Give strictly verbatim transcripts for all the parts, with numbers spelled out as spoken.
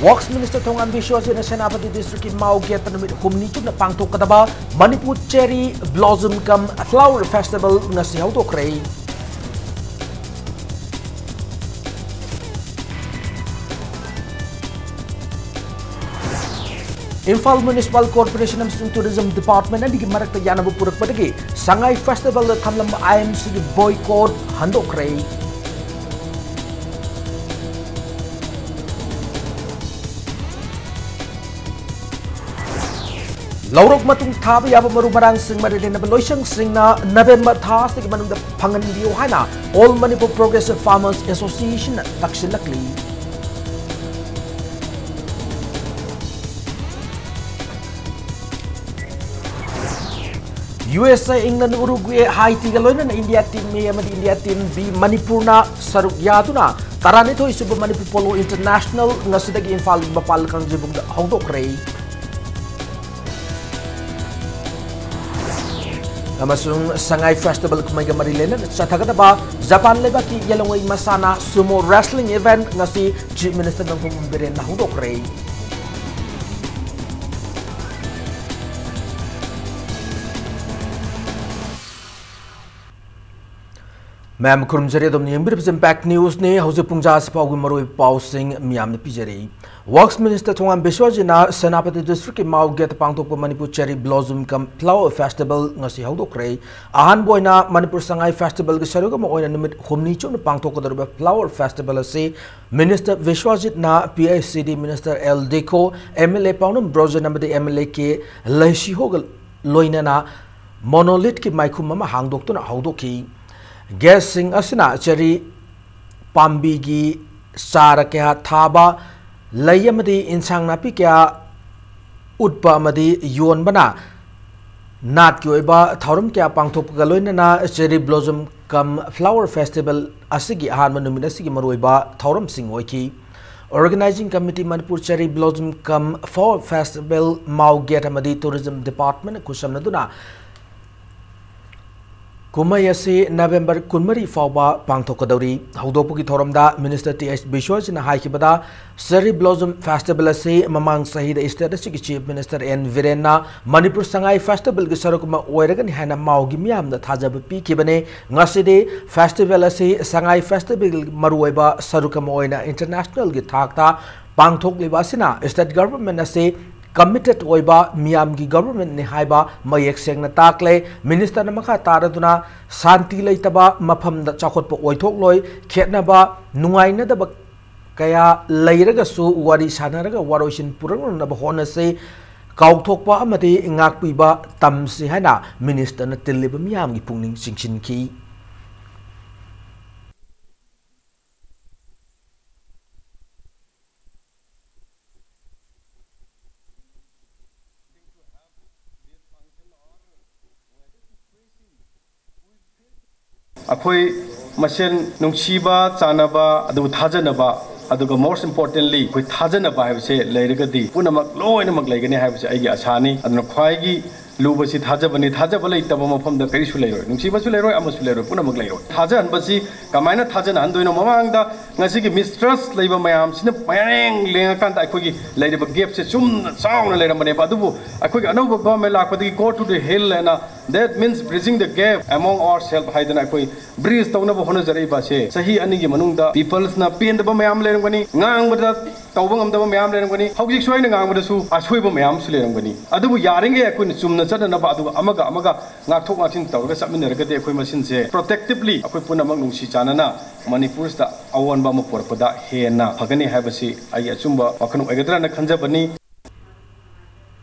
Works Minister ꯊꯣꯉꯥꯝ ꯕꯤꯁ꯭ꯋꯖꯤꯠꯅ Senapati district ꯀꯤ ꯃꯥꯎ gate ꯇ ꯅꯨꯃꯤꯠ ꯍꯨꯝꯅꯤ ꯆꯨꯞꯅ ꯄꯥꯡꯊꯣꯛꯀꯗꯕ Manipur Cherry Blossom cum Flower Festival ꯉꯁꯤ ꯍꯧꯗꯣꯛꯈ꯭ꯔꯦ꯫ ꯏꯝꯐꯥꯜ Municipal Corporation ꯑꯃꯁꯨꯡ Tourism Department ꯑꯅꯤꯒꯤ ꯃꯔꯛꯇ ꯌꯥꯅꯕ ꯄꯨꯔꯛꯄꯗꯒꯤ ꯁꯉꯥꯏ Festival the ꯊꯝꯂꯝꯕ I M C ꯒꯤ boycott ꯍꯟꯗꯣꯛꯈ꯭ꯔꯦ꯫ ꯂꯧꯔꯣꯛ ꯃꯇꯨꯡ ꯊꯥꯕ ꯌꯥꯕ ꯃꯔꯨ ꯃꯔꯥꯡꯁꯤꯡ ꯃꯔꯤ ꯂꯩꯅꯕ ꯂꯣꯏꯁꯪꯁꯤꯡꯅ November ꯊꯥ ꯑꯁꯤꯒꯤ ꯃꯅꯨꯡꯗ ꯐꯪꯍꯟꯕꯤꯌꯨ ꯍꯥꯏꯅ All Manipur Progressive Farmers Association ꯅ ꯇꯛꯁꯤꯜꯂꯛꯂꯤ꯫ U S A, England, Uruguay, Haiti ꯒ ꯂꯣꯏꯅꯅ India team A ꯑꯃꯗꯤ India team B ꯃꯅꯤꯄꯨꯔꯅ ꯁꯔꯨꯛ ꯌꯥꯗꯨꯅ ꯇꯔꯥꯅꯤꯊꯣꯏ ꯁꯨꯕ ꯃꯅꯤꯄꯨꯔ Polo International ꯉꯁꯤꯗꯒꯤ ꯏꯝꯐꯥꯜꯒꯤ ꯃꯄꯥꯜ ꯀꯥꯡꯖꯩꯕꯨꯡꯗ ꯍꯧꯗꯣꯛꯈ꯭ꯔꯦ꯫ ꯑꯃꯁꯨꯡ ꯁꯉꯥꯏ Festival ꯀꯨꯝꯍꯩꯒ ꯃꯔꯤ ꯂꯩꯅꯅ ꯆꯠꯊꯒꯗꯕ ꯖꯄꯥꯟ ꯂꯩꯕꯥꯛꯀꯤ ꯌꯦꯂꯣꯡꯉꯩ ꯃꯁꯥꯟꯅ Sumo Wrestling event ꯉꯁꯤ Chief Minister ꯅꯣꯡꯊꯣꯝꯕꯝ ꯕꯤꯔꯦꯟꯅ ꯍꯧꯗꯣꯛꯈ꯭ꯔꯦ꯫ ꯃꯌꯥꯝ ꯈꯨꯔꯨꯝꯖꯔꯤ, ꯑꯗꯣꯝꯅ ꯌꯦꯡꯕꯤꯔꯤꯕꯁꯤ Impact News ꯅꯤ꯫ ꯍꯧꯖꯤꯛ ꯄꯨꯡ ꯖꯥ ꯑꯁꯤ ꯐꯥꯎꯒꯤ ꯃꯔꯨꯑꯣꯏꯕ ꯄꯥꯎꯁꯤꯡ ꯃꯤꯌꯥꯝꯅ ꯄꯤꯖꯔꯤ꯫ Works Minister ꯊꯣꯉꯥꯝ ꯕꯤꯁ꯭ꯋꯖꯤꯠꯅ ꯁꯦꯅꯥꯄꯇꯤ district ꯀꯤ ꯃꯥꯎ gate ꯇ ꯄꯥꯡꯊꯣꯛꯄ Manipur Cherry Blossom cum Flower Festival ꯉꯁꯤ ꯍꯧꯗꯣꯛꯈ꯭ꯔꯦ꯫ ꯑꯍꯥꯟꯕ ꯑꯣꯏꯅ ꯃꯅꯤꯄꯨꯔ ꯁꯉꯥꯏ Festival ꯒꯤ ꯁꯔꯨꯛ ꯑꯃ ꯑꯣꯏꯅ ꯅꯨꯃꯤꯠ ꯍꯨꯝꯅꯤ ꯆꯨꯞꯅ ꯄꯥꯡꯊꯣꯛꯀꯗꯧꯔꯤꯕ Flower Festival ꯑꯁꯤ Minister ꯕꯤꯁ꯭ꯋꯖꯤꯠꯅ P I C D Minister L ꯗꯤꯈꯣ, M L A ꯄꯥꯎꯅꯝ Brojen ꯑꯃꯗꯤ M L A ꯀꯦ ꯂꯩꯁꯤꯍꯣꯒ ꯂꯣꯏꯅꯅ monolith ꯀꯤ ꯃꯥꯏꯈꯨꯝ ꯑꯃ ꯍꯥꯡꯗꯣꯛꯇꯨꯅ ꯍꯧꯗꯣꯛꯈꯤ꯫ Guest ꯁꯤꯡ ꯑꯁꯤꯅ cherry ꯄꯥꯝꯕꯤꯒꯤ ꯆꯥꯔ ꯀꯌꯥ ꯊꯥꯕ, ꯂꯩ ꯑꯃꯗꯤ ꯏꯟꯁꯥꯡ ꯅꯥꯄꯤ ꯀꯌꯥ ꯎꯠꯄ ꯑꯃꯗꯤ ꯌꯣꯟꯕꯅ ꯅꯥꯠꯀꯤ ꯑꯣꯏꯕ ꯊꯧꯔꯝ ꯀꯌꯥ ꯄꯥꯡꯊꯣꯛꯄꯒ ꯂꯣꯏꯅꯅ Cherry Blossom cum Flower Festival ꯑꯁꯤꯒꯤ ꯑꯍꯥꯟꯕ ꯅꯨꯃꯤꯠ ꯑꯁꯤꯒꯤ ꯃꯔꯨꯑꯣꯏꯕ ꯊꯧꯔꯝꯁꯤꯡ ꯑꯣꯏꯈꯤ꯫ Organizing Committee Manipur Cherry Blossom cum Flower Festival, ꯃꯥꯎ gate ꯑꯃꯗꯤ Tourism Department ꯈꯨꯠꯁꯝꯅꯗꯨꯅ ꯀꯨꯝꯍꯩ ꯑꯁꯤ ꯅꯕꯦꯝꯕꯔ ꯀꯨꯟꯃꯔꯤ ꯐꯥꯎꯕ ꯄꯥꯡꯊꯣꯛꯀꯗꯧꯔꯤ꯫ ꯍꯧꯗꯣꯛꯄꯒꯤ ꯊꯧꯔꯝꯗ ꯃꯤꯅꯤꯁꯇꯔ ꯇꯤ ꯑꯩꯆ ꯕꯤꯁ꯭ꯋꯖꯤꯠꯅ ꯍꯥꯏꯈꯤꯕꯗ, ꯆꯦꯔꯤ ꯕ꯭ꯂꯣꯖꯝ ꯐꯦꯁꯇꯤꯚꯦꯜ ꯑꯁꯤ ꯃꯃꯥꯡ ꯆꯍꯤꯗ ꯁ꯭ꯇꯦꯠ ꯑꯁꯤꯒꯤ ꯆꯤꯐ ꯃꯤꯅꯤꯁꯇꯔ ꯑꯦꯟ ꯕꯤꯔꯦꯟꯅ ꯃꯅꯤꯄꯨꯔ ꯁꯉꯥꯏ ꯐꯦꯁꯇꯤꯚꯦꯜꯒꯤ ꯁꯔꯨꯛ ꯑꯃ ꯑꯣꯏꯔꯒꯅꯤ ꯍꯥꯏꯅ ꯃꯥꯎꯒꯤ ꯃꯤꯌꯥꯝꯗ ꯊꯥꯖꯕ ꯄꯤꯈꯤꯕꯅꯤ꯫ ꯉꯁꯤꯗꯤ ꯐꯦꯁꯇꯤꯚꯦꯜ ꯑꯁꯤ ꯁꯉꯥꯏ ꯐꯦꯁꯇꯤꯚꯦꯜꯒꯤ ꯃꯔꯨꯑꯣꯏꯕ ꯁꯔꯨꯛ ꯑꯃ ꯑꯣꯏꯅ ꯏꯟꯇꯔꯅꯦꯁꯅꯦꯜꯒꯤ ꯊꯥꯛꯇ ꯄꯥꯡꯊꯣꯛꯂꯤꯕ ꯑꯁꯤꯅ ꯁ꯭ꯇꯦꯠ ꯒꯚꯔꯟꯃꯦꯟ ꯑꯁꯤ ꯀꯃꯤꯇꯦꯠ ꯑꯣꯏꯕ ꯃꯤꯌꯥꯝꯒꯤ ꯒꯚꯔꯟꯃꯦꯟꯠꯅꯤ ꯍꯥꯏꯕ ꯃꯌꯦꯛ ꯁꯦꯡꯅ ꯇꯥꯛꯂꯦ꯫ ꯃꯤꯅꯤꯁꯇꯔꯅ ꯃꯈꯥ ꯇꯥꯔꯗꯨꯅ, ꯁꯥꯟꯇꯤ ꯂꯩꯇꯕ ꯃꯐꯝꯗ ꯆꯥꯎꯈꯠꯄ ꯑꯣꯏꯊꯣꯛꯂꯣꯏ, ꯈꯦꯠꯅꯕ, ꯅꯨꯡꯉꯥꯏꯅꯗꯕ ꯀꯌꯥ ꯂꯩꯔꯒꯁꯨ ꯋꯥꯔꯤ ꯁꯥꯟꯅꯔꯒ ꯋꯥꯔꯣꯏꯁꯤꯟ ꯄꯨꯔꯛꯅꯅꯕ ꯍꯣꯠꯅꯁꯤ, ꯀꯥꯎꯊꯣꯛꯄ ꯑꯃꯗꯤ ꯉꯥꯛꯄꯤꯕ ꯇꯝꯁꯤ ꯍꯥꯏꯅ ꯃꯤꯅꯤꯁꯇꯔꯅ ꯇꯤꯜꯂꯤꯕ ꯃꯤꯌꯥꯝꯒꯤ ꯄꯨꯛꯅꯤꯡ ꯆꯤꯡꯁꯤꯟꯈꯤ꯫ ꯑꯩꯈꯣꯏ ꯃꯁꯦꯟ ꯅꯨꯡꯁꯤꯕ, ꯆꯥꯟꯅꯕ, ꯑꯗꯨꯒ ꯊꯥꯖꯅꯕ, ꯑꯗꯨꯒ most importantly ꯑꯩꯈꯣꯏ ꯊꯥꯖꯅꯕ ꯍꯥꯏꯕꯁꯦ ꯂꯩꯔꯒꯗꯤ ꯄꯨꯝꯅꯃꯛ ꯂꯣꯏꯅꯃꯛ ꯂꯩꯒꯅꯤ ꯍꯥꯏꯕꯁꯦ ꯑꯩꯒꯤ ꯑꯁꯥꯅꯤ꯫ ꯑꯗꯨꯅ ꯈ꯭ꯋꯥꯏꯒꯤ ꯂꯨꯕꯁꯤ ꯊꯥꯖꯕꯅꯤ꯫ ꯊꯥꯖꯕ ꯂꯩꯇꯕ ꯃꯐꯝꯗ ꯀꯔꯤꯁꯨ ꯂꯩꯔꯣꯏ, ꯅꯨꯡꯁꯤꯕꯁꯨ ꯂꯩꯔꯣꯏ, ꯑꯃꯁꯨ ꯂꯩꯔꯣꯏ, ꯄꯨꯝꯅꯃꯛ ꯂꯩꯔꯣꯏ꯫ ꯊꯥꯖꯍꯟꯕꯁꯤ ꯀꯃꯥꯏꯅ ꯊꯥꯖꯅꯍꯟꯗꯣꯏꯅꯣ? ꯃꯃꯥꯡꯗ ꯉꯁꯤꯒꯤ mistrust ꯂꯩꯕ ꯃꯌꯥꯝꯁꯤꯅ ꯃꯌꯥꯡ ꯂꯦꯡꯉꯀꯥꯟꯗ ꯑꯩꯈꯣꯏꯒꯤ ꯂꯩꯔꯤꯕ gapꯁꯦ ꯆꯨꯝꯅ ꯆꯥꯎꯅ ꯂꯩꯔꯝꯕꯅꯦꯕ꯫ ꯑꯗꯨꯕꯨ ꯑꯩꯈꯣꯏꯒꯤ ꯑꯅꯧꯕ government ꯂꯥꯛꯄꯗꯒꯤ "Go to the hill" ꯍꯥꯏꯅ, that means bridging the gap among ourselves ꯍꯥꯏꯗꯅ ꯑꯩꯈꯣꯏ bridge ꯇꯧꯅꯕ ꯍꯣꯠꯅꯖꯔꯛꯏꯕ ꯑꯁꯦ ꯆꯍꯤ ꯑꯅꯤꯒꯤ ꯃꯅꯨꯡꯗ peopleꯁꯅ ꯄꯦꯟꯗꯕ ꯃꯌꯥꯝ ꯂꯩꯔꯝꯒꯅꯤ, ꯉꯥꯡꯕꯗ ꯇꯧꯕ ꯉꯝꯗꯕ ꯃꯌꯥꯝ ꯂꯩꯔꯝꯒꯅꯤ, ꯍꯧꯖꯤꯛꯁꯨ ꯑꯩꯅ ꯉꯥꯡꯕꯗꯁꯨ ꯑꯁꯣꯏꯕ ꯃꯌꯥꯝꯁꯨ ꯂꯩꯔꯝꯒꯅꯤ꯫ ꯑꯗꯨꯕꯨ ꯌꯥꯔꯤꯉꯩ ꯑꯩꯈꯣꯏꯅ ꯆꯨꯝꯅ ꯆꯠꯅꯅꯕ, ꯑꯗꯨꯒ ꯑꯃꯒ ꯑꯃꯒ ꯉꯥꯛꯊꯣꯛ ꯉꯥꯛꯁꯤꯟ ꯇꯧꯔꯒ ꯆꯠꯃꯤꯟꯅꯔꯒꯗꯤ ꯑꯩꯈꯣꯏ ꯃꯁꯦꯟꯁꯦ protectively ꯑꯩꯈꯣꯏ ꯄꯨꯝꯅꯃꯛ ꯅꯨꯡꯁꯤ ꯆꯥꯟꯅꯅ ꯃꯅꯤꯄꯨꯔꯁꯤꯗ ꯑꯑꯣꯟꯕ ꯑꯃ ꯄꯨꯔꯛꯄꯗ ꯍꯦꯟꯅ ꯐꯒꯅꯤ ꯍꯥꯏꯕꯁꯤ ꯑꯩꯒꯤ ꯑꯆꯨꯝꯕ ꯋꯥꯈꯜ ꯑꯣꯏꯒꯗ꯭ꯔꯥꯅ ꯈꯟꯖꯕꯅꯤ꯫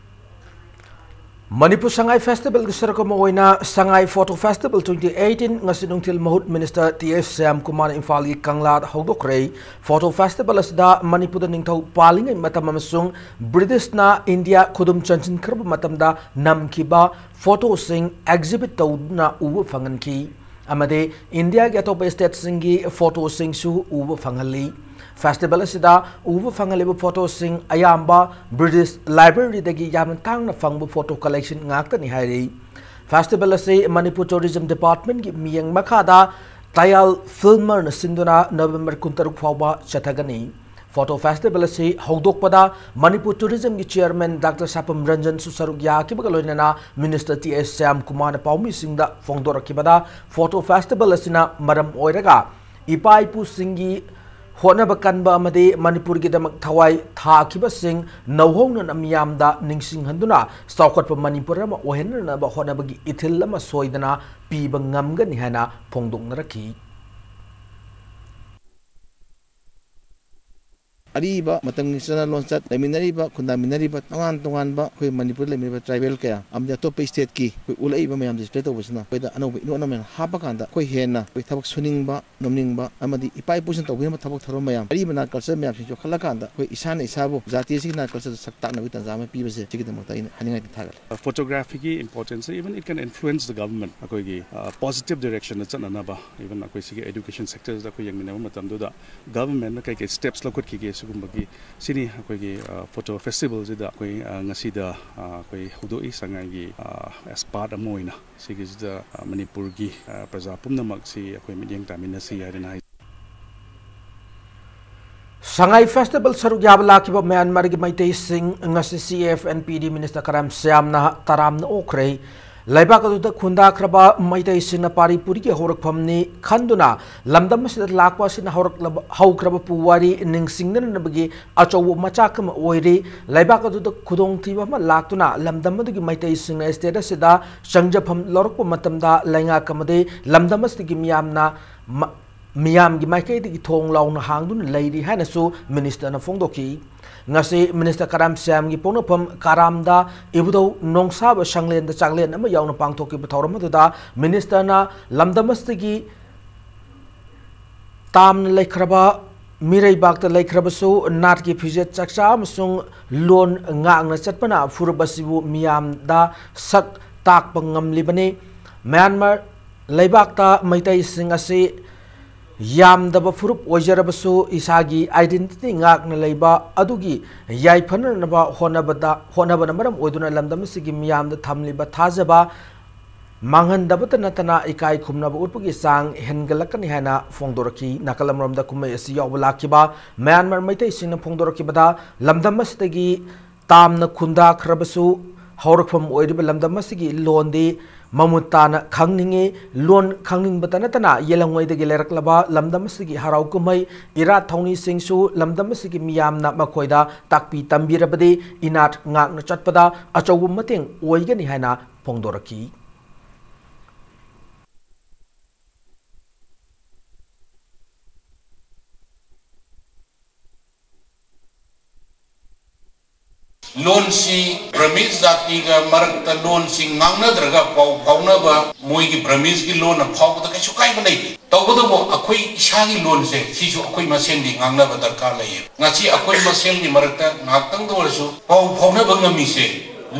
ꯃꯅꯤꯄꯨꯔ ꯁꯉꯥꯏ ꯐꯦꯁꯇꯤꯚꯦꯜꯒꯤ ꯁꯔꯨꯛ ꯑꯃ ꯑꯣꯏꯅ ꯁꯉꯥꯏ ꯐꯣꯇꯣ ꯐꯦꯁꯇꯤꯚꯦꯜ twenty eighteen ꯉꯁꯤ ꯅꯨꯡꯊꯤꯜ ꯃꯍꯨꯠ ꯃꯤꯅꯤꯁꯇꯔ ꯇꯤ ꯑꯦꯁ ꯁ꯭ꯌꯥꯝꯀꯨꯃꯥꯔꯅ ꯏꯝꯐꯥꯜꯒꯤ ꯀꯪꯂꯥꯗ ꯍꯧꯗꯣꯛꯈ꯭ꯔꯦ꯫ ꯐꯣꯇꯣ ꯐꯦꯁꯇꯤꯚꯦꯜ ꯑꯁꯤꯗ ꯃꯅꯤꯄꯨꯔꯗ ꯅꯤꯡꯊꯧ ꯄꯥꯜꯂꯤꯉꯩ ꯃꯇꯝ ꯑꯃꯁꯨꯡ ꯕ꯭ꯔꯤꯇꯤꯁꯅ ꯏꯟꯗꯤꯌꯥ ꯈꯨꯗꯨꯝ ꯆꯟꯁꯤꯟꯈ꯭ꯔꯕ ꯃꯇꯝꯗ ꯅꯝꯈꯤꯕ ꯐꯣꯇꯣꯁꯤꯡ ꯑꯦꯛꯖꯤꯕꯤꯠ ꯇꯧꯗꯨꯅ ꯎꯕ ꯐꯪꯍꯟꯈꯤ ꯑꯃꯗꯤ ꯏꯟꯗꯤꯌꯥꯒꯤ ꯑꯇꯣꯞꯄ ꯁ꯭ꯇꯦꯠꯁꯤꯡꯒꯤ ꯐꯣꯇꯣꯁꯤꯡꯁꯨ ꯎꯕ ꯐꯪꯍꯜꯂꯤ꯫ ꯐꯦꯁꯇꯤꯚꯦꯜ ꯑꯁꯤꯗ ꯎꯕ ꯐꯪꯍꯜꯂꯤꯕ ꯐꯣꯇꯣꯁꯤꯡ ꯑꯌꯥꯝꯕ ꯕ꯭ꯔꯤꯇꯤꯁ ꯂꯥꯏꯕ꯭ꯔꯦꯔꯤꯗꯒꯤ ꯌꯥꯝꯅ ꯇꯥꯡꯅ ꯐꯪꯕ ꯐꯣꯇꯣ ꯀꯂꯦꯛꯁꯟ ꯉꯥꯛꯇꯅꯤ ꯍꯥꯏꯔꯤ꯫ Festival ꯑꯁꯤ ꯃꯅꯤꯄꯨꯔ Tourism Departmentꯀꯤ ꯃꯤꯠꯌꯦꯡ ꯃꯈꯥꯗ ꯇꯌꯥꯜ ꯐꯤꯜꯃꯔꯅ ꯁꯤꯟꯗꯨꯅ November ꯀꯨꯟꯇꯔꯨꯛ ꯐꯥꯎꯕ ꯆꯠꯊꯒꯅꯤ꯫ Photo Festival ꯑꯁꯤ ꯍꯧꯗꯣꯛꯄꯗ ꯃꯅꯤꯄꯨꯔ Tourismꯒꯤ Chairman Doctor ꯁꯥꯄꯝ ꯔꯟꯖꯟꯁꯨ ꯁꯔꯨꯛ ꯌꯥꯈꯤꯕꯒ ꯂꯣꯏꯅꯅ Minister ꯇꯤ ꯑꯦꯁ ꯁ꯭ꯌꯥꯝ ꯀꯨꯃꯥꯔꯅ ꯄꯥꯎꯃꯤꯁꯤꯡꯗ ꯐꯣꯡꯗꯣꯔꯛꯈꯤꯕꯗ, Photo Festival ꯑꯁꯤꯅ ꯃꯔꯝ ꯑꯣꯏꯔꯒ ꯏꯄꯥ ꯏꯄꯨꯁꯤꯡꯒꯤ ꯍꯣꯠꯅꯕ ꯀꯟꯕ ꯑꯃꯗꯤ ꯃꯅꯤꯄꯨꯔꯒꯤꯗꯃꯛ ꯊꯋꯥꯏ ꯊꯥꯈꯤꯕꯁꯤꯡ ꯅꯧꯍꯧꯅꯅ ꯃꯤꯌꯥꯝꯗ ꯅꯤꯡꯁꯤꯡꯍꯟꯗꯨꯅ ꯆꯥꯎꯈꯠꯄ ꯃꯅꯤꯄꯨꯔ ꯑꯃ ꯑꯣꯏꯍꯟꯅꯅꯕ ꯍꯣꯠꯅꯕꯒꯤ ꯏꯊꯤꯜ ꯑꯃ ꯁꯣꯏꯗꯅ ꯄꯤꯕ ꯉꯝꯒꯅꯤ ꯍꯥꯏꯅ ꯐꯣꯡꯗꯣꯛꯅꯔꯛꯈꯤ꯫ ꯑꯔꯤꯕ ꯃꯇꯝꯒꯤ ꯆꯠꯅ ꯂꯣꯟꯆꯠ, ꯂꯩꯃꯤꯟꯅꯔꯤꯕ, ꯈꯨꯟꯗꯥꯃꯤꯟꯅꯔꯤꯕ ꯇꯣꯉꯥꯟ ꯇꯣꯉꯥꯟꯕ ꯑꯩꯈꯣꯏ ꯃꯅꯤꯄꯨꯔꯗ ꯂꯩꯃꯤꯟꯅꯔꯤꯕ tribal ꯀꯌꯥ ꯑꯃꯗꯤ ꯑꯇꯣꯞꯄ stateꯀꯤ ꯑꯩꯈꯣꯏ ꯎꯠꯂꯛꯏꯕ ꯃꯌꯥꯝꯗꯣ display ꯇꯧꯕꯁꯤꯅ ꯑꯩꯈꯣꯏꯗ ꯑꯅꯧꯕ ꯏꯅꯣꯠ ꯑꯃ ꯍꯥꯞꯄ ꯀꯥꯟꯗ ꯑꯩꯈꯣꯏ ꯍꯦꯟꯅ ꯑꯩꯈꯣꯏ ꯊꯕꯛ ꯁꯨꯅꯤꯡꯕ, ꯅꯣꯝꯅꯤꯡꯕ ꯑꯃꯗꯤ ꯏꯄꯥ ꯏꯄꯨꯁꯤꯡ ꯇꯧꯕꯤꯔꯝꯕ ꯊꯕꯛ ꯊꯧꯔꯝ ꯃꯌꯥꯝ, ꯑꯔꯤꯕ ꯅꯥꯠ culture ꯃꯌꯥꯝꯁꯤ ꯌꯣꯛꯈꯠꯂꯀꯥꯟꯗ ꯑꯩꯈꯣꯏ ꯏꯁꯥꯅ ꯏꯁꯥꯕꯨ ꯖꯥꯇꯤ ꯑꯁꯤꯒꯤ ꯅꯥꯠ cultureꯗ ꯁꯛ ꯇꯥꯛꯅꯕꯒꯤ ꯇꯥꯟꯖꯥ ꯑꯃ ꯄꯤꯕꯁꯦ ꯁꯤꯒꯤꯗꯃꯛꯇ ꯑꯩꯅ ꯍꯥꯏꯅꯤꯡꯉꯥꯏꯗꯤ ꯊꯥꯒꯠꯂꯦ꯫ Photographyꯒꯤ importanceꯁꯦ even it can influence the government ꯑꯩꯈꯣꯏꯒꯤ positive directionꯗ ꯆꯠꯅꯅꯕ, even ꯑꯩꯈꯣꯏ ꯁꯤꯒꯤ education sectorꯁꯤꯗ ꯑꯩꯈꯣꯏ ꯌꯦꯡꯃꯤꯟꯅꯕ ꯃꯇꯝꯗꯨꯗ governmentꯅ ꯀꯩ ꯀꯩ steps ꯂꯧꯈꯠꯈꯤꯒꯦ ꯁꯤꯒꯨꯝꯕꯒꯤ ꯁꯤꯅꯤ ꯑꯩꯈꯣꯏꯒꯤ photo festivalꯁꯤꯗ ꯑꯩꯈꯣꯏ ꯉꯁꯤꯗ ꯑꯩꯈꯣꯏ ꯍꯧꯗꯣꯛꯏ ꯁꯉꯥꯏꯒꯤ as part ꯑꯃ ꯑꯣꯏꯅ꯫ ꯁꯤꯒꯤꯁꯤꯗ ꯃꯅꯤꯄꯨꯔꯒꯤ ꯄ꯭ꯔꯖꯥ ꯄꯨꯝꯅꯃꯛꯁꯤ ꯑꯩꯈꯣꯏ ꯃꯤꯠꯌꯦꯡ ꯇꯥꯃꯤꯟꯅꯁꯤ ꯍꯥꯏꯗꯅ ꯍꯥꯏ꯫ ꯁꯉꯥꯏ Festival ꯁꯔꯨꯛ ꯌꯥꯕ ꯂꯥꯛꯈꯤꯕ ꯃ꯭ꯌꯥꯟꯃꯥꯔꯒꯤ ꯃꯩꯇꯩꯁꯤꯡ ꯉꯁꯤ C F and P D Minister ꯀꯔꯥꯝ ꯁ꯭ꯌꯥꯝꯅ ꯇꯔꯥꯝꯅ ꯑꯣꯛꯈ꯭ꯔꯦ꯫ ꯂꯩꯕꯥꯛ ꯑꯗꯨꯗ ꯈꯨꯟꯗꯥꯈ꯭ꯔꯕ ꯃꯩꯇꯩꯁꯤꯡꯅ ꯄꯥꯔꯤ ꯄꯨꯔꯤꯒꯤ ꯍꯧꯔꯛꯐꯝꯅꯤ ꯈꯟꯗꯨꯅ ꯂꯝꯗꯝ ꯑꯁꯤꯗ ꯂꯥꯛꯄ ꯑꯁꯤꯅ ꯍꯧꯔꯛꯂꯕ, ꯍꯧꯈ꯭ꯔꯕ ꯄꯨꯋꯥꯔꯤ ꯅꯤꯡꯁꯤꯡꯅꯅꯕꯒꯤ ꯑꯆꯧꯕ ꯃꯆꯥꯛ ꯑꯃ ꯑꯣꯏꯔꯤ꯫ ꯂꯩꯕꯥꯛ ꯑꯗꯨꯗ ꯈꯨꯗꯣꯡꯊꯤꯕ ꯑꯃ ꯂꯥꯛꯇꯨꯅ ꯂꯝꯗꯝ ꯑꯗꯨꯒꯤ ꯃꯩꯇꯩꯁꯤꯡꯅ state ꯑꯁꯤꯗ ꯆꯪꯖꯐꯝ ꯂꯧꯔꯛꯄ ꯃꯇꯝꯗ ꯂꯩꯉꯥꯛ ꯑꯃꯗꯤ ꯂꯝꯗꯝ ꯑꯁꯤꯒꯤ ꯃꯤꯌꯥꯝꯅ ꯃ-, ꯃꯤꯌꯥꯝꯒꯤ ꯃꯥꯏꯀꯩꯗꯒꯤ ꯊꯣꯡ ꯂꯥꯎꯅ ꯍꯥꯡꯗꯨꯅ ꯂꯩꯔꯤ ꯍꯥꯏꯅꯁꯨ Ministerꯅ ꯐꯣꯡꯗꯣꯛꯈꯤ꯫ ꯉꯁꯤ Minister ꯀꯔꯥꯝ ꯁ꯭ꯌꯥꯝꯒꯤ ꯄꯣꯛꯅꯐꯝ ꯀꯔꯥꯝꯗ ꯏꯕꯨꯙꯧ ꯅꯣꯡꯁꯥꯕ ꯁꯪꯂꯦꯟꯗ ꯆꯥꯛꯂꯦꯟ ꯑꯃ ꯌꯥꯎꯅ ꯄꯥꯡꯊꯣꯛꯈꯤꯕ ꯊꯧꯔꯝ ꯑꯗꯨꯗ Ministerꯅ ꯂꯝꯗꯝ ꯑꯁꯤꯒꯤ ꯇꯥꯝꯅ ꯂꯩꯈ꯭ꯔꯕ ꯃꯤꯔꯩꯕꯥꯛꯇ ꯂꯩꯈ꯭ꯔꯕꯁꯨ ꯅꯥꯠꯀꯤ ꯐꯤꯖꯦꯠ ꯆꯥꯛꯆꯥ ꯑꯃꯁꯨꯡ ꯂꯣꯟ ꯉꯥꯛꯅ ꯆꯠꯄꯅ ꯐꯨꯔꯨꯞ ꯑꯁꯤꯕꯨ ꯃꯤꯌꯥꯝꯗ ꯁꯛ ꯇꯥꯛꯄ ꯉꯝꯂꯤꯕꯅꯤ꯫ ꯃ꯭ꯌꯥꯟꯃꯥꯔ ꯂꯩꯕꯥꯛꯇ ꯃꯩꯇꯩꯁꯤꯡ ꯑꯁꯤ ꯌꯥꯝꯗꯕ ꯐꯨꯔꯨꯞ ꯑꯣꯏꯖꯔꯕꯁꯨ ꯏꯁꯥꯒꯤ identity ꯉꯥꯛꯅ ꯂꯩꯕ ꯑꯗꯨꯒꯤ ꯌꯥꯏꯐꯅꯅꯕ ꯍꯣꯠꯅꯕꯗ, ꯍꯣꯠꯅꯕꯅ ꯃꯔꯝ ꯑꯣꯏꯗꯨꯅ ꯂꯝꯗꯝ ꯑꯁꯤꯒꯤ ꯃꯤꯌꯥꯝꯗ ꯊꯝꯂꯤꯕ ꯊꯥꯖꯕ ꯃꯥꯡꯍꯟꯗꯕꯇ ꯅꯠꯇꯅ ꯏꯀꯥꯏ ꯈꯨꯝꯅꯕ ꯎꯠꯄꯒꯤ ꯆꯥꯡ ꯍꯦꯟꯒꯠꯂꯛꯀꯅꯤ ꯍꯥꯏꯅ ꯐꯣꯡꯗꯣꯔꯛꯈꯤ꯫ ꯅꯥꯀꯜ ꯑꯃꯔꯣꯝꯗ ꯀꯨꯝꯍꯩ ꯑꯁꯤ ꯌꯥꯎꯕ ꯂꯥꯛꯈꯤꯕ ꯃ꯭ꯌꯥꯟꯃꯥꯔ ꯃꯩꯇꯩꯁꯤꯡꯅ ꯐꯣꯡꯗꯣꯔꯛꯈꯤꯕꯗ, ꯂꯝꯗꯝ ꯑꯁꯤꯗꯒꯤ ꯇꯥꯝꯅ ꯈꯨꯟꯗꯥꯈ꯭ꯔꯕꯁꯨ, ꯍꯧꯔꯛꯐꯝ ꯑꯣꯏꯔꯤꯕ ꯂꯝꯗꯝ ꯑꯁꯤꯒꯤ ꯂꯣꯟꯗꯤ ꯃꯃꯨꯠ ꯇꯥꯅ ꯈꯪꯅꯤꯡꯏ꯫ ꯂꯣꯟ ꯈꯪꯅꯤꯡꯕꯇ ꯅꯠꯇꯅ, ꯌꯦꯜꯍꯧꯉꯩꯗꯒꯤ ꯂꯩꯔꯛꯂꯕ ꯂꯝꯗꯝ ꯑꯁꯤꯒꯤ ꯍꯔꯥꯎ ꯀꯨꯝꯍꯩ, ꯏꯔꯥꯠ ꯊꯧꯅꯤꯁꯤꯡꯁꯨ ꯂꯝꯗꯝ ꯑꯁꯤꯒꯤ ꯃꯤꯌꯥꯝꯅ ꯃꯈꯣꯏꯗ ꯇꯥꯛꯄꯤ ꯇꯝꯕꯤꯔꯕꯗꯤ, ꯏꯅꯥꯠ ꯉꯥꯛꯅ ꯆꯠꯄꯗ ꯑꯆꯧꯕ ꯃꯇꯦꯡ ꯑꯣꯏꯒꯅꯤ ꯍꯥꯏꯅ ꯐꯣꯡꯗꯣꯔꯛꯈꯤ꯫ ꯂꯣꯟꯁꯤ ꯕ꯭ꯔꯃꯤꯁ ꯖꯥꯇꯤꯒ ꯃꯔꯛꯇ ꯂꯣꯟꯁꯤ ꯉꯥꯡꯅꯗ꯭ꯔꯒ ꯄꯥꯎ ꯐꯥꯎꯅꯕ, ꯃꯣꯏꯒꯤ ꯕ꯭ꯔꯃꯤꯁꯀꯤ ꯂꯣꯟꯅ ꯐꯥꯎꯕꯗ ꯀꯩꯁꯨ ꯀꯥꯏꯕ ꯂꯩꯇꯦ꯫ ꯇꯧꯕꯇꯕꯨ ꯑꯩꯈꯣꯏ ꯏꯁꯥꯒꯤ ꯂꯣꯟꯁꯦ ꯁꯤꯁꯨ ꯑꯩꯈꯣꯏ ꯃꯁꯦꯟꯗꯤ ꯉꯥꯡꯅꯕ ꯗꯔꯀꯥꯔ ꯂꯩꯌꯦ꯫ ꯉꯁꯤ ꯑꯩꯈꯣꯏ ꯃꯁꯦꯟꯒꯤ ꯃꯔꯛꯇ ꯉꯥꯏꯍꯥꯛꯇꯪꯗ ꯑꯣꯏꯔꯁꯨ ꯄꯥꯎ ꯐꯥꯎꯅꯕ ꯉꯝꯃꯤꯁꯦ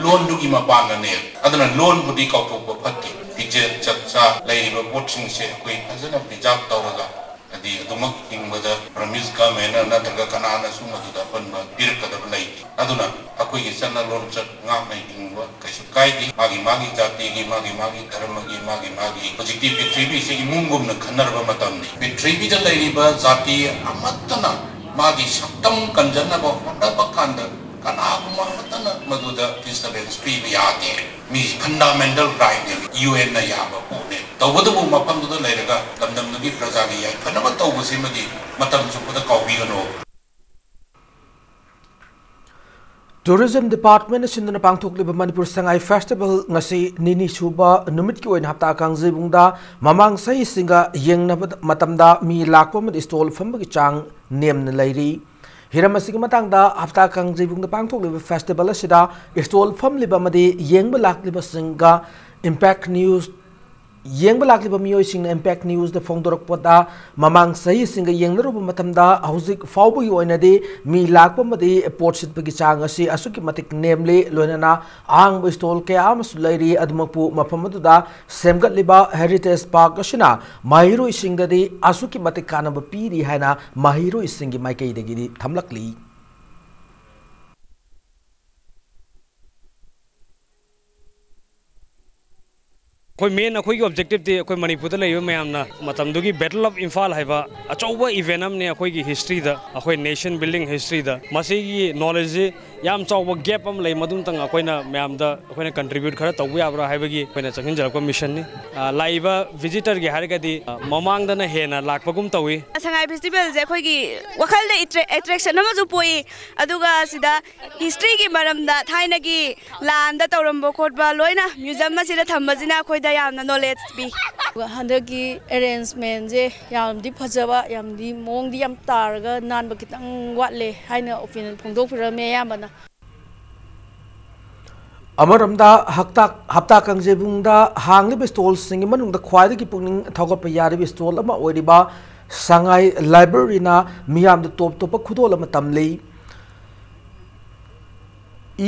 ꯂꯣꯟꯗꯨꯒꯤ ꯃꯄꯥꯟꯅꯅꯦ꯫ ꯑꯗꯨꯅ ꯂꯣꯟꯕꯨꯗꯤ ꯀꯥꯎꯊꯣꯛꯄ ꯐꯠꯇꯦ꯫ ꯐꯤꯖꯦꯠ ꯆꯛꯆꯥ ꯂꯩꯔꯤꯕ ꯄꯣꯠꯁꯤꯡꯁꯦ ꯑꯩꯈꯣꯏ ꯐꯖꯅ preserve ꯇꯧꯔꯒ, ꯍꯥꯏꯗꯤ ꯑꯗꯨꯃꯛ ꯍꯤꯡꯕꯗ ꯄ꯭ꯔꯃꯤꯁ ꯒꯃꯦꯟꯅ ꯅꯠꯇ꯭ꯔꯒ ꯀꯅꯥꯅꯁꯨ ꯃꯗꯨꯗ ꯑꯄꯟꯕ ꯄꯤꯔꯛꯀꯗꯕ ꯂꯩꯇꯦ꯫ ꯑꯗꯨꯅ ꯑꯩꯈꯣꯏꯒꯤ ꯆꯠꯅ ꯂꯣꯟꯆꯠ ꯉꯥꯛꯅ ꯍꯤꯡꯕ ꯀꯩꯁꯨ ꯀꯥꯏꯗꯦ꯫ ꯃꯥꯒꯤ ꯃꯥꯒꯤ ꯖꯥꯇꯤꯒꯤ, ꯃꯥꯒꯤ ꯃꯥꯒꯤ ꯙꯔꯃꯒꯤ, ꯃꯥꯒꯤ ꯃꯥꯒꯤ, ꯍꯧꯖꯤꯛꯇꯤ ꯄ꯭ꯔꯤꯊꯤꯕꯤꯁꯦ ꯏꯃꯨꯡꯒꯨꯝꯅ ꯈꯟꯅꯔꯕ ꯃꯇꯝꯅꯤ꯫ ꯄ꯭ꯔꯤꯊꯤꯕꯤꯗ ꯂꯩꯔꯤꯕ ꯖꯥꯇꯤ ꯑꯃꯠꯇꯅ ꯃꯥꯒꯤ ꯁꯛꯇꯝ ꯀꯟꯖꯅꯕ ꯍꯣꯠꯅꯕ ꯀꯥꯟꯗ ꯀꯅꯥꯒꯨꯝꯕ ꯑꯃꯠꯇꯅ ꯃꯗꯨꯗ disturbance ꯄꯤꯕ ꯌꯥꯗꯦ꯫ ꯃꯤ fundamental right ꯅꯦ, ꯌꯨ ꯑꯦꯟꯅ ꯌꯥꯕ ꯄꯣꯠꯅꯦ꯫ ꯇꯧꯕꯇꯕꯨ ꯃꯐꯝꯗꯨꯗ ꯂꯩꯔꯒ ꯂꯝꯗꯝꯗꯨꯒꯤ ꯄ꯭ꯔꯖꯥꯒꯤ ꯌꯥꯏꯐꯅꯕ ꯇꯧꯕꯁꯤꯃꯗꯤ ꯃꯇꯝ ꯆꯨꯞꯄꯗ ꯀꯥꯎꯕꯤꯒꯅꯨ꯫ Tourism Department ꯅ ꯁꯤꯟꯗꯨꯅ ꯄꯥꯡꯊꯣꯛꯂꯤꯕ ꯃꯅꯤꯄꯨꯔ ꯁꯉꯥꯏ Festival ꯉꯁꯤ ꯅꯤꯅꯤ ꯁꯨꯕ ꯅꯨꯃꯤꯠꯀꯤ ꯑꯣꯏꯅ ꯍꯞꯇꯥ ꯀꯥꯡꯖꯩꯕꯨꯡꯗ ꯃꯃꯥꯡ ꯆꯍꯤꯁꯤꯡꯒ ꯌꯦꯡꯅꯕ ꯃꯇꯝꯗ ꯃꯤ ꯂꯥꯛꯄ ꯑꯃꯗꯤ stall ꯐꯝꯕꯒꯤ ꯆꯥꯡ ꯅꯦꯝꯅ ꯂꯩꯔꯤ꯫ ꯍꯤꯔꯝ ꯑꯁꯤꯒꯤ ꯃꯇꯥꯡꯗ ꯍꯞꯇꯥ ꯀꯥꯡꯖꯩꯕꯨꯡꯗ ꯄꯥꯡꯊꯣꯛꯂꯤꯕ festival ꯑꯁꯤꯗ stall ꯐꯝꯂꯤꯕ ꯑꯃꯗꯤ ꯌꯦꯡꯕ ꯂꯥꯛꯂꯤꯕꯁꯤꯡꯒ Impact News, ꯌꯦꯡꯕ ꯂꯥꯛꯂꯤꯕ ꯃꯤꯑꯣꯏꯁꯤꯡꯅ Impact News ꯗ ꯐꯣꯡꯗꯣꯔꯛꯄꯗ, ꯃꯃꯥꯡ ꯆꯍꯤꯁꯤꯡꯒ ꯌꯦꯡꯅꯔꯨꯕ ꯃꯇꯝꯗ ꯍꯧꯖꯤꯛ ꯐꯥꯎꯕꯒꯤ ꯑꯣꯏꯅꯗꯤ ꯃꯤ ꯂꯥꯛꯄ ꯑꯃꯗꯤ ꯄꯣꯠ ꯁꯤꯠꯄꯒꯤ ꯆꯥꯡ ꯑꯁꯤ ꯑꯁꯨꯛꯀꯤ ꯃꯇꯤꯛ ꯅꯦꯝꯂꯤ꯫ ꯂꯣꯏꯅꯅ ꯑꯍꯥꯡꯕ stall ꯀꯌꯥ ꯑꯃꯁꯨ ꯂꯩꯔꯤ꯫ ꯑꯗꯨꯃꯛꯄꯨ ꯃꯐꯝ ꯑꯗꯨꯗ ꯁꯦꯝꯒꯠꯂꯤꯕ Heritage Park ꯑꯁꯤꯅ ꯃꯍꯩꯔꯣꯏꯁꯤꯡꯗꯗꯤ ꯑꯁꯨꯛꯀꯤ ꯃꯇꯤꯛ ꯀꯥꯟꯅꯕ ꯄꯤꯔꯤ ꯍꯥꯏꯅ ꯃꯍꯩꯔꯣꯏꯁꯤꯡꯒꯤ ꯃꯥꯏꯀꯩꯗꯒꯤꯗꯤ ꯊꯝꯂꯛꯂꯤ꯫ ꯑꯩꯈꯣꯏ ꯃꯦꯟ ꯑꯩꯈꯣꯏꯒꯤ ꯑꯣꯕꯖꯦꯛꯇꯤꯚꯇꯤ ꯑꯩꯈꯣꯏ ꯃꯅꯤꯄꯨꯔꯗ ꯂꯩꯔꯤꯕ ꯃꯌꯥꯝꯅ ꯃꯇꯝꯗꯨꯒꯤ ꯕꯦꯇꯜ ꯑꯣꯐ ꯏꯝꯐꯥꯜ ꯍꯥꯏꯕ ꯑꯆꯧꯕ ꯏꯚꯦꯟ ꯑꯃꯅꯤ ꯑꯩꯈꯣꯏꯒꯤ ꯍꯤꯁꯇ꯭ꯔꯤꯗ, ꯑꯩꯈꯣꯏ ꯅꯦꯁꯟ ꯕꯤꯜꯗꯤꯡ ꯍꯤꯁꯇ꯭ꯔꯤꯗ꯫ ꯃꯁꯤꯒꯤ ꯅꯣꯂꯦꯖꯁꯤ ꯌꯥꯝ ꯆꯥꯎꯕ ꯒꯦꯞ ꯑꯃ ꯂꯩ, ꯃꯗꯨꯝꯇꯪ ꯑꯩꯈꯣꯏꯅ ꯃꯌꯥꯝꯗ ꯑꯩꯈꯣꯏꯅ ꯀꯟꯇ꯭ꯔꯤꯕ꯭ꯌꯨꯠ ꯈꯔ ꯇꯧꯕ ꯌꯥꯕ꯭ꯔꯥ ꯍꯥꯏꯕꯒꯤ ꯑꯩꯈꯣꯏꯅ ꯆꯪꯁꯤꯟꯖꯔꯛꯄ ꯃꯤꯁꯟꯅꯤ꯫ ꯑ, ꯂꯥꯛꯏꯕ ꯚꯤꯖꯤꯇꯔꯒꯤ ꯍꯥꯏꯔꯒꯗꯤ, ꯑ, ꯃꯃꯥꯡꯗꯅ ꯍꯦꯟꯅ ꯂꯥꯛꯄꯒꯨꯝ ꯇꯧꯏ꯫ ꯁꯉꯥꯏ ꯐꯦꯁꯇꯤꯚꯦꯜꯁꯦ ꯑꯩꯈꯣꯏꯒꯤ ꯋꯥꯈꯜꯗ ꯑꯦꯇ꯭ꯔꯦꯛꯁꯟ ꯑꯃꯁꯨ ꯄꯣꯛꯏ, ꯑꯗꯨꯒ ꯁꯤꯗ ꯍꯤꯁꯇ꯭ꯔꯤꯒꯤ ꯃꯔꯝꯗ, ꯊꯥꯏꯅꯒꯤ ꯂꯥꯟꯗ ꯇꯧꯔꯝꯕ ꯈꯣꯠꯄ ꯂꯣꯏꯅ ꯃ꯭ꯌꯨꯖꯝ ꯑꯁꯤꯗ ꯊꯝꯕꯁꯤꯅ ꯑꯩꯈꯣꯏꯗ ꯌꯥꯝꯅ ꯅꯣꯂꯦꯖ ꯄꯤ꯫ ꯍꯟꯗꯛꯀꯤ ꯑꯦꯔꯦꯟꯖꯃꯦꯟꯁꯦ ꯌꯥꯝꯗꯤ ꯐꯖꯕ, ꯌꯥꯝꯗꯤ ꯃꯑꯣꯡꯗꯤ ꯌꯥꯝ ꯇꯥꯔꯒ ꯅꯥꯟꯕ ꯈꯤꯇꯪ ꯋꯥꯠꯂꯦ ꯍꯥꯏꯅ ꯑꯣꯄꯤꯅꯤꯌꯟ ꯐꯣꯡꯗꯣꯛꯄꯤꯔꯝꯃꯦ ꯑꯌꯥꯝꯕꯅ꯫ ꯑꯃꯔꯣꯝꯗ ꯍꯞꯇꯥ ꯍꯞꯇꯥ ꯀꯥꯡꯖꯩꯕꯨꯡꯗ ꯍꯥꯡꯂꯤꯕ ꯁ꯭ꯇꯣꯜꯁꯤꯡꯒꯤ ꯃꯅꯨꯡꯗ ꯈ꯭ꯋꯥꯏꯗꯒꯤ ꯄꯨꯛꯅꯤꯡ ꯊꯧꯒꯠꯄ ꯌꯥꯔꯤꯕ ꯁ꯭ꯇꯣꯜ ꯑꯃ ꯑꯣꯏꯔꯤꯕ ꯁꯉꯥꯏ ꯂꯥꯏꯕ꯭ꯔꯦꯔꯤꯅ ꯃꯤꯌꯥꯝꯗ ꯇꯣꯞ ꯇꯣꯞꯄ ꯈꯨꯗꯣꯜ ꯑꯃ ꯇꯝꯂꯤ꯫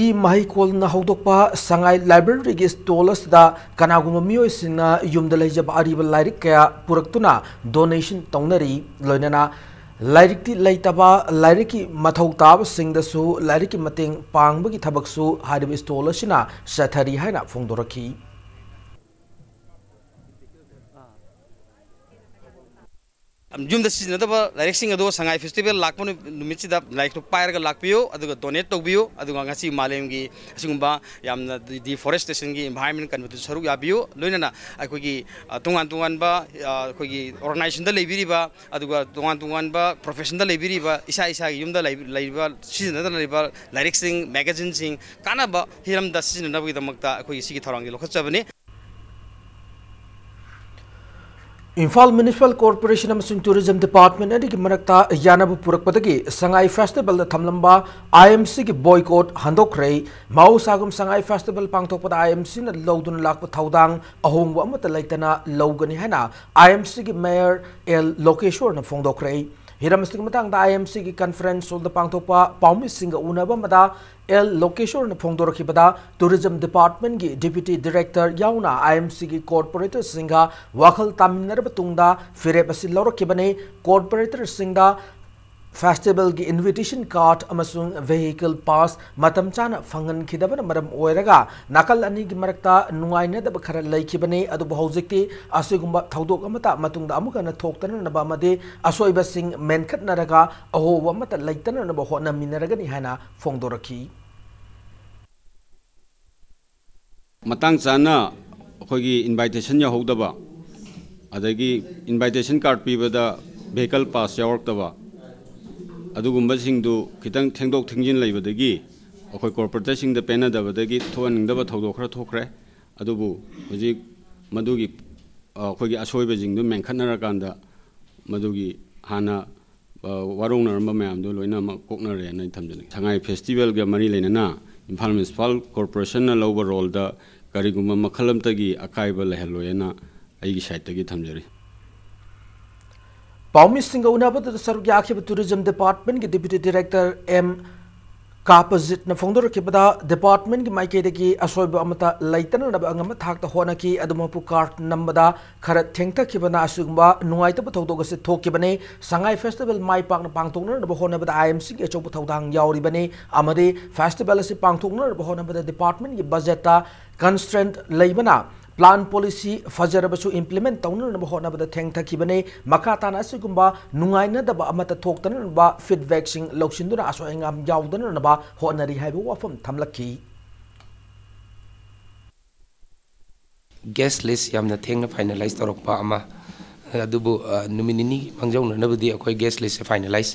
ꯏ ꯃꯍꯩꯀꯣꯜꯅ ꯍꯧꯗꯣꯛꯄ ꯁꯉꯥꯏ ꯂꯥꯏꯕ꯭ꯔꯦꯔꯤꯒꯤ ꯁ꯭ꯇꯣꯜ ꯑꯁꯤꯗ ꯀꯅꯥꯒꯨꯝꯕ ꯃꯤꯑꯣꯏꯁꯤꯡꯅ ꯌꯨꯝꯗ ꯂꯩꯖꯕ ꯑꯔꯤꯕ ꯂꯥꯏꯔꯤꯛ ꯀꯌꯥ ꯄꯨꯔꯛꯇꯨꯅ ꯗꯣꯅꯦꯁꯟ ꯇꯧꯅꯔꯤ꯫ ꯂꯣꯏꯅꯅ ꯂꯥꯏꯔꯤꯛꯇꯤ ꯂꯩꯇꯕ, ꯂꯥꯏꯔꯤꯛꯀꯤ ꯃꯊꯧ ꯇꯥꯕꯁꯤꯡꯗꯁꯨ ꯂꯥꯏꯔꯤꯛꯀꯤ ꯃꯇꯦꯡ ꯄꯥꯡꯕꯒꯤ ꯊꯕꯛꯁꯨ ꯍꯥꯏꯔꯤꯕ ꯁ꯭ꯇꯣꯜ ꯑꯁꯤꯅ ꯆꯠꯊꯔꯤ ꯍꯥꯏꯅ ꯐꯣꯡꯗꯣꯔꯛꯈꯤ꯫ ꯌꯨꯝꯗ ꯁꯤꯖꯤꯟꯅꯗꯕ ꯂꯥꯏꯔꯤꯛꯁꯤꯡ ꯑꯗꯨ ꯁꯉꯥꯏ ꯐꯦꯁꯇꯤꯚꯦꯜ ꯂꯥꯛꯄ ꯅꯨ-, ꯅꯨꯃꯤꯠꯁꯤꯗ ꯂꯥꯏꯔꯤꯛꯇꯨ ꯄꯥꯏꯔꯒ ꯂꯥꯛꯄꯤꯌꯨ, ꯑꯗꯨꯒ ꯗꯣꯅꯦꯠ ꯇꯧꯕꯤꯌꯨ, ꯑꯗꯨꯒ ꯉꯁꯤ ꯃꯥꯂꯦꯝꯒꯤ ꯑꯁꯤꯒꯨꯝꯕ ꯌꯥꯝꯅ ꯗꯤ-, ꯗꯤꯐꯣꯔꯦꯁꯇꯦꯁꯟꯒꯤ, ꯏꯟꯚꯥꯏꯔꯟꯃꯦꯟ ꯀꯟꯕꯗꯨ ꯁꯔꯨꯛ ꯌꯥꯕꯤꯌꯨ꯫ ꯂꯣꯏꯅꯅ ꯑꯩꯈꯣꯏꯒꯤ, ꯑ, ꯇꯣꯉꯥꯟ ꯇꯣꯉꯥꯟꯕ, ꯑ, ꯑꯩꯈꯣꯏꯒꯤ ꯑꯣꯔꯒꯅꯥꯏꯖꯦꯁꯟꯗ ꯂꯩꯕꯤꯔꯤꯕ, ꯑꯗꯨꯒ ꯇꯣꯉꯥꯟ ꯇꯣꯉꯥꯟꯕ ꯄ꯭ꯔꯣꯐꯦꯁꯟꯗ ꯂꯩꯕꯤꯔꯤꯕ, ꯏꯁꯥ ꯏꯁꯥꯒꯤ ꯌꯨꯝꯗ ꯂꯩ-, ꯂꯩꯔꯤꯕ, ꯁꯤꯖꯤꯟꯅꯗꯅ ꯂꯩꯔꯤꯕ ꯂꯥꯏꯔꯤꯛꯁꯤꯡ, ꯃꯦꯒꯥꯖꯤꯟꯁꯤꯡ, ꯀꯥꯟꯅꯕ ꯍꯤꯔꯝꯗ ꯁꯤꯖꯤꯟꯅꯅꯕꯒꯤꯗꯃꯛꯇ ꯑꯩꯈꯣꯏꯒꯤ ꯁꯤꯒꯤ ꯊꯧꯔꯥꯡꯁꯤ ꯂꯧꯈꯠꯆꯕꯅꯤ꯫ ꯏꯝꯐꯥꯜ ꯃ꯭ꯌꯨꯅꯤꯁꯤꯄꯥꯜ ꯀꯣꯔꯄꯣꯔꯦꯁꯟ ꯑꯃꯁꯨꯡ ꯇꯨꯔꯤꯖꯝ ꯗꯤꯄꯥꯔꯠꯃꯦꯟ ꯑꯅꯤꯒꯤ ꯃꯔꯛꯇ ꯌꯥꯅꯕ ꯄꯨꯔꯛꯄꯗꯒꯤ ꯁꯉꯥꯏ ꯐꯦꯁꯇꯤꯚꯦꯜꯗ ꯊꯝꯂꯝꯕ ꯑꯥꯏ ꯑꯦꯝ ꯁꯤꯒꯤ ꯕꯣꯏꯀꯣꯠ ꯍꯟꯗꯣꯛꯈ꯭ꯔꯦ꯫ ꯃꯍꯧꯁꯥꯒꯨꯝ ꯁꯉꯥꯏ ꯐꯦꯁꯇꯤꯚꯦꯜ ꯄꯥꯡꯊꯣꯛꯄꯗ ꯑꯥꯏ ꯑꯦꯝ ꯁꯤꯅ ꯂꯧꯗꯨꯅ ꯂꯥꯛꯄ ꯊꯧꯗꯥꯡ ꯑꯍꯣꯡꯕ ꯑꯃꯠꯇ ꯂꯩꯇꯅ ꯂꯧꯒꯅꯤ ꯍꯥꯏꯅ ꯑꯥꯏ ꯑꯦꯝ ꯁꯤꯒꯤ ꯃꯦꯌꯔ ꯑꯦꯜ ꯂꯣꯀꯦꯁꯣꯔꯅ ꯐꯣꯡꯗꯣꯛꯈ꯭ꯔꯦ꯫ ꯍꯤꯔꯝ ꯑꯁꯤꯒꯤ ꯃꯇꯥꯡꯗ ꯑꯥꯏ ꯑꯦꯝ ꯁꯤꯒꯤ ꯀꯟꯐꯔꯦꯟꯁ ꯍꯣꯜꯗ ꯄꯥꯡꯊꯣꯛꯄ ꯄꯥꯎꯃꯤꯁꯤꯡꯒ ꯎꯅꯕ ꯑꯃꯗ ꯑꯦꯜ ꯂꯣꯀꯦꯁꯣꯔꯅ ꯐꯣꯡꯗꯣꯔꯛꯈꯤꯕꯗ, ꯇꯨꯔꯤꯖꯝ ꯗꯤꯄꯥꯔꯠꯃꯦꯟꯒꯤ ꯗꯤꯄ꯭ꯌꯨꯇꯤ ꯗꯤꯔꯦꯛꯇꯔ ꯌꯥꯎꯅ ꯑꯥꯏ ꯑꯦꯝ ꯁꯤꯒꯤ ꯀꯣꯔꯄꯣꯔꯦꯇꯔꯁꯤꯡꯒ ꯋꯥꯈꯜ ꯇꯥꯃꯤꯟꯅꯔꯕ ꯇꯨꯡꯗ ꯐꯤꯔꯦꯞ ꯑꯁꯤ ꯂꯧꯔꯛꯈꯤꯕꯅꯤ꯫ ꯀꯣꯔꯄꯣꯔꯦꯇꯔꯁꯤꯡꯗ Festivalꯒꯤ invitation card ꯑꯃꯁꯨꯡ vehicle pass ꯃꯇꯝ ꯆꯥꯅ ꯐꯪꯍꯟꯈꯤꯗꯕꯅ ꯃꯔꯝ ꯑꯣꯏꯔꯒ ꯅꯥꯀꯜ ꯑꯅꯤꯒꯤ ꯃꯔꯛꯇ ꯅꯨꯡꯉꯥꯏꯅꯗꯕ ꯈꯔ ꯂꯩꯈꯤꯕꯅꯤ꯫ ꯑꯗꯨꯕꯨ ꯍꯧꯖꯤꯛꯇꯤ ꯑꯁꯤꯒꯨꯝꯕ ꯊꯧꯗꯣꯛ ꯑꯃꯠꯇ ꯃꯇꯨꯡꯗ ꯑꯃꯨꯛ ꯍꯟꯅ ꯊꯣꯛꯇꯅꯅꯕ ꯑꯃꯗꯤ ꯑꯁꯣꯏꯕꯁꯤꯡ ꯃꯦꯟꯈꯠꯅꯔꯒ ꯑꯍꯣꯕ ꯑꯃꯠꯇ ꯂꯩꯇꯅꯅꯕ ꯍꯣꯠꯅꯃꯤꯟꯅꯔꯒꯅꯤ ꯍꯥꯏꯅ ꯐꯣꯡꯗꯣꯔꯛꯈꯤ꯫ ꯃꯇꯥꯡ ꯆꯥꯅ ꯑꯩꯈꯣꯏꯒꯤ invitation ꯌꯧꯍꯧꯗꯕ, ꯑꯗꯒꯤ invitation card ꯄꯤꯕꯗ vehicle pass ꯌꯥꯎꯔꯛꯇꯕ, ꯑꯗꯨꯒꯨꯝꯕꯁꯤꯡꯗꯨ ꯈꯤꯇꯪ ꯊꯦꯡꯗꯣꯛ ꯊꯦꯡꯖꯤꯟ ꯂꯩꯕꯗꯒꯤ ꯑꯩꯈꯣꯏ corporatorꯁꯤꯡꯗ ꯄꯦꯟꯅꯗꯕꯗꯒꯤ ꯊꯣꯛꯍꯟꯅꯤꯡꯗꯕ ꯊꯧꯗꯣꯛ ꯈꯔ ꯊꯣꯛꯈ꯭ꯔꯦ꯫ ꯑꯗꯨꯕꯨ ꯍꯧꯖꯤꯛ ꯃꯗꯨꯒꯤ, ꯑ, ꯑꯩꯈꯣꯏꯒꯤ ꯑꯁꯣꯏꯕꯁꯤꯡꯗꯨ ꯃꯦꯟꯈꯠꯅꯔꯀꯥꯟꯗ ꯃꯗꯨꯒꯤ ꯍꯥꯟꯅ, ꯑ, ꯋꯥꯔꯧꯅꯔꯝꯕ ꯃꯌꯥꯝꯗꯨ ꯂꯣꯏꯅꯃꯛ ꯀꯣꯛꯅꯔꯦꯅ ꯑꯩ ꯊꯝꯖꯅꯤꯡꯉꯤ꯫ ꯁꯉꯥꯏ festivalꯒ ꯃꯔꯤ ꯂꯩꯅꯅ ꯏꯝꯐꯥꯜ Municipal Corporationꯅ ꯂꯧꯕ roleꯗ ꯀꯔꯤꯒꯨꯝꯕ ꯃꯈꯜ ꯑꯃꯠꯇꯒꯤ ꯑꯀꯥꯏꯕ ꯂꯩꯍꯜꯂꯣꯏꯅ ꯑꯩꯒꯤ sideꯇꯒꯤ ꯊꯝꯖꯔꯤ꯫ ꯄꯥꯎꯃꯤꯁꯤꯡꯒ ꯎꯅꯕꯗꯨꯗ ꯁꯔꯨꯛ ꯌꯥꯈꯤꯕ Tourism Departmentꯀꯤ Deputy Director ꯑꯦꯝ ꯀꯥꯄꯖꯤꯠꯅ ꯐꯣꯡꯗꯣꯔꯛꯈꯤꯕꯗ, departmentꯀꯤ ꯃꯥꯏꯀꯩꯗꯒꯤ ꯑꯁꯣꯏꯕ ꯑꯃꯠꯇ ꯂꯩꯇꯅꯅꯕ ꯑꯉꯝꯕ ꯊꯥꯛꯇ ꯍꯣꯠꯅꯈꯤ꯫ ꯑꯗꯨ ꯃꯄꯨ card ꯅꯝꯕꯗ ꯈꯔ ꯊꯦꯡꯊꯈꯤꯕꯅ ꯑꯁꯤꯒꯨꯝꯕ ꯅꯨꯡꯉꯥꯏꯇꯕ ꯊꯧꯗꯣꯛ ꯑꯁꯤ ꯊꯣꯛꯈꯤꯕꯅꯤ꯫ ꯁꯉꯥꯏ festival ꯃꯥꯏ ꯄꯥꯛꯅ ꯄꯥꯡꯊꯣꯛꯅꯅꯕ ꯍꯣꯠꯅꯕꯗ IMCꯒꯤ ꯑꯆꯧꯕ ꯊꯧꯗꯥꯡ ꯌꯥꯎꯔꯤꯕꯅꯤ ꯑꯃꯗꯤ festival ꯑꯁꯤ ꯄꯥꯡꯊꯣꯛꯅꯅꯕ ꯍꯣꯠꯅꯕꯗ departmentꯀꯤ budgetꯇ constraint ꯂꯩꯕꯅ plan policy ꯐꯖꯔꯕꯁꯨ implement ꯇꯧꯅꯅꯕ ꯍꯣꯠꯅꯕꯗ ꯊꯦꯡꯊꯈꯤꯕꯅꯤ꯫ ꯃꯈꯥ ꯇꯥꯅ ꯑꯁꯤꯒꯨꯝꯕ ꯅꯨꯡꯉꯥꯏꯅꯗꯕ ꯑꯃꯠꯇ ꯊꯣꯛꯇꯅꯅꯕ feedbackꯁꯤꯡ ꯂꯧꯁꯤꯟꯗꯨꯅ ꯑꯁꯣꯏ ꯑꯉꯥꯝ ꯌꯥꯎꯗꯅꯅꯕ ꯍꯣꯠꯅꯔꯤ ꯍꯥꯏꯕ ꯋꯥꯐꯝ ꯊꯝꯂꯛꯈꯤ꯫ Guest list ꯌꯥꯝꯅ ꯊꯦꯡꯅ finalize ꯇꯧꯔꯛꯄ ꯑꯃ, ꯑꯗꯨꯕꯨ, ꯑ, ꯅꯨꯃꯤꯠ ꯅꯤꯅꯤ ꯃꯥꯡꯖꯧꯅꯅꯕꯗꯤ ꯑꯩꯈꯣꯏ guest listꯁꯦ finalize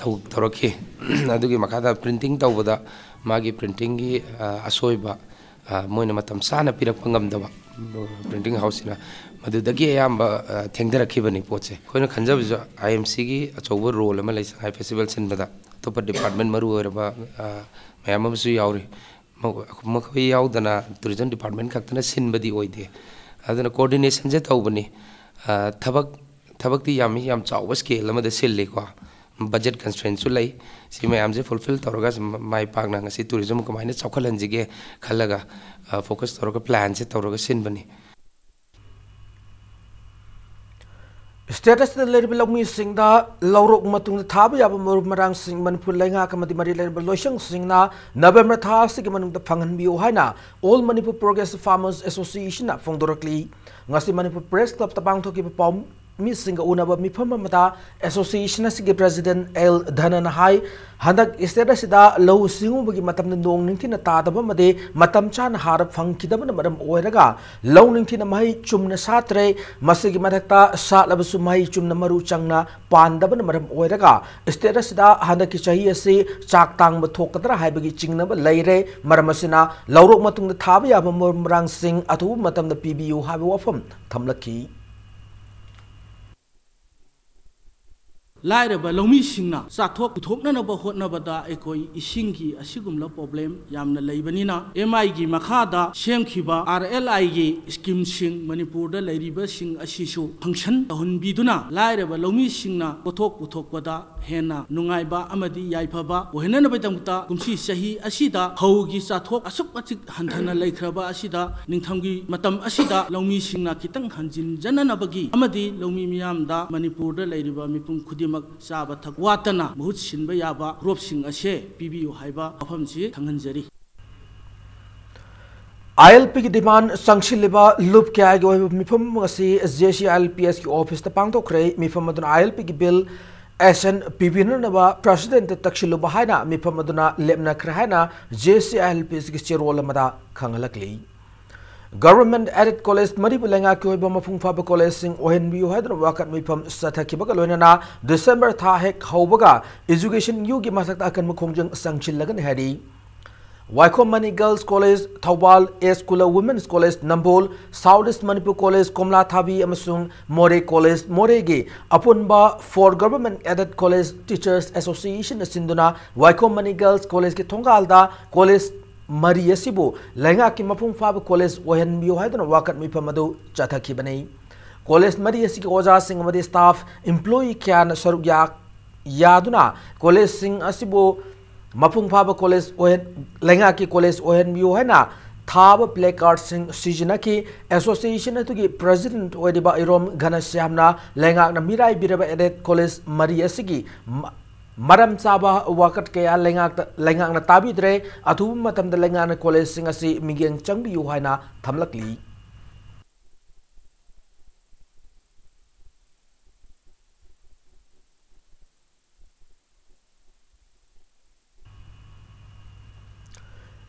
ꯇꯧ-, ꯇꯧꯔꯛꯈꯤ꯫ ꯑꯗꯨꯒꯤ ꯃꯈꯥꯗ printing ꯇꯧꯕꯗ ꯃꯥꯒꯤ printingꯒꯤ, ꯑ, ꯑꯁꯣꯏꯕ, ꯑ, ꯃꯣꯏꯅ ꯃꯇꯝ ꯆꯥꯅ ꯄꯤꯔꯛꯄ ꯉꯝꯗꯕ, printing houseꯁꯤꯅ, ꯃꯗꯨꯗꯒꯤ ꯑꯌꯥꯝꯕ, ꯑ, ꯊꯦꯡꯊꯔꯛꯈꯤꯕꯅꯤ ꯄꯣꯠꯁꯦ꯫ ꯑꯩꯈꯣꯏꯅ ꯈꯟꯖꯕꯁꯨ IMCꯒꯤ ꯑꯆꯧꯕ role ꯑꯃ ꯂꯩ ꯁꯉꯥꯏ festival ꯁꯤꯟꯕꯗ꯫ ꯑꯇꯣꯞꯄ department ꯃꯔꯨ ꯑꯣꯏꯔꯕ, ꯑ, ꯃꯌꯥꯝ ꯑꯃꯁꯨ ꯌꯥꯎꯔꯤ꯫ ꯃꯈꯣꯏ ꯌꯥꯎꯗꯅ tourism department ꯈꯛꯇꯅ ꯁꯤꯟꯕꯗꯤ ꯑꯣꯏꯗꯦ꯫ ꯑꯗꯨꯅ coordinationꯁꯦ ꯇꯧꯕꯅꯤ꯫ ꯑ, ꯊꯕꯛ, ꯊꯕꯛꯇꯤ ꯌꯥꯝꯃꯤ, ꯌꯥꯝ ꯆꯥꯎꯕ scale ꯑꯃꯗ ꯁꯤꯜꯂꯤꯀꯣ꯫ Budget constraintꯁꯨ ꯂꯩ꯫ ꯁꯤ ꯃꯌꯥꯝꯁꯦ fulfill ꯇꯧꯔꯒ ꯃꯥꯏ ꯄꯥꯛꯅ ꯉꯁꯤ tourism ꯀꯃꯥꯏꯅ ꯆꯥꯎꯈꯠꯍꯟꯁꯤꯒꯦ ꯈꯜꯂꯒ, ꯑ, focus ꯇꯧꯔꯒ planꯁꯦ ꯇꯧꯔꯒ ꯁꯤꯟꯕꯅꯤ꯫ State ꯑꯁꯤꯗ ꯂꯩꯔꯤꯕ ꯂꯧꯃꯤꯁꯤꯡꯗ ꯂꯧꯔꯣꯛ ꯃꯇꯨꯡꯗ ꯊꯥꯕ ꯌꯥꯕ ꯃꯔꯨ ꯃꯔꯥꯡꯁꯤꯡ ꯃꯅꯤꯄꯨꯔ ꯂꯩꯉꯥꯛ ꯑꯃꯗꯤ ꯃꯔꯤ ꯂꯩꯅꯕ ꯂꯣꯏꯁꯪꯁꯤꯡꯅ ꯅꯕꯦꯝꯕꯔ ꯊꯥ ꯑꯁꯤꯒꯤ ꯃꯅꯨꯡꯗ ꯐꯪꯍꯟꯕꯤꯌꯨ ꯍꯥꯏꯅ All Manipur Progressive Farmers Association ꯅ ꯐꯣꯡꯗꯣꯔꯛꯂꯤ꯫ ꯉꯁꯤ ꯃꯅꯤꯄꯨꯔ ꯄ꯭ꯔꯦꯁ ꯀ꯭ꯂꯕꯇ ꯄꯥꯡꯊꯣꯛꯈꯤꯕ ꯄꯥꯎꯃꯤꯁꯤꯡꯒ ꯎꯅꯕ ꯃꯤꯐꯝ ꯑꯃꯗ ꯑꯦꯁꯣꯁꯤꯌꯦꯁꯟ ꯑꯁꯤꯒꯤ ꯄ꯭ꯔꯦꯁꯤꯗꯦꯟꯠ ꯑꯦꯜ ꯙꯅꯟ ꯍꯥꯏ, ꯍꯟꯗꯛ ꯁ꯭ꯇꯦꯠ ꯑꯁꯤꯗ ꯂꯧꯎ ꯁꯤꯡꯎꯕꯒꯤ ꯃꯇꯝꯗ ꯅꯣꯡ ꯅꯤꯡꯊꯤꯅ ꯇꯥꯗꯕ ꯑꯃꯗꯤ ꯃꯇꯝ ꯆꯥꯅ ꯍꯥꯔ ꯐꯪꯈꯤꯗꯕꯅ ꯃꯔꯝ ꯑꯣꯏꯔꯒ ꯂꯧ ꯅꯤꯡꯊꯤꯅ ꯃꯍꯩ ꯆꯨꯝꯅ ꯁꯥꯠꯇ꯭ꯔꯦ꯫ ꯃꯁꯤꯒꯤ ꯃꯊꯛꯇ ꯁꯥꯠꯂꯕꯁꯨ ꯃꯍꯩ ꯆꯨꯝꯅ ꯃꯔꯨ ꯆꯪꯅ ꯄꯥꯟꯗꯕꯅ ꯃꯔꯝ ꯑꯣꯏꯔꯒ ꯁ꯭ꯇꯦꯠ ꯑꯁꯤꯗ ꯍꯟꯗꯛꯀꯤ ꯆꯍꯤ ꯑꯁꯤ ꯆꯥꯛ ꯇꯥꯡꯕ ꯊꯣꯛꯀꯗ꯭ꯔꯥ ꯍꯥꯏꯕꯒꯤ ꯆꯤꯡꯅꯕ ꯂꯩꯔꯦ꯫ ꯃꯔꯝ ꯑꯁꯤꯅ ꯂꯧꯔꯣꯛ ꯃꯇꯨꯡꯗ ꯊꯥꯕ ꯌꯥꯕ ꯃꯔꯨ ꯃꯔꯥꯡꯁꯤꯡ ꯑꯊꯨꯕ ꯃꯇꯝꯗ ꯄꯤꯕꯤꯌꯨ ꯍꯥꯏꯕ ꯋꯥꯐꯝ ꯊꯝꯂꯛꯈꯤ꯫ ꯂꯥꯏꯔꯕ ꯂꯧꯃꯤꯁꯤꯡꯅ ꯆꯥꯊꯣꯛ ꯄꯨꯊꯣꯛꯅꯅꯕ ꯍꯣꯠꯅꯕꯗ ꯑꯩꯈꯣꯏ ꯏꯁꯤꯡꯒꯤ ꯑꯁꯤꯒꯨꯝꯂꯕ ꯄ꯭ꯔꯣꯕ꯭ꯂꯦꯝ ꯌꯥꯝꯅ ꯂꯩꯕꯅꯤꯅ, ꯑꯦꯝ ꯑꯥꯏꯒꯤ ꯃꯈꯥꯗ ꯁꯦꯝꯈꯤꯕ ꯑꯥꯔ ꯑꯦꯜ ꯑꯥꯏꯒꯤ ꯁ꯭ꯀꯤꯝꯁꯤꯡ ꯃꯅꯤꯄꯨꯔꯗ ꯂꯩꯔꯤꯕꯁꯤꯡ ꯑꯁꯤꯁꯨ ꯐꯪꯁꯟ ꯇꯧꯍꯟꯕꯤꯗꯨꯅ ꯂꯥꯏꯔꯕ ꯂꯧꯃꯤꯁꯤꯡꯅ ꯄꯣꯠꯊꯣꯛ ꯄꯨꯊꯣꯛꯄꯗ ꯍꯦꯟꯅ ꯅꯨꯡꯉꯥꯏꯕ ꯑꯃꯗꯤ ꯌꯥꯏꯐꯕ ꯑꯣꯏꯍꯟꯅꯕꯒꯤꯗꯃꯛꯇ ꯀꯨꯝꯁꯤ ꯆꯍꯤ ꯑꯁꯤꯗ ꯐꯧꯒꯤ ꯆꯥꯊꯣꯛ ꯑꯁꯨꯛ ꯃꯇꯤꯛ ꯍꯟꯊꯅ ꯂꯩꯈ꯭ꯔꯕ ꯑꯁꯤꯗ ꯅꯤꯡꯊꯝꯒꯤ ꯃꯇꯝ ꯑꯁꯤꯗ ꯂꯧꯃꯤꯁꯤꯡꯅ ꯈꯤꯇꯪ ꯍꯟꯖꯤꯟꯖꯅꯅꯕꯒꯤ ꯑꯃꯗꯤ ꯂꯧꯃꯤ ꯃꯤꯌꯥꯝꯗ ꯃꯅꯤꯄꯨꯔꯗ ꯂꯩꯔꯤꯕ ꯃꯤꯄꯨꯝ ꯈꯨꯗꯤꯡꯃꯛ ꯆꯥꯕ ꯊꯛ ꯋꯥꯠꯇꯅ ꯃꯍꯨꯠ ꯁꯤꯟꯕ ꯌꯥꯕ ꯀ꯭ꯔꯣꯞꯁꯤꯡ ꯑꯁꯦ ꯄꯤꯕꯤꯌꯨ ꯍꯥꯏꯕ ꯋꯥꯐꯝꯁꯤ ꯈꯪꯍꯟꯖꯔꯤ꯫ ꯑꯥꯏ ꯑꯦꯜ ꯄꯤꯒꯤ ꯗꯤꯃꯥꯟ ꯆꯪꯁꯤꯜꯂꯤꯕ ꯂꯨꯞ ꯀꯌꯥꯒꯤ ꯑꯣꯏꯕ ꯃꯤꯐꯝ ꯑꯁꯤ J C I L P ꯑꯦꯁꯀꯤ ꯑꯣꯐꯤꯁꯇ ꯄꯥꯡꯊꯣꯛꯈ꯭ꯔꯦ꯫ ꯃꯤꯐꯝ ꯑꯗꯨꯅ ꯑꯥꯏ ꯑꯦꯜ ꯄꯤꯒꯤ ꯕꯤꯜ ꯑꯦꯛꯁꯟ ꯄꯤꯕꯤꯅꯅꯕ ꯄ꯭ꯔꯦꯁꯤꯗꯦꯟꯠꯇ ꯇꯛꯁꯤꯜꯂꯨꯕ ꯍꯥꯏꯅ ꯃꯤꯐꯝ ꯑꯗꯨꯅ ꯂꯦꯞꯅꯈ꯭ꯔꯦ ꯍꯥꯏꯅ J C I L P ꯑꯦꯁꯀꯤ ꯆꯦꯔꯣꯜ ꯑꯃꯗ ꯈꯪꯍꯜꯂꯛꯂꯤ꯫ ꯒꯚꯔꯟꯃꯦꯟꯠ ꯑꯦꯗꯦꯗ ꯀꯣꯂꯦꯖ ꯃꯔꯤꯕꯨ ꯂꯩꯉꯥꯛꯀꯤ ꯑꯣꯏꯕ ꯃꯄꯨꯡ ꯐꯥꯕ ꯀꯣꯂꯦꯖꯁꯤꯡ ꯑꯣꯏꯍꯟꯕꯤꯌꯨ ꯍꯥꯏꯗꯨꯅ ꯋꯥꯀꯠ ꯃꯤꯐꯝ ꯆꯠꯊꯈꯤꯕꯒ ꯂꯣꯏꯅꯅ ꯗꯤꯁꯦꯝꯕꯔ ꯊꯥ ꯍꯦꯛ ꯍꯧꯕꯒ ꯏꯖꯨꯀꯦꯁꯟ ꯌꯨꯒꯤ ꯃꯊꯛꯇ ꯑꯀꯟꯕ ꯈꯣꯡꯖꯪ ꯆꯪꯁꯤꯜꯂꯒꯅꯤ ꯍꯥꯏꯔꯤ꯫ Waikhom Mani girls college Thoubal, S Kula women's college Nambol, south east Manipur college ꯀꯣꯝꯂꯥꯊꯥꯕꯤ ꯑꯃꯁꯨꯡ ꯃꯣꯔꯦ ꯀꯣꯂꯦꯖ ꯃꯣꯔꯦꯒꯤ ꯑꯄꯨꯟꯕ for government aided college teachers ꯑꯦꯁꯣꯁꯤꯌꯦꯁꯟꯅ ꯁꯤꯟꯗꯨꯅ ꯋꯥꯏꯈꯣꯝ ꯃꯅꯤ ꯒꯔꯜꯁ ꯀꯣꯂꯦꯖꯀꯤ ꯊꯣꯡꯒꯥꯜꯗ ꯀꯣꯂꯦꯖ ꯃꯔꯤ ꯑꯁꯤꯕꯨ ꯂꯩꯉꯥꯛꯀꯤ ꯃꯄꯨꯡ ꯐꯥꯕ ꯀꯣꯂꯦꯖ ꯑꯣꯏꯍꯟꯕꯤꯌꯨ ꯍꯥꯏꯗꯨꯅ ꯋꯥꯀꯠ ꯃꯤꯐꯝ ꯑꯗꯨ ꯆꯠꯊꯈꯤꯕꯅꯤ꯫ ꯀꯣꯂꯦꯖ ꯃꯔꯤ ꯑꯁꯤꯒꯤ ꯑꯣꯖꯥꯁꯤꯡ ꯑꯃꯗꯤ ꯁ꯭ꯇꯥꯐ, ꯏꯝꯄ꯭ꯂꯣꯌꯤ ꯀꯌꯥꯅ ꯁꯔꯨꯛ ꯌꯥ-, ꯌꯥꯗꯨꯅ ꯀꯣꯂꯦꯖꯁꯤꯡ ꯑꯁꯤꯕꯨ ꯃꯄꯨꯡ ꯐꯥꯕ ꯀꯣꯂꯦꯖ ꯑꯣꯏꯍꯟ-, ꯂꯩꯉꯥꯛꯀꯤ ꯀꯣꯂꯦꯖ ꯑꯣꯏꯍꯟꯕꯤꯌꯨ ꯍꯥꯏꯅ ꯊꯥꯕ placardꯁꯤꯡ ꯁꯤꯖꯤꯟꯅꯈꯤ꯫ Association ꯑꯗꯨꯒꯤ president ꯑꯣꯏꯔꯤꯕ ꯏꯔꯣꯝ ꯘꯅꯁ꯭ꯌꯥꯝꯅ ꯂꯩꯉꯥꯛꯅ ꯃꯤꯔꯥꯏꯕꯤꯔꯕ aided college ꯃꯔꯤ ꯑꯁꯤꯒꯤ ꯃ-, ꯃꯔꯝ ꯆꯥꯕ ꯋꯥꯀꯠ ꯀꯌꯥ ꯂꯩꯉꯥꯛꯇ, ꯂꯩꯉꯥꯛꯅ ꯇꯥꯕꯤꯗ꯭ꯔꯦ꯫ ꯑꯊꯨꯕ ꯃꯇꯝꯗ ꯂꯩꯉꯥꯛꯅ collegeꯁꯤꯡ ꯑꯁꯤ ꯃꯤꯠꯌꯦꯡ ꯆꯪꯕꯤꯌꯨ ꯍꯥꯏꯅ ꯊꯝꯂꯛꯂꯤ꯫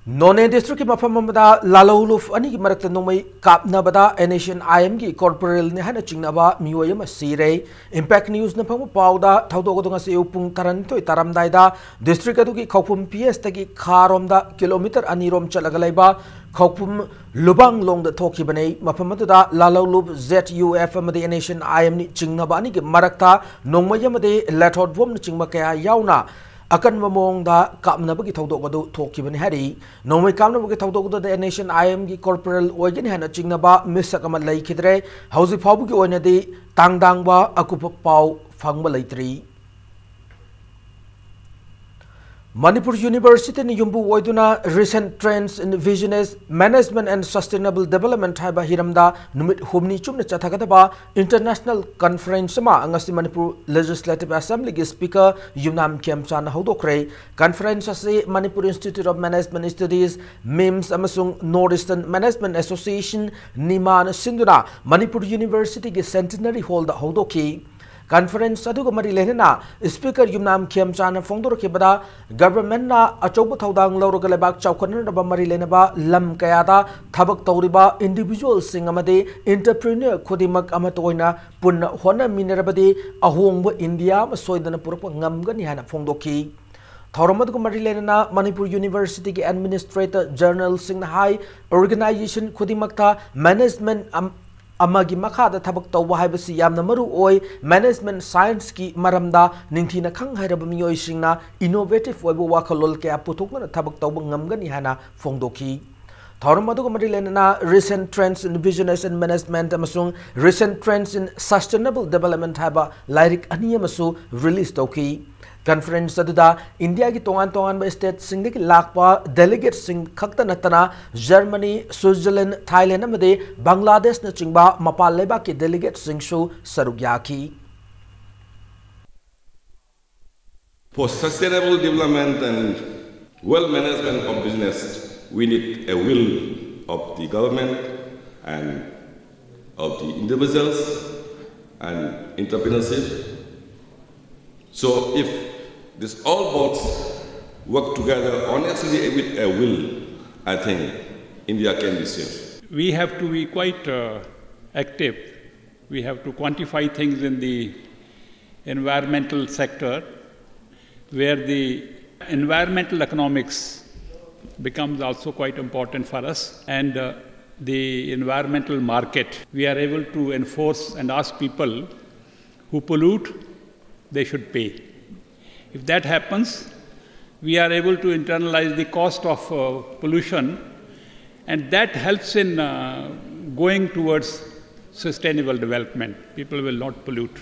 ꯅꯣꯅꯦ districtꯀꯤ ꯃꯐꯝ ꯑꯃꯗ ꯂꯥꯂꯧꯂꯨꯞ ꯑꯅꯤꯒꯤ ꯃꯔꯛꯇ ꯅꯣꯡꯃꯩ ꯀꯥꯞꯅꯕꯗ NSCN-IMꯒꯤ corporalꯅꯤ ꯍꯥꯏꯅ ꯆꯤꯡꯅꯕ ꯃꯤꯑꯣꯏ ꯑꯃ ꯁꯤꯔꯦ꯫ Impact Newsꯅ ꯐꯪꯕ ꯄꯥꯎꯗ ꯊꯧꯗꯣꯛ ꯑꯗꯨ ꯉꯁꯤ ꯑꯌꯨꯛ ꯄꯨꯡ ꯇꯔꯥꯅꯤꯊꯣꯏ ꯇꯥꯔꯝꯗꯥꯏꯗ district ꯑꯗꯨꯒꯤ ꯈꯧꯄꯨꯝ PSꯇꯒꯤ ꯈꯥꯔꯣꯝꯗ kilometre ꯑꯅꯤꯔꯣꯝ ꯆꯠꯂꯒ ꯂꯩꯕ ꯈꯧꯄꯨꯝ ꯂꯨꯕꯥꯡꯂꯣꯡꯗ ꯊꯣꯛꯈꯤꯕꯅꯤ꯫ ꯃꯐꯝ ꯑꯗꯨꯗ ꯂꯥꯂꯧꯂꯨꯞ ZUF ꯑꯃꯗꯤ NSCN-IMꯅꯤ ꯆꯤꯡꯅꯕ ꯑꯅꯤꯒꯤ ꯃꯔꯛꯇ ꯅꯣꯡꯃꯩ ꯑꯃꯗꯤ ꯂꯦꯊꯣꯠ ꯕꯣꯝꯅꯆꯤꯡꯕ ꯀꯌꯥ ꯌꯥꯎꯅ ꯑꯀꯟꯕ ꯃꯑꯣꯡꯗ ꯀꯥꯞꯅꯕꯒꯤ ꯊꯧꯗꯣꯛ ꯑꯗꯨ ꯊꯣꯛꯈꯤꯕꯅꯤ ꯍꯥꯏꯔꯤ꯫ ꯅꯣꯡꯃꯩ ꯀꯥꯞꯅꯕꯒꯤ ꯊꯧꯗꯣꯛ ꯑꯗꯨꯗ NSCN-IMꯒꯤ corporal ꯑꯣꯏꯒꯅꯤ ꯍꯥꯏꯅ ꯆꯤꯡꯅꯕ ꯃꯤꯁꯛ ꯑꯃ ꯂꯩꯈꯤꯗ꯭ꯔꯦ꯫ ꯍꯧꯖꯤꯛ ꯐꯥꯎꯕꯒꯤ ꯑꯣꯏꯅꯗꯤ ꯇꯥꯡꯗꯥꯡꯕ ꯑꯀꯨꯞꯄ ꯄꯥꯎ ꯐꯪꯕ ꯂꯩꯇ꯭ꯔꯤ꯫ ꯃꯅꯤꯄꯨꯔ Universityꯅ ꯌꯨꯝꯕꯨ ꯑꯣꯏꯗꯨꯅ Recent Trends in Business Management and Sustainable Development ꯍꯥꯏꯕ ꯍꯤꯔꯝꯗ ꯅꯨꯃꯤꯠ ꯍꯨꯝꯅꯤ ꯆꯨꯞꯅ ꯆꯠꯊꯒꯗꯕ international conference ꯑꯃ ꯉꯁꯤ ꯃꯅꯤꯄꯨꯔ Legislative Assemblyꯒꯤ Speaker ꯌꯨꯝꯅꯥꯝ ꯈꯦꯝꯆꯥꯟꯅ ꯍꯧꯗꯣꯛꯈ꯭ꯔꯦ꯫ Conference ꯑꯁꯤ Manipur Institute of Management Studies, MIMS, ꯑꯃꯁꯨꯡ North Eastern Management Association, NIMAꯅ ꯁꯤꯟꯗꯨꯅ ꯃꯅꯤꯄꯨꯔ Universityꯒꯤ Centenary Hallꯗ ꯍꯧꯗꯣꯛꯈꯤ꯫ Conference ꯑꯗꯨꯒ ꯃꯔꯤ ꯂꯩꯅꯅ Speaker ꯌꯨꯝꯅꯥꯝ ꯈꯦꯝꯆꯥꯟꯅ ꯐꯣꯡꯗꯣꯔꯛꯈꯤꯕꯗ, governmentꯅ ꯑꯆꯧꯕ ꯊꯧꯗꯥꯡ ꯂꯧꯔꯒ ꯂꯩꯕꯥꯛ ꯆꯥꯎꯈꯠꯅꯅꯕ ꯃꯔꯤ ꯂꯩꯅꯕ ꯂꯝ ꯀꯌꯥꯗ ꯊꯕꯛ ꯇꯧꯔꯤꯕ individualꯁꯤꯡ ꯑꯃꯗꯤ entrepreneur ꯈꯨꯗꯤꯡꯃꯛ ꯑꯃꯠꯇ ꯑꯣꯏꯅ ꯄꯨꯟꯅ ꯍꯣꯠꯅꯃꯤꯟꯅꯔꯕꯗꯤ ꯑꯍꯣꯡꯕ ꯏꯟꯗꯤꯌꯥ ꯑꯃ ꯁꯣꯏꯗꯅ ꯄꯨꯔꯛꯄ ꯉꯝꯒꯅꯤ ꯍꯥꯏꯅ ꯐꯣꯡꯗꯣꯛꯈꯤ꯫ ꯊꯧꯔꯝ ꯑꯗꯨꯒ ꯃꯔꯤ ꯂꯩꯅꯅ ꯃꯅꯤꯄꯨꯔ Universityꯒꯤ Administrator Generalꯁꯤꯡꯅ ꯍꯥꯏ, organization ꯈꯨꯗꯤꯡꯃꯛꯇ management ꯑꯝ-, ꯑꯃꯒꯤ ꯃꯈꯥꯗ ꯊꯕꯛ ꯇꯧꯕ ꯍꯥꯏꯕꯁꯤ ꯌꯥꯝꯅ ꯃꯔꯨ ꯑꯣꯏ꯫ Management scienceꯀꯤ ꯃꯔꯝꯗ ꯅꯤꯡꯊꯤꯅ ꯈꯪ ꯍꯩꯔꯕ ꯃꯤꯑꯣꯏꯁꯤꯡꯅ innovative ꯑꯣꯏꯕ ꯋꯥꯈꯜꯂꯣꯟ ꯀꯌꯥ ꯄꯨꯊꯣꯛꯇꯨꯅ ꯊꯕꯛ ꯇꯧꯕ ꯉꯝꯒꯅꯤ ꯍꯥꯏꯅ ꯐꯣꯡꯗꯣꯛꯈꯤ꯫ ꯊꯧꯔꯝ ꯑꯗꯨꯒ ꯃꯔꯤ ꯂꯩꯅꯅ Recent Trends in Business and Management ꯑꯃꯁꯨꯡ Recent Trends in Sustainable Development ꯍꯥꯏꯕ ꯂꯥꯏꯔꯤꯛ ꯑꯅꯤ ꯑꯃꯁꯨ release ꯇꯧꯈꯤ꯫ Conference ꯑꯗꯨꯗ ꯏꯟꯗꯤꯌꯥꯒꯤ ꯇꯣꯉꯥꯟ ꯇꯣꯉꯥꯟꯕ stateꯁꯤꯡꯗꯒꯤ ꯂꯥꯛꯄ delegateꯁꯤꯡ ꯈꯛꯇ ꯅꯠꯇꯅ ꯖꯔꯃꯅꯤ, ꯁ꯭ꯋꯤꯠꯖꯔꯂꯦꯟ, ꯊꯥꯏꯂꯦꯟ ꯑꯃꯗꯤ ꯕꯪꯒ꯭ꯂꯥꯗꯦꯁꯅꯆꯤꯡꯕ ꯃꯄꯥꯟ ꯂꯩꯕꯥꯛꯀꯤ delegateꯁꯤꯡꯁꯨ ꯁꯔꯨꯛ ꯌꯥꯈꯤ꯫ For sustainable development and well management of business, we need a will of the government and of the individuals and entrepreneurship. So if this all boards work together honestly with a will, I think India can be saved. We have to be quite uh, active. We have to quantify things in the environmental sector, where the environmental economics becomes also quite important for us, and uh, the environmental market. We are able to enforce and ask people who pollute, they should pay. If that happens, we are able to internalize the cost of uh, pollution, and that helps in uh, going towards sustainable development. People will not pollute.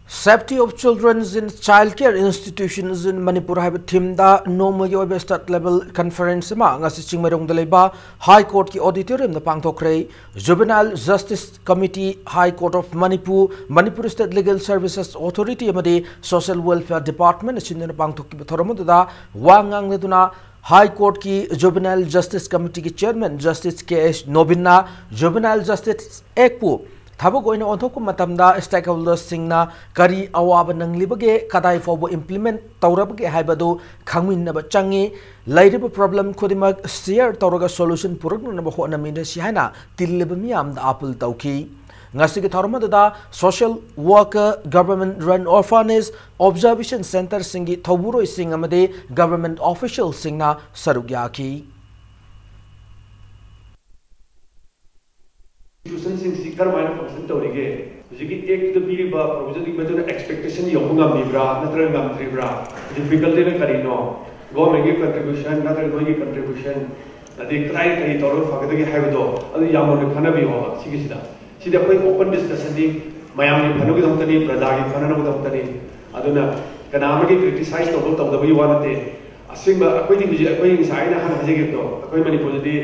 Safety of Children in Child Care Institutions in Manipur ꯍꯥꯏꯕ themeꯗ ꯅꯣꯡꯃꯒꯤ ꯑꯣꯏꯕ state level conference ꯑꯃ ꯉꯁꯤ ꯆꯤꯡꯃꯩꯔꯣꯡꯗ ꯂꯩꯕ High Courtꯀꯤ auditoriumꯗ ꯄꯥꯡꯊꯣꯛꯈ꯭ꯔꯦ꯫ Juvenile Justice Committee, High Court of Manipur, Manipur State Legal Services Authority ꯑꯃꯗꯤ Social Welfare Department ꯑꯁꯤꯟꯗꯨꯅ ꯄꯥꯡꯊꯣꯛꯈꯤꯕ ꯊꯧꯔꯝ ꯑꯗꯨꯗ ꯋꯥ ꯉꯥꯡꯂꯗꯨꯅ High Courtꯀꯤ Juvenile Justice Committeeꯒꯤ Chairman Justice K H Nobinꯅ Juvenile Justice Actꯄꯨ ꯊꯕꯛ ꯑꯣꯏꯅ ꯑꯣꯟꯊꯣꯛꯄ ꯃꯇꯝꯗ stakeholderꯁꯤꯡꯅ ꯀꯔꯤ ꯑꯋꯥꯕ ꯅꯪꯂꯤꯕꯒꯦ, ꯀꯗꯥꯏ ꯐꯥꯎꯕ implement ꯇꯧꯔꯕꯒꯦ ꯍꯥꯏꯕꯗꯨ ꯈꯪꯃꯤꯟꯅꯕ ꯆꯪꯏ꯫ ꯂꯩꯔꯤꯕ problem ꯈꯨꯗꯤꯡꯃꯛ share ꯇꯧꯔꯒ solution ꯄꯨꯔꯛꯅꯅꯕ ꯍꯣꯠꯅꯃꯤꯟꯅꯁꯤ ꯍꯥꯏꯅ ꯇꯤꯜꯂꯤꯕ ꯃꯤꯌꯥꯝꯗ appeal ꯇꯧꯈꯤ꯫ ꯉꯁꯤꯒꯤ ꯊꯧꯔꯝ ꯑꯗꯨꯗ social worker, government run orphanage, observation centreꯁꯤꯡꯒꯤ ꯊꯧꯕꯨꯔꯣꯏꯁꯤꯡ ꯑꯃꯗꯤ government officialꯁꯤꯡꯅ ꯁꯔꯨꯛ ꯌꯥꯈꯤ꯫ Institutionꯁꯤꯡꯁꯤ ꯀꯔꯝꯍꯥꯏꯅ function ꯇꯧꯔꯤꯒꯦ? ꯍꯧꯖꯤꯛꯀꯤ Actꯇ ꯄꯤꯔꯤꯕ provisionꯗꯨꯒꯤ ꯃꯇꯨꯡ ꯏꯟꯅ expectation ꯌꯧꯕ ꯉꯝꯃꯤꯕ꯭ꯔꯥ ꯅꯠꯇ꯭ꯔꯒ ꯉꯝꯗ꯭ꯔꯤꯕ꯭ꯔꯥ? Difficultyꯅ ꯀꯔꯤꯅꯣ? ꯒꯣꯔꯃꯦꯟꯒꯤ ꯀꯟꯇ꯭ꯔꯤꯕ꯭ꯌꯨꯁꯟ ꯅꯠꯇ꯭ꯔꯒ ꯅꯣꯏꯒꯤ ꯀꯟꯇ꯭ꯔꯤꯕ꯭ꯌꯨꯁꯟ, ꯑꯗꯩ ꯀꯗꯥꯏꯗ ꯀꯔꯤ ꯇꯧꯔꯒ ꯐꯒꯗꯒꯦ ꯍꯥꯏꯕꯗꯣ ꯑꯗꯨ ꯌꯥꯝ ꯃꯨꯟꯅ ꯈꯟꯅꯕꯤꯌꯣꯕ꯫ ꯁꯤꯒꯤꯁꯤꯗ, ꯁꯤꯗꯤ ꯑꯩꯈꯣꯏ ꯑꯣꯄꯟ ꯗꯤꯁꯀꯁꯟꯅꯤ, ꯃꯌꯥꯝꯒꯤ ꯐꯅꯕꯒꯤꯗꯃꯛꯇꯅꯤ, ꯄ꯭ꯔꯖꯥꯒꯤ ꯐꯅꯅꯕꯒꯤꯗꯃꯛꯇꯅꯤ꯫ ꯑꯗꯨꯅ ꯀꯅꯥ ꯑꯃꯒꯤ ꯀ꯭ꯔꯤꯇꯤꯁꯥꯏꯁ ꯇꯧꯕ ꯇꯧꯗꯕꯒꯤ ꯋꯥ ꯅꯠꯇꯦ꯫ ꯑꯁꯦꯡꯕ ꯑꯩꯈꯣꯏꯗꯤ ꯍꯧꯖꯤꯛ, ꯑꯩꯈꯣꯏ ꯉꯁꯥꯏ ꯑꯩꯅ ꯍꯥꯟꯅ ꯍꯥꯏꯖꯈꯤꯕꯗꯣ, ꯑꯩꯈꯣꯏ ꯃꯅꯤꯄꯨꯔꯗꯗꯤ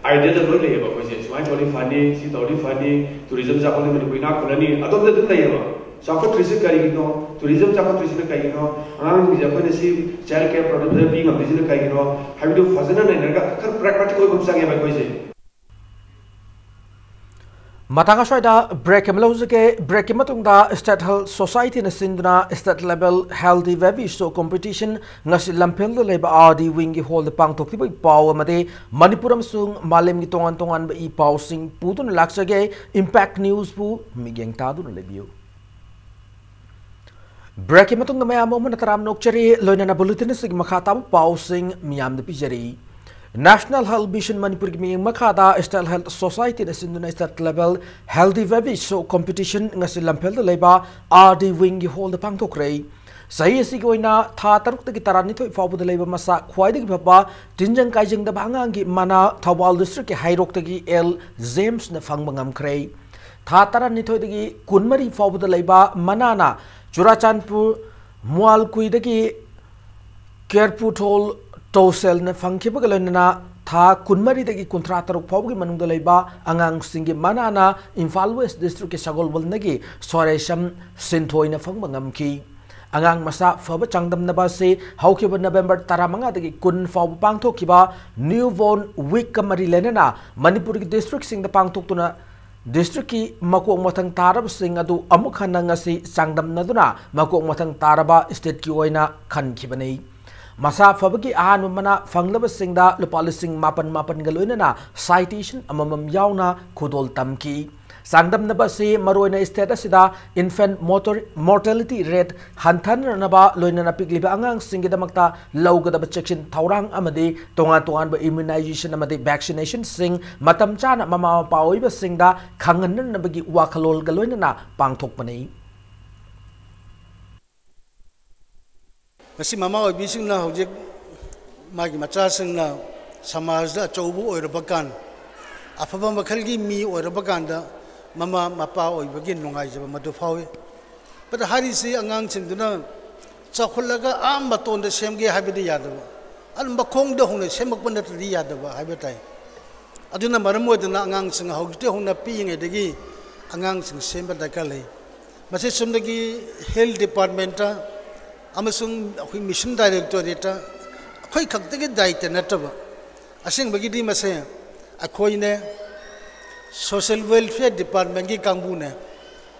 ꯑꯥꯏꯗꯤꯌꯥꯗ ꯂꯣꯏ ꯂꯩꯌꯦꯕ꯫ ꯑꯩꯈꯣꯏꯁꯦ ꯁꯨꯃꯥꯏꯅ ꯇꯧꯔꯗꯤ ꯐꯅꯤ, ꯁꯤ ꯇꯧꯔꯗꯤ ꯐꯅꯤ, ꯇꯨꯔꯤꯖꯝ ꯆꯥꯎꯈꯠꯂꯗꯤ ꯃꯅꯤꯄꯨꯔ ꯏꯅꯥꯛ ꯈꯨꯜꯂꯅꯤ, ꯑꯗꯣꯝꯗ ꯑꯗꯨꯝ ꯂꯩꯌꯦꯕ꯫ ꯆꯥꯎꯈꯠꯇ꯭ꯔꯤꯁꯦ ꯀꯔꯤꯒꯤꯅꯣ? ꯇꯨꯔꯤꯖꯝ ꯆꯥꯎꯈꯠꯇ꯭ꯔꯤꯁꯤꯅ ꯀꯔꯤꯒꯤꯅꯣ? ꯑꯉꯥꯡꯁꯤꯡꯁꯦ ꯑꯩꯈꯣꯏꯅ ꯁꯤ ꯆꯥꯏꯜ ꯀꯦꯌꯔ ꯄ꯭ꯔꯣꯗꯛꯁꯤꯗ ꯄꯤ ꯉꯝꯗ꯭ꯔꯤꯁꯤꯅ ꯀꯩꯒꯤꯅꯣ ꯍꯥꯏꯕꯗꯨ ꯐꯖꯅ ꯅꯩꯅꯔꯒ ꯈꯔ ꯄ꯭ꯔꯦꯛꯇꯤꯀꯦꯜ ꯑꯣꯏꯕ ꯑꯃ ꯆꯪꯉꯦꯕ ꯑꯩꯈꯣꯏꯁꯦ꯫ ꯃꯇꯥꯡ ꯑꯁ꯭ꯋꯥꯏꯗ ꯕ꯭ꯔꯦꯛ ꯑꯃ ꯂꯧꯖꯒꯦ꯫ ꯕ꯭ꯔꯦꯛꯀꯤ ꯃꯇꯨꯡꯗ ꯁ꯭ꯇꯦꯠ ꯍꯦꯜꯊ ꯁꯣꯁꯥꯏꯇꯤꯅ ꯁꯤꯟꯗꯨꯅ ꯁ꯭ꯇꯦꯠ ꯂꯦꯚꯦꯜ ꯍꯦꯜꯗꯤ ꯕꯦꯕꯤ ꯁꯣ ꯀꯣꯝꯄꯤꯇꯤꯁꯟ ꯉꯁꯤ ꯂꯝꯐꯦꯜꯗ ꯂꯩꯕ ꯑꯥꯔ ꯗꯤ ꯋꯤꯡꯒꯤ ꯍꯣꯜꯗ ꯄꯥꯡꯊꯣꯛꯈꯤꯕꯒꯤ ꯄꯥꯎ ꯑꯃꯗꯤ ꯃꯅꯤꯄꯨꯔ ꯑꯃꯁꯨꯡ ꯃꯥꯂꯦꯝꯒꯤ ꯇꯣꯉꯥꯟ ꯇꯣꯉꯥꯟꯕ ꯏ ꯄꯥꯎꯁꯤꯡ ꯄꯨꯗꯨꯅ ꯂꯥꯛꯆꯒꯦ꯫ ꯏꯝꯄꯦꯛ ꯅ꯭ꯌꯨꯁꯄꯨ ꯃꯤꯠꯌꯦꯡ ꯇꯥꯗꯨꯅ ꯂꯩꯕꯤꯌꯨ꯫ ꯕ꯭ꯔꯦꯛꯀꯤ ꯃꯇꯨꯡꯗ ꯃꯌꯥꯝ ꯑꯃꯅ ꯇꯔꯥꯝꯅ ꯑꯣꯛꯆꯔꯤ꯫ ꯂꯣꯏꯅꯅ ꯕꯨꯂꯦꯇꯤꯟ ꯑꯁꯤꯒꯤ ꯃꯈꯥ ꯇꯥꯕ ꯄꯥꯎꯁꯤꯡ ꯃꯤꯌꯥꯝꯗ ꯄꯤꯖꯔꯤ꯫ ꯅꯦꯁꯅꯦꯜ ꯍꯦꯜꯊ ꯃꯤꯁꯟ ꯃꯅꯤꯄꯨꯔꯒꯤ ꯃꯤꯠꯌꯦꯡ ꯃꯈꯥꯗ ꯁ꯭ꯇꯦꯠ ꯍꯦꯜꯊ ꯁꯣꯁꯥꯏꯇꯤꯅ ꯁꯤꯟꯗꯨꯅ ꯁ꯭ꯇꯦꯠ ꯂꯦꯚꯦꯜ ꯍꯦꯜꯗꯤ ꯕꯦꯕꯤ ꯁꯣ ꯀꯣꯝꯄꯤꯇꯤꯁꯟ ꯉꯁꯤ ꯂꯝꯐꯦꯜꯗ ꯂꯩꯕ ꯑꯥꯔ ꯗꯤ ꯋꯤꯡꯒꯤ ꯍꯣꯜꯗ ꯄꯥꯡꯊꯣꯛꯈ꯭ꯔꯦ꯫ ꯆꯍꯤ ꯑꯁꯤꯒꯤ ꯑꯣꯏꯅ ꯊꯥ ꯇꯔꯨꯛꯇꯒꯤ ꯇꯔꯥꯅꯤꯊꯣꯏ ꯐꯥꯎꯕꯗ ꯂꯩꯕ ꯃꯁꯥ ꯈ꯭ꯋꯥꯏꯗꯒꯤ ꯐꯕ ꯇꯤꯟꯖꯪ ꯀꯥꯏꯖꯪꯗꯕ ꯑꯉꯥꯡꯒꯤ ꯃꯅꯥ ꯊꯧꯕꯥꯜ ꯗꯤꯁꯇ꯭ꯔꯤꯛꯀꯤ ꯍꯩꯔꯣꯛꯇꯒꯤ ꯑꯦꯜ ꯖꯦꯝꯁꯅ ꯐꯪꯕ ꯉꯝꯈ꯭ꯔꯦ꯫ ꯊꯥ ꯇꯔꯥꯅꯤꯊꯣꯏꯗꯒꯤ ꯀꯨꯟꯃꯔꯤ ꯐꯥꯎꯕꯗ ꯂꯩꯕ ꯃꯅꯥꯅ ꯆꯨꯔꯥꯆꯥꯟꯄꯨꯔ ꯃꯨꯋꯥꯜꯀꯨꯏꯗꯒꯤ ꯀꯦꯔꯄꯨꯊꯣꯜ ꯇꯧꯁꯦꯜꯅ ꯐꯪꯈꯤꯕꯒ ꯂꯣꯏꯅꯅ ꯊꯥ ꯀꯨꯟꯃꯔꯤꯗꯒꯤ ꯀꯨꯟꯊ꯭ꯔꯥ ꯇꯔꯨꯛ ꯐꯥꯎꯕꯒꯤ ꯃꯅꯨꯡꯗ ꯂꯩꯕ ꯑꯉꯥꯡꯁꯤꯡꯒꯤ ꯃꯅꯥꯅ ꯏꯝꯐꯥꯜ ꯋꯦꯁ ꯗꯤꯁꯇ꯭ꯔꯤꯛꯀꯤ ꯁꯒꯣꯜꯕꯟꯗꯒꯤ ꯁꯣꯔꯦꯁꯝ ꯁꯤꯟꯊꯣꯏꯅ ꯐꯪꯕ ꯉꯝꯈꯤ꯫ ꯑꯉꯥꯡ ꯃꯁꯥ ꯐꯕ ꯆꯥꯡꯗꯝꯅꯕ ꯑꯁꯤ ꯍꯧꯈꯤꯕ ꯅꯕꯦꯝꯕꯔ ꯇꯔꯥꯃꯉꯥꯗꯒꯤ ꯀꯨꯟ ꯐꯥꯎꯕ ꯄꯥꯡꯊꯣꯛꯈꯤꯕ ꯅ꯭ꯌꯨ ꯕꯣꯔꯟ ꯋꯤꯛꯀ ꯃꯔꯤ ꯂꯩꯅꯅ ꯃꯅꯤꯄꯨꯔꯒꯤ ꯗꯤꯁꯇ꯭ꯔꯤꯛꯁꯤꯡꯗ ꯄꯥꯡꯊꯣꯛꯇꯨꯅ ꯗꯤꯁꯇ꯭ꯔꯤꯛꯀꯤ ꯃꯀꯣꯛ ꯃꯊꯪ ꯇꯥꯔꯕꯁꯤꯡ ꯑꯗꯨ ꯑꯃꯨꯛ ꯍꯟꯅ ꯉꯁꯤ ꯆꯥꯡꯗꯝꯅꯗꯨꯅ ꯃꯀꯣꯛ ꯃꯊꯪ ꯇꯥꯔꯕ ꯁ꯭ꯇꯦꯠꯀꯤ ꯑꯣꯏꯅ ꯈꯟꯈꯤꯕꯅꯤ꯫ ꯃꯁꯥ ꯐꯕꯒꯤ ꯑꯍꯥꯟꯕ ꯃꯅꯥ ꯐꯪꯂꯕꯁꯤꯡꯗ ꯂꯨꯄꯥ ꯂꯤꯁꯤꯡ ꯃꯥꯄꯟ ꯃꯥꯄꯟꯒ ꯂꯣꯏꯅꯅ ꯁꯥꯏꯇꯦꯁꯟ ꯑꯃꯃꯝ ꯌꯥꯎꯅ ꯈꯨꯗꯣꯜ ꯇꯝꯈꯤ꯫ ꯆꯥꯡꯗꯝꯅꯕ ꯑꯁꯤ ꯃꯔꯨꯑꯣꯏꯅ ꯁ꯭ꯇꯦꯠ ꯑꯁꯤꯗ ꯏꯟꯐꯦꯟꯠ ꯃꯣꯔꯇꯦꯂꯤꯇꯤ ꯔꯦꯠ ꯍꯟꯊꯅꯅꯕ, ꯂꯣꯏꯅꯅ ꯄꯤꯛꯂꯤꯕ ꯑꯉꯥꯡꯁꯤꯡꯒꯤꯗꯃꯛꯇ ꯂꯧꯒꯗꯕ ꯆꯦꯛꯁꯤꯟ ꯊꯧꯔꯥꯡ ꯑꯃꯗꯤ ꯇꯣꯉꯥꯟ ꯇꯣꯉꯥꯟꯕ ꯏꯝꯌꯨꯅꯥꯏꯖꯦꯁꯟ ꯑꯃꯗꯤ ꯚꯦꯛꯁꯤꯅꯦꯁꯟꯁꯤꯡ ꯃꯇꯝ ꯆꯥꯅ ꯃꯃꯥ ꯃꯄꯥ ꯑꯣꯏꯕꯁꯤꯡꯗ ꯈꯪꯍꯟꯅꯅꯕꯒꯤ ꯋꯥꯈꯜꯂꯣꯟꯒ ꯂꯣꯏꯅꯅ ꯄꯥꯡꯊꯣꯛꯄꯅꯤ꯫ ꯃꯁꯤ ꯃꯃꯥ ꯑꯣꯏꯕꯤꯁꯤꯡꯅ ꯍꯧꯖꯤꯛ ꯃꯥꯒꯤ ꯃꯆꯥꯁꯤꯡꯅ ꯁꯃꯥꯖꯗ ꯑꯆꯧꯕ ꯑꯣꯏꯔꯕ ꯀꯥꯟ, ꯑꯐꯕ ꯃꯈꯜꯒꯤ ꯃꯤ ꯑꯣꯏꯔꯕ ꯀꯥꯟꯗ ꯃꯃꯥ ꯃꯄꯥ ꯑꯣꯏꯕꯒꯤ ꯅꯨꯡꯉꯥꯏꯖꯕ ꯃꯗꯨ ꯐꯥꯎꯏ꯫ ꯕꯠ ꯍꯥꯏꯔꯤꯁꯤ ꯑꯉꯥꯡꯁꯤꯡꯗꯨꯅ ꯆꯥꯎꯈꯠꯂꯒ ꯑꯥ ꯃꯇꯣꯟꯗ ꯁꯦꯝꯒꯦ ꯍꯥꯏꯕꯗꯤ ꯌꯥꯗꯕ, ꯑꯗꯨꯝ ꯃꯈꯣꯡꯗ ꯍꯧꯅ ꯁꯦꯝꯃꯛꯄ ꯅꯠꯇ꯭ꯔꯗꯤ ꯌꯥꯗꯕ ꯍꯥꯏꯕ ꯇꯥꯏ꯫ ꯑꯗꯨꯅ ꯃꯔꯝ ꯑꯣꯏꯗꯨꯅ ꯑꯉꯥꯡꯁꯤꯡ ꯍꯧꯖꯤꯛꯇꯤ ꯍꯧꯅ ꯄꯤꯛꯏꯉꯩꯗꯒꯤ ꯑꯉꯥꯡꯁꯤꯡ ꯁꯦꯝꯕ ꯗꯔꯀꯥꯔ ꯂꯩ꯫ ꯃꯁꯤ ꯆꯨꯝꯅꯒꯤ ꯍꯦꯜꯊ ꯗꯤꯄꯥꯔꯠꯃꯦꯟꯇ ꯑꯃꯁꯨꯡ ꯑꯩꯈꯣꯏ ꯃꯤꯁꯟ ꯗꯥꯏꯔꯦꯛꯇꯣꯔꯦꯠꯇ ꯑꯩꯈꯣꯏ ꯈꯛꯇꯒꯤ ꯗꯥꯏꯇ ꯅꯠꯇꯕ, ꯑꯁꯦꯡꯕꯒꯤꯗꯤ ꯃꯁꯦ ꯑꯩꯈꯣꯏꯅꯦ, ꯁꯣꯁꯤꯌꯦꯜ ꯋꯦꯜꯐꯤꯌꯔ ꯗꯤꯄꯥꯔꯠꯃꯦꯟꯒꯤ ꯀꯥꯡꯕꯨꯅꯦ,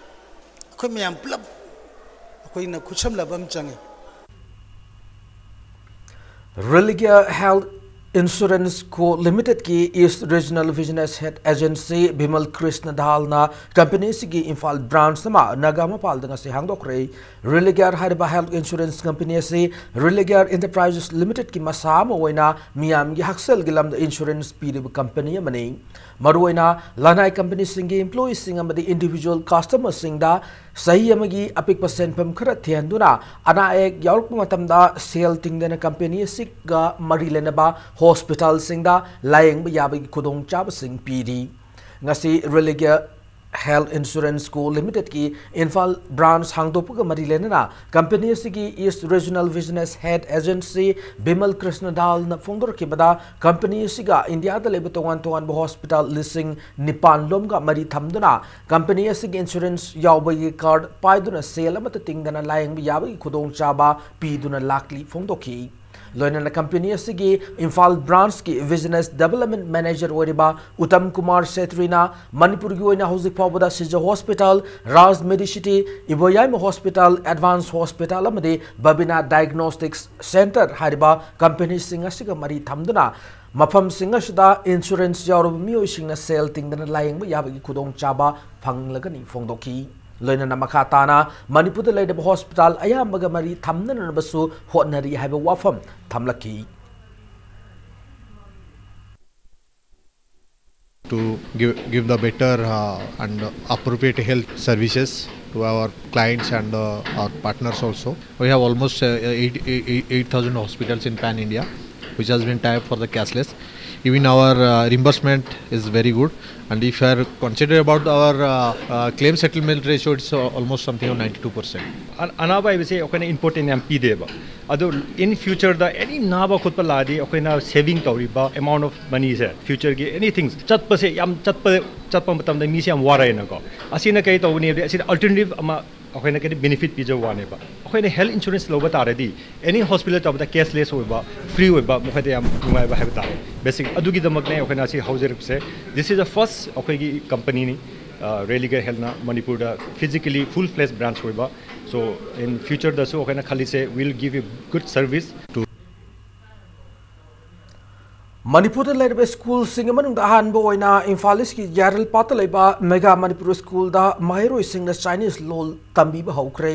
ꯑꯩꯈꯣꯏ ꯃꯌꯥꯝ ꯄꯨꯂꯞ ꯑꯩꯈꯣꯏꯅ ꯈꯨꯠꯁꯝꯅꯕ ꯑꯃ ꯆꯪꯉꯤ꯫ Religare Health Insurance Co Limitedꯀꯤ East Regional Business Head Agency Bimal Krishna ꯗꯥꯜꯅ ꯀꯝꯄꯅꯤ ꯑꯁꯤꯒꯤ ꯏꯝꯐꯥꯜ ꯕ꯭ꯔꯥꯟꯆ ꯑꯃ ꯅꯥꯒꯥ ꯃꯄꯥꯜꯗ ꯉꯁꯤ ꯍꯥꯡꯗꯣꯛꯈ꯭ꯔꯦ꯫ Religare ꯍꯥꯏꯔꯤꯕ ꯍꯦꯜꯊ ꯏꯟꯁꯨꯔꯦꯟꯁ ꯀꯝꯄꯅꯤ ꯑꯁꯤ Religare Enterprises Limitedꯀꯤ ꯃꯁꯥ ꯑꯃ ꯑꯣꯏꯅ ꯃꯤꯌꯥꯝꯒꯤ ꯍꯛꯁꯦꯜꯒꯤ ꯂꯝꯗ ꯏꯟꯁꯨꯔꯦꯟꯁ ꯄꯤꯔꯤꯕ ꯀꯝꯄꯅꯤ ꯑꯃꯅꯤ꯫ ꯃꯔꯨꯑꯣꯏꯅ ꯂꯅꯥꯏ ꯀꯝꯄꯅꯤꯁꯤꯡꯒꯤ ꯏꯝꯄ꯭ꯂꯣꯌꯤꯁꯤꯡ ꯑꯃꯗꯤ ꯏꯟꯗꯤꯚꯤꯖꯨꯋꯦꯜ ꯀꯁꯇꯃꯔꯁꯤꯡꯗ ꯆꯍꯤ ꯑꯃꯒꯤ ꯑꯄꯤꯛꯄ ꯁꯦꯟꯐꯝ ꯈꯔ ꯊꯤꯍꯟꯗꯨꯅ ꯑꯅꯥ ꯑꯌꯦꯛ ꯌꯥꯎꯔꯛꯄ ꯃꯇꯝꯗ ꯁꯦꯜ ꯇꯤꯡꯗꯅ ꯀꯝꯄꯦꯅꯤ ꯑꯁꯤꯒ ꯃꯔꯤ ꯂꯩꯅꯕ ꯍꯣꯁꯄꯤꯇꯥꯜꯁꯤꯡꯗ ꯂꯥꯌꯦꯡꯕ ꯌꯥꯕꯒꯤ ꯈꯨꯗꯣꯡꯆꯥꯕꯁꯤꯡ ꯄꯤꯔꯤ꯫ ꯉꯁꯤ Religare Health Insurance Co Limitedꯀꯤ ꯏꯝꯐꯥꯜ ꯕ꯭ꯔꯥꯟꯆ ꯍꯥꯡꯗꯣꯛꯄꯒ ꯃꯔꯤ ꯂꯩꯅꯅ ꯀꯝꯄꯦꯅꯤ ꯑꯁꯤꯒꯤ East Regional Business Head Agency Bimal Krishna ꯗꯥꯜꯅ ꯐꯣꯡꯗꯣꯔꯛꯈꯤꯕꯗ, ꯀꯝꯄꯦꯅꯤ ꯑꯁꯤꯒ ꯏꯟꯗꯤꯌꯥꯗ ꯂꯩꯕ ꯇꯣꯉꯥꯟ ꯇꯣꯉꯥꯟꯕ ꯍꯣꯁꯄꯤꯇꯥꯜ ꯂꯤꯁꯤꯡ ꯅꯤꯄꯥꯟ ꯂꯣꯝꯒ ꯃꯔꯤ ꯊꯝꯗꯨꯅ ꯀꯝꯄꯦꯅꯤ ꯑꯁꯤꯒꯤ ꯏꯟꯁꯨꯔꯦꯟꯁ ꯌꯥꯎꯕꯒꯤ ꯀꯥꯔꯗ ꯄꯥꯏꯗꯨꯅ ꯁꯦꯜ ꯑꯃꯠꯇ ꯇꯤꯡꯗꯅ ꯂꯥꯌꯦꯡꯕ ꯌꯥꯕꯒꯤ ꯈꯨꯗꯣꯡꯆꯥꯕ ꯄꯤꯗꯨꯅ ꯂꯥꯛꯂꯤ ꯐꯣꯡꯗꯣꯛꯈꯤ꯫ ꯂꯣꯏꯅꯅ ꯀꯝꯄꯦꯅꯤ ꯑꯁꯤꯒꯤ ꯏꯝꯐꯥꯜ ꯕ꯭ꯔꯥꯟꯆꯀꯤ ꯕꯤꯖꯤꯅꯦꯁ ꯗꯤꯕꯦꯂꯞꯃꯦꯟ ꯃꯦꯅꯦꯖꯔ ꯑꯣꯏꯔꯤꯕ ꯎꯇꯝ ꯀꯨꯃꯥꯔ ꯁꯦꯇ꯭ꯔꯤꯅ ꯃꯅꯤꯄꯨꯔꯒꯤ ꯑꯣꯏꯅ ꯍꯧꯖꯤꯛ ꯐꯥꯎꯕꯗ ꯁꯤꯖ ꯍꯣꯁꯄꯤꯇꯥꯜ, ꯔꯥꯖ ꯃꯦꯗꯤꯁꯤꯇꯤ, ꯏꯕꯣꯌꯥꯏꯃ ꯍꯣꯁꯄꯤꯇꯥꯜ, ꯑꯦꯗꯚꯥꯟꯁ ꯍꯣꯁꯄꯤꯇꯥꯜ ꯑꯃꯗꯤ ꯕꯕꯤꯅꯥ ꯗꯥꯏꯒꯅꯣꯁꯇꯤꯛꯁ ꯁꯦꯟꯇꯔ ꯍꯥꯏꯔꯤꯕ ꯀꯝꯄꯦꯅꯤꯁꯤꯡ ꯑꯁꯤꯒ ꯃꯔꯤ ꯊꯝꯗꯨꯅ ꯃꯐꯝꯁꯤꯡ ꯑꯁꯤꯗ ꯏꯟꯁꯨꯔꯦꯟꯁ ꯌꯥꯎꯔꯕ ꯃꯤꯑꯣꯏꯁꯤꯡꯅ ꯁꯦꯜ ꯇꯤꯡꯗꯅ ꯂꯥꯌꯦꯡꯕ ꯌꯥꯕꯒꯤ ꯈꯨꯗꯣꯡꯆꯥꯕ ꯐꯪꯂꯒꯅꯤ ꯐꯣꯡꯗꯣꯛꯈꯤ꯫ ꯂꯣꯏꯅꯅ ꯃꯈꯥ ꯇꯥꯅ ꯃꯅꯤꯄꯨꯔꯗ ꯂꯩꯔꯤꯕ ꯍꯣꯁꯄꯤꯇꯥꯜ ꯑꯌꯥꯝꯕꯒ ꯃꯔꯤ ꯊꯝꯅꯅꯕꯁꯨ ꯍꯣꯠꯅꯔꯤ ꯍꯥꯏꯕ ꯋꯥꯐꯝ ꯊꯝꯂꯛꯈꯤ꯫ To give, give the better uh, and appropriate health services to our clients and uh, our partners also. We have almost uh, eight- eight- eight thousand hospitals in pan India. which has been tied for the cashless. Even our uh, reimbursement is very good. And if you are considered about our uh, uh, claim settlement ratio, it's uh, almost something of ninety-two percent. ꯑ- ꯑꯅꯥꯕ ꯍꯥꯏꯕꯁꯦ ꯑꯩꯈꯣꯏꯅ important ꯌꯥꯝ ꯄꯤꯗꯦꯕ꯫ ꯑꯗꯣ in future ꯗ ꯑꯦꯅꯤ ꯅꯥꯕ ꯈꯣꯠꯄ ꯂꯥꯛꯑꯗꯤ ꯑꯩꯈꯣꯏꯅ ꯁꯦꯚꯤꯡ ꯇꯧꯔꯤꯕ ꯑꯦꯃꯥꯎꯟ ꯑꯣꯐ ꯃꯅꯤꯁꯦ, ꯐ꯭ꯌꯨꯆꯔꯒꯤ ꯑꯦꯅꯤꯊꯤꯡ ꯆꯠꯄꯁꯦ ꯌꯥꯝ ꯆꯠꯄ ꯆꯠꯄ ꯃꯇꯝꯗ ꯃꯤꯁꯦ ꯌꯥꯝ ꯋꯥꯔꯛꯑꯦꯅꯀꯣ꯫ ꯑꯁꯤꯅ ꯀꯔꯤ ꯇꯧꯒꯅꯤ ꯍꯥꯏꯕꯗꯤ ꯑꯁꯤꯗ ꯑꯜꯇꯔꯅꯦꯇꯤꯚ ꯑꯃ ꯑꯩꯈꯣꯏꯅ ꯀꯔꯤ ꯕꯦꯅꯤꯐꯤꯠ ꯄꯤꯖꯕ ꯋꯥꯅꯦꯕ꯫ ꯑꯩꯈꯣꯏꯅ ꯍꯦꯜꯊ ꯏꯟꯁꯨꯔꯦꯟꯁ ꯂꯧꯕ ꯇꯥꯔꯗꯤ ꯑꯦꯅꯤ ꯍꯣꯁꯄꯤꯇꯥꯜ ꯇꯧꯕꯗ ꯀꯦꯁꯂꯦꯁ ꯑꯣꯏꯕ, ꯐ꯭ꯔꯤ ꯑꯣꯏꯕ, ꯃꯈꯣꯏꯗ ꯌꯥꯝ ꯅꯨꯡꯉꯥꯏꯕ ꯍꯥꯏꯕ ꯇꯥꯔꯦ꯫ ꯕꯦꯁꯤꯛ ꯑꯗꯨꯒꯤꯗꯃꯛꯅꯦ ꯑꯩꯈꯣꯏꯅ ꯑꯁꯤ ꯍꯧꯖꯔꯛꯄꯁꯦ꯫ This is the first ꯑꯩꯈꯣꯏꯒꯤ ꯀꯝꯄꯅꯤꯅꯤ, ꯔꯦꯂꯤꯒꯦꯜ ꯍꯦꯜꯊꯅ ꯃꯅꯤꯄꯨꯔꯗ ꯐꯤꯖꯤꯀꯦꯂꯤ ꯐꯨꯜ ꯐ꯭ꯂꯦꯖ ꯕ꯭ꯔꯥꯟꯁ ꯑꯣꯏꯕ꯫ So in future ꯗꯁꯨ ꯑꯩꯈꯣꯏꯅ ꯈꯜꯂꯤꯁꯦ, will give you good service to ꯃꯅꯤꯄꯨꯔꯗ ꯂꯩꯔꯤꯕ ꯁ꯭ꯀꯨꯜꯁꯤꯡꯒꯤ ꯃꯅꯨꯡꯗ ꯑꯍꯥꯟꯕ ꯑꯣꯏꯅ ꯏꯝꯐꯥꯜ ꯏꯁꯀꯤ ꯌꯥꯏꯔꯜꯄꯥꯠꯇ ꯂꯩꯕ ꯃꯦꯒꯥ ꯃꯅꯤꯄꯨꯔ ꯁ꯭ꯀꯨꯜꯗ ꯃꯍꯩꯔꯣꯏꯁꯤꯡꯅ ꯆꯥꯏꯅꯤꯁ ꯂꯣꯜ ꯇꯝꯕꯤꯕ ꯍꯧꯈ꯭ꯔꯦ꯫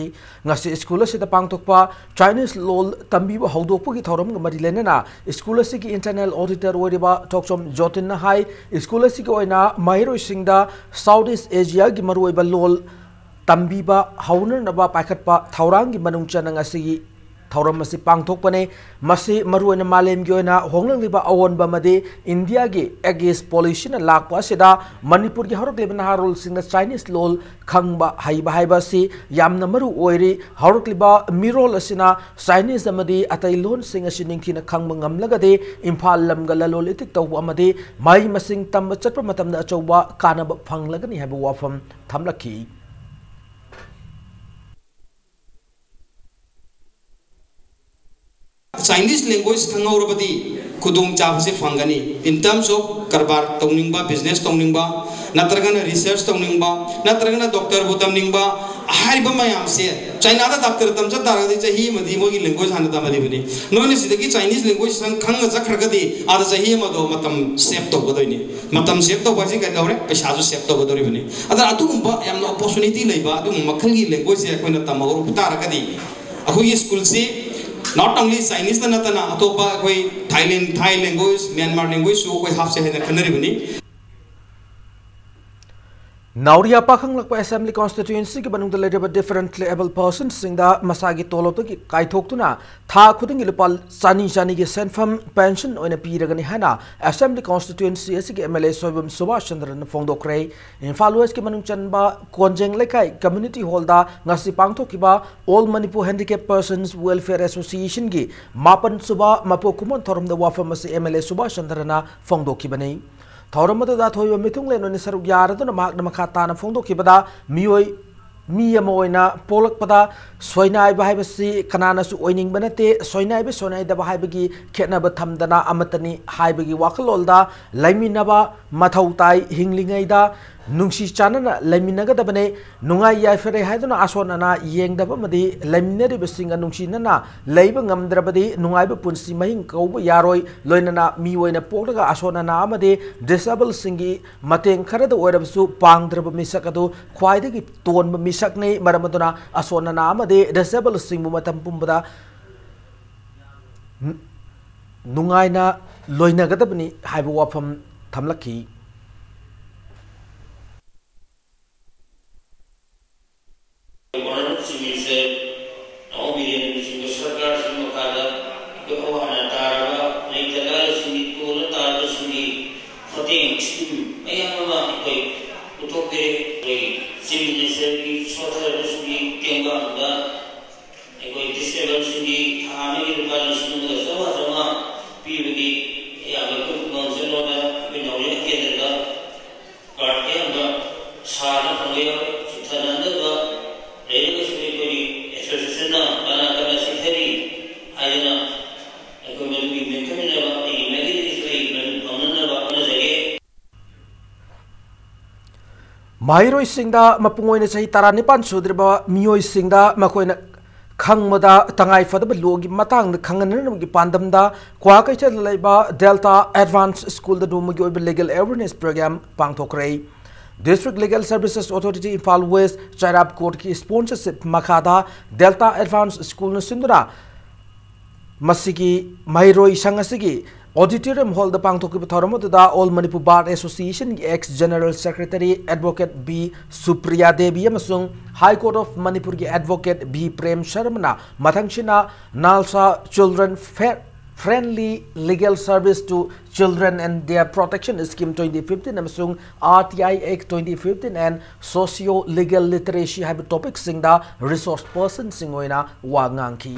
ꯉꯁꯤ ꯁ꯭ꯀꯨꯜ ꯑꯁꯤꯗ ꯄꯥꯡꯊꯣꯛꯄ ꯆꯥꯏꯅꯤꯁ ꯂꯣꯜ ꯇꯝꯕꯤꯕ ꯍꯧꯗꯣꯛꯄꯒꯤ ꯊꯧꯔꯝꯒ ꯃꯔꯤ ꯂꯩꯅꯅ ꯁ꯭ꯀꯨꯜ ꯑꯁꯤꯒꯤ ꯏꯟꯇꯔꯅꯦꯜ ꯑꯣꯗꯤꯇꯔ ꯑꯣꯏꯔꯤꯕ ꯊꯣꯛꯆꯣꯝ ꯖꯣꯇꯤꯟꯅ ꯍꯥꯏ, ꯁ꯭ꯀꯨꯜ ꯑꯁꯤꯒꯤ ꯑꯣꯏꯅ ꯃꯍꯩꯔꯣꯏꯁꯤꯡꯗ ꯁꯥꯎꯠ ꯏꯁ ꯑꯦꯁꯤꯌꯥꯒꯤ ꯃꯔꯨꯑꯣꯏꯕ ꯂꯣꯜ ꯇꯝꯕꯤꯕ ꯍꯧꯅꯅꯕ ꯄꯥꯏꯈꯠꯄ ꯊꯧꯔꯥꯡꯒꯤ ꯃꯅꯨꯡ ꯆꯟꯅ ꯉꯁꯤꯒꯤ ꯊꯧꯔꯝ ꯑꯁꯤ ꯄꯥꯡꯊꯣꯛꯄꯅꯤ꯫ ꯃꯁꯤ ꯃꯔꯨꯑꯣꯏꯅ ꯃꯥꯂꯦꯝꯒꯤ ꯑꯣꯏꯅ ꯍꯣꯡꯂꯛꯂꯤꯕ ꯑꯑꯣꯟꯕ ꯑꯃꯗꯤ ꯏꯟꯗꯤꯌꯥꯒꯤ ꯑꯦꯒꯦꯁ ꯄꯣꯂꯤꯁꯤꯅ ꯂꯥꯛꯄ ꯑꯁꯤꯗ ꯃꯅꯤꯄꯨꯔꯒꯤ ꯍꯧꯔꯛꯂꯤꯕ ꯅꯍꯥꯔꯣꯜꯁꯤꯡꯅ ꯆꯥꯏꯅꯤꯁ ꯂꯣꯜ ꯈꯪꯕ ꯍꯩꯕ ꯍꯥꯏꯕ ꯑꯁꯤ ꯌꯥꯝꯅ ꯃꯔꯨ ꯑꯣꯏꯔꯤ꯫ ꯍꯧꯔꯛꯂꯤꯕ ꯃꯤꯔꯣꯜ ꯑꯁꯤꯅ ꯆꯥꯏꯅꯤꯁ ꯑꯃꯗꯤ ꯑꯇꯩ ꯂꯣꯟꯁꯤꯡ ꯑꯁꯤ ꯅꯤꯡꯊꯤꯅ ꯈꯪꯕ ꯉꯝꯂꯒꯗꯤ ꯏꯝꯐꯥꯜ ꯂꯝꯒ ꯂꯂꯣꯟ ꯏꯇꯤꯛ ꯇꯧꯕ ꯑꯃꯗꯤ ꯃꯍꯩ ꯃꯁꯤꯡ ꯇꯝꯕ ꯆꯠꯄ ꯃꯇꯝꯗ ꯑꯆꯧꯕ ꯀꯥꯟꯅꯕ ꯐꯪꯂꯒꯅꯤ ꯍꯥꯏꯕ ꯋꯥꯐꯝ ꯊꯝꯂꯛꯈꯤ꯫ ꯆꯥꯏꯅꯤꯁ ꯂꯦꯡꯒ꯭ꯋꯦꯖ ꯈꯪꯍꯧꯔꯕꯗꯤ ꯈꯨꯗꯣꯡꯆꯥꯕꯁꯦ ꯐꯪꯒꯅꯤ꯫ In terms of ꯀꯔꯕꯥꯔ ꯇꯧꯅꯤꯡꯕ, ꯕꯤꯖꯤꯅꯦꯁ ꯇꯧꯅꯤꯡꯕ, ꯅꯠꯇ꯭ꯔꯒꯅ ꯔꯤꯁꯔꯁ ꯇꯧꯅꯤꯡꯕ, ꯅꯠꯇ꯭ꯔꯒꯅ ꯗꯣꯛꯇꯔꯕꯨ ꯇꯝꯅꯤꯡꯕ ꯍꯥꯏꯔꯤꯕ ꯃꯌꯥꯝꯁꯦ, ꯆꯥꯏꯅꯥꯗ ꯗꯥꯛꯇꯔ ꯇꯝ ꯆꯠ ꯇꯥꯔꯒꯗꯤ ꯆꯍꯤ ꯑꯃꯗꯤ ꯃꯣꯏꯒꯤ ꯂꯦꯡꯒ꯭ꯋꯦꯖ ꯍꯥꯟꯅ ꯇꯝꯍꯜꯂꯤꯕꯅꯤ꯫ ꯅꯣꯏꯅ ꯁꯤꯗꯒꯤ ꯆꯥꯏꯅꯤꯁ ꯂꯦꯡꯒ꯭ꯋꯦꯖ ꯈꯪꯉ ꯆꯠꯈ꯭ꯔꯒꯗꯤ ꯑꯥꯗ ꯆꯍꯤ ꯑꯃꯗꯣ ꯃꯇꯝ ꯁꯦꯞ ꯇꯧꯒꯗꯣꯏꯅꯤ꯫ ꯃꯇꯝ ꯁꯦꯞ ꯇꯧꯕ ꯍꯥꯏꯁꯦ ꯀꯩꯗꯧꯔꯦ? ꯄꯩꯁꯥꯁꯨ ꯁꯦꯞ ꯇꯧꯒꯗꯧꯔꯤꯕꯅꯤ꯫ ꯑꯗ ꯑꯗꯨꯒꯨꯝꯕ ꯌꯥꯝꯅ ꯑꯣꯄꯣꯔꯆꯨꯅꯤꯇꯤ ꯂꯩꯕ ꯑꯗꯨꯒꯨꯝꯕ ꯃꯈꯜꯒꯤ ꯂꯦꯡꯒ꯭ꯋꯦꯖꯁꯦ ꯑꯩꯈꯣꯏꯅ ꯇꯝꯍꯧꯔꯕ ꯇꯥꯔꯒꯗꯤ ꯑꯩꯈꯣꯏꯒꯤ ꯁ꯭ꯀꯨꯜꯁꯤ not only ꯆꯥꯏꯅꯤꯁꯇ ꯅꯠꯇꯅ ꯑꯇꯣꯞꯄ ꯑꯩꯈꯣꯏ ꯊꯥꯏꯂꯦꯟ, ꯊꯥꯏ ꯂꯦꯡꯒ꯭ꯋꯦꯖ, ꯃ꯭ꯌꯥꯟꯃꯥꯔ ꯂꯦꯡꯒ꯭ꯋꯦꯖꯁꯨ ꯑꯩꯈꯣꯏ ꯍꯥꯞꯁꯦ ꯍꯥꯏꯅ ꯈꯟꯅꯔꯤꯕꯅꯤ꯫ ꯅꯥꯎꯔꯤꯌꯥ ꯄꯥꯈꯪꯂꯛꯄ Assembly Constituency ꯒꯤ ꯃꯅꯨꯡꯗ ꯂꯩꯔꯤꯕ differently abled persons ꯁꯤꯡꯗ ꯃꯁꯥꯒꯤ ꯇꯣꯂꯣꯞꯇꯒꯤ ꯀꯥꯏꯊꯣꯛꯇꯨꯅ ꯊꯥ ꯈꯨꯗꯤꯡꯒꯤ ꯂꯨꯄꯥ ꯆꯅꯤ ꯆꯅꯤꯒꯤ ꯁꯦꯟꯐꯝ pension ꯑꯣꯏꯅ ꯄꯤꯔꯒꯅꯤ ꯍꯥꯏꯅ Assembly Constituency ꯑꯁꯤꯒꯤ M L A Soibam Subhas ꯆꯟꯗ꯭ꯔꯅ ꯐꯣꯡꯗꯣꯛꯈ꯭ꯔꯦ꯫ Imphal West ꯀꯤ ꯃꯅꯨꯡ ꯆꯟꯕ ꯀꯣꯟꯖꯦꯡ ꯂꯩꯀꯥꯏ Community Hall ꯗ ꯉꯁꯤ ꯄꯥꯡꯊꯣꯛꯈꯤꯕ All Manipur Handicap Persons Welfare Association ꯒꯤ ꯃꯥꯄꯟ ꯁꯨꯕ ꯃꯄꯣꯛ ꯀꯨꯝꯑꯣꯟ ꯊꯧꯔꯝꯗ ꯋꯥꯐꯝ ꯑꯁꯤ M L A ꯁꯨꯕꯥꯁ ꯆꯟꯗ꯭ꯔꯅ ꯐꯣꯡꯗꯣꯛꯈꯤꯕꯅꯤ꯫ ꯊꯧꯔꯝ ꯑꯗꯨꯗ ꯑꯊꯣꯏꯕ ꯃꯤꯊꯨꯡꯂꯦꯟ ꯑꯣꯏꯅ ꯁꯔꯨꯛ ꯌꯥꯔꯗꯨꯅ ꯃꯍꯥꯛꯅ ꯃꯈꯥ ꯇꯥꯅ ꯐꯣꯡꯗꯣꯛꯈꯤꯕꯗ, ꯃꯤꯑꯣꯏ ꯃꯤ ꯑꯃ ꯑꯣꯏꯅ ꯄꯣꯛꯂꯛꯄꯗ ꯁꯣꯏꯅꯥꯏꯕ ꯍꯥꯏꯕꯁꯤ ꯀꯅꯥꯅꯁꯨ ꯑꯣꯏꯅꯤꯡꯕ ꯅꯠꯇꯦ꯫ ꯁꯣꯏꯅꯥꯏꯕ ꯁꯣꯏꯅꯥꯏꯗꯕ ꯍꯥꯏꯕꯒꯤ ꯈꯦꯠꯅꯕ ꯊꯝꯗꯅ ꯑꯃꯠꯇꯅꯤ ꯍꯥꯏꯕꯒꯤ ꯋꯥꯈꯜꯂꯣꯟꯗ ꯂꯩꯃꯤꯟꯅꯕ ꯃꯊꯧ ꯇꯥꯏ꯫ ꯍꯤꯡꯂꯤꯉꯩꯗ ꯅꯨꯡꯁꯤ ꯆꯥꯟꯅꯅ ꯂꯩꯃꯤꯟꯅꯒꯗꯕꯅꯤ꯫ ꯅꯨꯡꯉꯥꯏ ꯌꯥꯏꯐꯔꯦ ꯍꯥꯏꯗꯨꯅ ꯑꯁꯣꯟ ꯑꯅꯥ ꯌꯦꯡꯗꯕ ꯑꯃꯗꯤ ꯂꯩꯃꯤꯟꯅꯔꯤꯕꯁꯤꯡꯒ ꯅꯨꯡꯁꯤꯅꯅ ꯂꯩꯕ ꯉꯝꯗ꯭ꯔꯕꯗꯤ ꯅꯨꯡꯉꯥꯏꯕ ꯄꯨꯟꯁꯤ ꯃꯍꯤꯡ ꯀꯧꯕ ꯌꯥꯔꯣꯏ꯫ ꯂꯣꯏꯅꯅ ꯃꯤ ꯑꯣꯏꯅ ꯄꯣꯛꯂꯒ ꯑꯁꯣꯟ ꯑꯅꯥ ꯑꯃꯗꯤ disable ꯁꯤꯡꯒꯤ ꯃꯇꯦꯡ ꯈꯔꯗ ꯑꯣꯏꯔꯕꯁꯨ ꯄꯥꯡꯗ꯭ꯔꯕ ꯃꯤꯁꯛ ꯑꯗꯨ ꯈ꯭ꯋꯥꯏꯗꯒꯤ ꯇꯣꯟꯕ ꯃꯤꯁꯛꯅꯤ꯫ ꯃꯔꯝ ꯑꯗꯨꯅ ꯑꯁꯣꯟ ꯑꯅꯥ ꯑꯃꯗꯤ disable ꯁꯤꯡꯕꯨ ꯃꯇꯝ ꯄꯨꯝꯕꯗ ꯅꯨꯡꯉꯥꯏꯅ ꯂꯣꯏꯅꯒꯗꯕꯅꯤ ꯍꯥꯏꯕ ꯋꯥꯐꯝ ꯊꯝꯂꯛꯈꯤ꯫ ꯁꯔꯀꯥꯔꯁꯤꯡ ꯃꯈꯥꯗ ꯑꯩꯈꯣꯏ ꯑꯋꯥ ꯑꯅꯥ ꯇꯥꯔꯕ ꯂꯩꯇ ꯂꯥꯏꯔꯁꯤꯡꯒꯤ ꯇꯣꯜꯂ ꯇꯥꯔꯕꯁꯤꯡꯒꯤ ꯃꯇꯦꯡ ꯁ꯭ꯀꯤꯝ ꯃꯌꯥꯝ ꯑꯃ ꯑꯩꯈꯣꯏ ꯄꯨꯊꯣꯛꯄꯤꯔꯦ꯫ ꯑꯩꯈꯣꯏ ꯆꯤꯐ ꯃꯤꯅꯤꯁꯇꯔꯒꯤ ꯁꯣꯊꯔꯕꯁꯤꯡꯒꯤ ꯇꯦꯡꯕꯥꯡꯗ ꯑꯩꯈꯣꯏ ꯗꯤꯁꯦꯕꯜꯁꯤꯡꯒꯤ ꯊꯥ ꯑꯃꯒꯤ ꯂꯨꯄꯥ ꯂꯤꯁꯤꯡ ꯑꯃꯒ ꯆꯥꯝꯃꯉꯥ ꯆꯥꯝꯃꯉꯥ ꯄꯤꯕꯒꯤ ꯑꯌꯥꯕ ꯑꯩꯈꯣꯏ ꯈꯨꯃꯥꯡ ꯆꯠꯂꯣꯗ ꯑꯩꯈꯣꯏ ꯅꯥꯎꯔꯤ ꯀꯦꯟꯗ꯭ꯔꯗ ꯀꯥꯔꯠ ꯑꯌꯥꯝꯕ ꯁꯥꯅ ꯐꯪꯕ ꯌꯥꯎꯔꯦ꯫ ꯁꯤꯊꯅꯗꯕ ꯂꯩꯔꯒꯁꯨ ꯑꯩꯈꯣꯏꯒꯤ ꯑꯦꯁꯣꯁꯤꯌꯦꯁꯟꯅ ꯀꯅꯥ ꯀꯅꯥ ꯁꯤꯊꯔꯤ ꯍꯥꯏꯗꯅ ꯑꯩꯈꯣꯏ ꯃꯗꯨꯒꯤ ꯃꯤꯡ ꯈꯪꯅꯅꯕ ꯑꯩꯒꯤ ꯃꯥꯏꯀꯩꯗꯒꯤꯁꯨ ꯑꯩ ꯃꯗꯨ ꯐꯪꯅꯅꯕ ꯍꯣꯠꯅꯖꯒꯦ꯫ ꯃꯍꯩꯔꯣꯏꯁꯤꯡꯗ ꯃꯄꯨꯡ ꯑꯣꯏꯅ ꯆꯍꯤ ꯇꯔꯥꯅꯤꯄꯥꯟ ꯁꯨꯗ꯭ꯔꯤꯕ ꯃꯤꯑꯣꯏꯁꯤꯡꯗ ꯃꯈꯣꯏꯅ ꯈꯪꯕꯗ ꯇꯉꯥꯏ ꯐꯗꯕ ꯂꯣꯒꯤ ꯃꯇꯥꯡꯗ ꯈꯪꯍꯟꯅꯅꯕꯒꯤ ꯄꯥꯟꯗꯝꯗ ꯀ꯭ꯋꯥꯀꯩꯊꯦꯜꯗ ꯂꯩꯕ ꯗꯦꯜꯇꯥ ꯑꯦꯗꯚꯥꯟꯁ ꯁ꯭ꯀꯨꯜꯗ ꯅꯣꯡꯃꯒꯤ ꯑꯣꯏꯕ legal awareness program ꯄꯥꯡꯊꯣꯛꯈ꯭ꯔꯦ꯫ District Legal Services Authority Imphal West ꯆꯩꯔꯥꯞ ꯀꯣꯔꯠꯀꯤ sponsorship ꯃꯈꯥꯗ ꯗꯦꯜꯇꯥ ꯑꯦꯗꯚꯥꯟꯁ ꯁ꯭ꯀꯨꯜꯅ ꯁꯤꯟꯗꯨꯅ ꯃꯁꯤꯒꯤ ꯃꯍꯩꯔꯣꯏ ꯁꯪ ꯑꯁꯤꯒꯤ Auditorium Hall ꯗ ꯄꯥꯡꯊꯣꯛꯈꯤꯕ ꯊꯧꯔꯝ ꯑꯗꯨꯗ All Manipur Bar Association ꯒꯤ ex General Secretary Advocate B Supriya Devi ꯑꯃꯁꯨꯡ High Court of Manipur ꯒꯤ Advocate B Prem Sharma ꯅ ꯃꯊꯪꯁꯤꯅ NALSA Children Fa-, Friendly Legal Service to Children and Their Protection Scheme twenty fifteen ꯑꯃꯁꯨꯡ R T I Act twenty fifteen and Socio Legal Literacy ꯍꯥꯏꯕ topic ꯁꯤꯡꯗ resource person ꯁꯤꯡ ꯑꯣꯏꯅ ꯋꯥ ꯉꯥꯡꯈꯤ꯫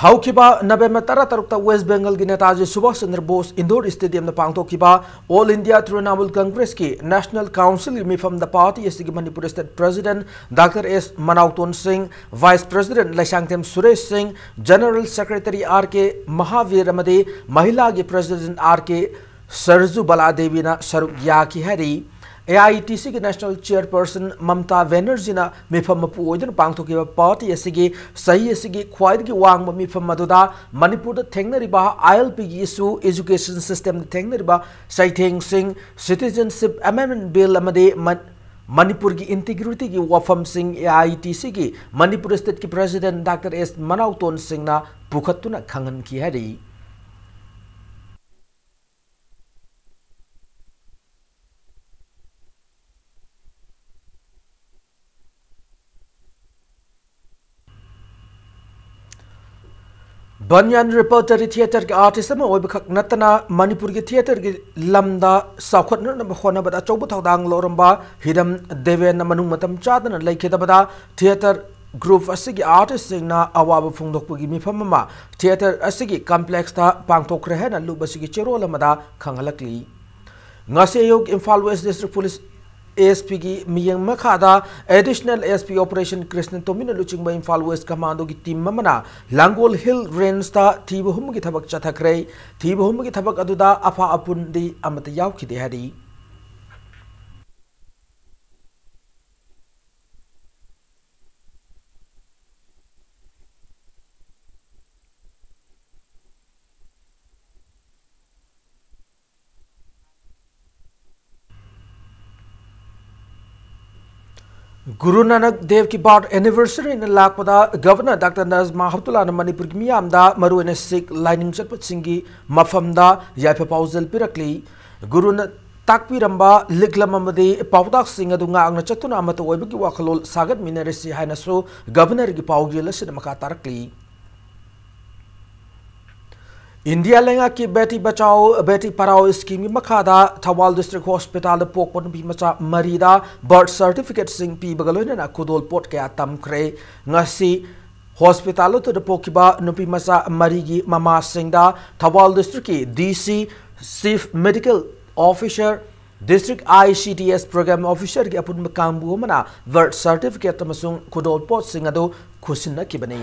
ꯍꯧꯈꯤꯕ November ꯇꯔꯥꯇꯔꯨꯛꯇ West Bengal ꯒꯤ Netaji Subhash Chandra Bose Indoor Stadium ꯗ ꯄꯥꯡꯊꯣꯛꯈꯤꯕ All India Trinamool Congress ꯀꯤ National Council ꯒꯤ ꯃꯤꯐꯝꯗ party ꯑꯁꯤꯒꯤ Manipur State President Doctor S ꯃꯅꯥꯎꯇꯣꯟ ꯁꯤꯡ, Vice President ꯂꯩꯁꯥꯡꯊꯦꯝ ꯁꯨꯔꯦꯁ ꯁꯤꯡ, General Secretary R K Mahavir ꯑꯃꯗꯤ ꯃꯍꯤꯂꯥꯒꯤ President R K ꯁꯔꯖꯨ ꯕꯂꯥꯗꯦꯕꯤꯅ ꯁꯔꯨꯛ ꯌꯥꯈꯤ ꯍꯥꯏꯔꯤ꯫ A I T C ꯒꯤ National Chairperson ꯃꯝꯇꯥ ꯕꯦꯅꯔꯖꯤꯅ ꯃꯤꯐꯝ ꯃꯄꯨ ꯑꯣꯏꯗꯨꯅ ꯄꯥꯡꯊꯣꯛꯈꯤꯕ party ꯑꯁꯤꯒꯤ ꯆꯍꯤ ꯑꯁꯤꯒꯤ ꯈ꯭ꯋꯥꯏꯗꯒꯤ ꯋꯥꯡꯕ ꯃꯤꯐꯝ ꯑꯗꯨꯗ ꯃꯅꯤꯄꯨꯔꯗ ꯊꯦꯡꯅꯔꯤꯕ I L P ꯒꯤ issue, education system ꯗ ꯊꯦꯡꯅꯔꯤꯕ ꯆꯩꯊꯦꯡꯁꯤꯡ, Citizenship Amendment Bill ꯑꯃꯗꯤ ꯃ-, ꯃꯅꯤꯄꯨꯔꯒꯤ integrity ꯒꯤ ꯋꯥꯐꯝꯁꯤꯡ A I T C ꯒꯤ ꯃꯅꯤꯄꯨꯔ State ꯀꯤ President Doctor S ꯃꯅꯥꯎꯇꯣꯟ ꯁꯤꯡꯅ ꯄꯨꯈꯠꯇꯨꯅ ꯈꯪꯍꯟꯈꯤ ꯍꯥꯏꯔꯤ꯫ ꯕꯟꯌꯥꯟ Repertory Theatre ꯒꯤ artist ꯑꯃ ꯑꯣꯏꯕꯈꯛ ꯅꯠꯇꯅ ꯃꯅꯤꯄꯨꯔꯒꯤ theatre ꯒꯤ ꯂꯝꯗ ꯆꯥꯎꯈꯠꯅꯅꯕ ꯍꯣꯠꯅꯕꯗ ꯑꯆꯧꯕ ꯊꯧꯗꯥꯡ ꯂꯧꯔꯝꯕ ꯍꯤꯔꯝ ꯗꯦꯕꯦꯟꯅ ꯃꯅꯨꯡ ꯃꯇꯝ ꯆꯥꯗꯅ ꯂꯩꯈꯤꯗꯕꯗ theatre group ꯑꯁꯤꯒꯤ artist ꯁꯤꯡꯅ ꯑꯋꯥꯕ ꯐꯣꯡꯗꯣꯛꯄꯒꯤ ꯃꯤꯐꯝ ꯑꯃ theatre ꯑꯁꯤꯒꯤ complex ꯇ ꯄꯥꯡꯊꯣꯛꯈ꯭ꯔꯦ ꯍꯥꯏꯅ ꯂꯨꯞ ꯑꯁꯤꯒꯤ ꯆꯦꯔꯣꯜ ꯑꯃꯗ ꯈꯪꯍꯜꯂꯛꯂꯤ꯫ ꯉꯁꯤ ꯑꯌꯨꯛ Imphal West District Police A S P ꯒꯤ ꯃꯤꯠꯌꯦꯡ ꯃꯈꯥꯗ Additional S P Operation Krishna ꯇꯣꯝꯕꯤꯅ ꯂꯨꯆꯤꯡꯕ ꯏꯝꯐꯥꯜ West Commando ꯒꯤ team ꯑꯃꯅ ꯂꯥꯡꯒꯣꯜ Hill Range ꯇ ꯊꯤꯕ ꯍꯨꯝꯕꯒꯤ ꯊꯕꯛ ꯆꯠꯊꯈ꯭ꯔꯦ꯫ ꯊꯤꯕ ꯍꯨꯝꯕꯒꯤ ꯊꯕꯛ ꯑꯗꯨꯗ ꯑꯐꯥ ꯑꯄꯨꯟꯗꯤ ꯑꯃꯠꯇ ꯌꯥꯎꯈꯤꯗꯦ ꯍꯥꯏꯔꯤ꯫ ꯒꯨꯔꯨ ꯅꯥꯅꯛ ꯗꯦꯕꯀꯤ ꯕꯥꯔꯊ ꯑꯦꯅꯤꯚꯔꯁꯔꯤꯅ ꯂꯥꯛꯄꯗ ꯒꯚꯔꯅꯔ ꯗꯥꯛꯇꯔ ꯅꯖꯃꯥ ꯍꯞꯇꯨꯂꯥꯅ ꯃꯅꯤꯄꯨꯔꯒꯤ ꯃꯤꯌꯥꯝꯗ, ꯃꯔꯨꯑꯣꯏꯅ ꯁꯤꯈ ꯂꯥꯏꯅꯤꯡ ꯆꯠꯄꯁꯤꯡꯒꯤ ꯃꯐꯝꯗ ꯌꯥꯏꯐ ꯄꯥꯎꯖꯦꯜ ꯄꯤꯔꯛꯂꯤ꯫ ꯒꯨꯔꯨꯅ ꯇꯥꯛꯄꯤꯔꯝꯕ ꯂꯤꯛꯂꯝ ꯑꯃꯗꯤ ꯄꯥꯎꯇꯥꯛꯁꯤꯡ ꯑꯗꯨ ꯉꯥꯛꯅ ꯆꯠꯇꯨꯅ ꯑꯃꯠꯇ ꯑꯣꯏꯕꯒꯤ ꯋꯥꯈꯜꯂꯣꯟ ꯁꯥꯒꯠꯃꯤꯟꯅꯔꯁꯤ ꯍꯥꯏꯅꯁꯨ ꯒꯚꯔꯅꯔꯒꯤ ꯄꯥꯎꯖꯦꯜ ꯑꯁꯤꯗ ꯃꯈꯥ ꯇꯥꯔꯛꯂꯤ꯫ ꯏꯟꯗꯤꯌꯥ ꯂꯩꯉꯥꯛꯀꯤ ꯕꯦꯇꯤ ꯕꯆꯥꯎ ꯕꯦꯇꯤ ꯄꯔꯥꯎ ꯁ꯭ꯀꯤꯝꯒꯤ ꯃꯈꯥꯗ ꯊꯧꯕꯥꯜ ꯗꯤꯁꯇ꯭ꯔꯤꯛ ꯍꯣꯁꯄꯤꯇꯥꯜꯗ ꯄꯣꯛꯄ ꯅꯨꯄꯤ ꯃꯆꯥ ꯃꯔꯤꯗ ꯕꯥꯔꯊ ꯁꯔꯇꯤꯐꯤꯀꯦꯠꯁꯤꯡ ꯄꯤꯕꯒ ꯂꯣꯏꯅꯅ ꯈꯨꯗꯣꯜꯄꯣꯠ ꯀꯌꯥ ꯇꯝꯈ꯭ꯔꯦ꯫ ꯉꯁꯤ ꯍꯣꯁꯄꯤꯇꯥꯜ ꯑꯗꯨꯗ ꯄꯣꯛꯈꯤꯕ ꯅꯨꯄꯤ ꯃꯆꯥ ꯃꯔꯤꯒꯤ ꯃꯃꯥꯁꯤꯡꯗ ꯊꯧꯕꯥꯜ ꯗꯤꯁꯇ꯭ꯔꯤꯛꯀꯤ ꯗꯤ ꯁꯤ, chief medical officer, district I C D S programme ꯑꯣꯐꯤꯁꯔꯒꯤ ꯑꯄꯨꯟꯕ ꯀꯥꯡꯕꯨ ꯑꯃꯅ ꯕꯥꯔꯊ ꯁꯔꯇꯤꯐꯤꯀꯦꯠ ꯑꯃꯁꯨꯡ ꯈꯨꯗꯣꯜꯄꯣꯠꯁꯤꯡ ꯑꯗꯨ ꯈꯨꯠꯁꯤꯟꯅꯈꯤꯕꯅꯤ꯫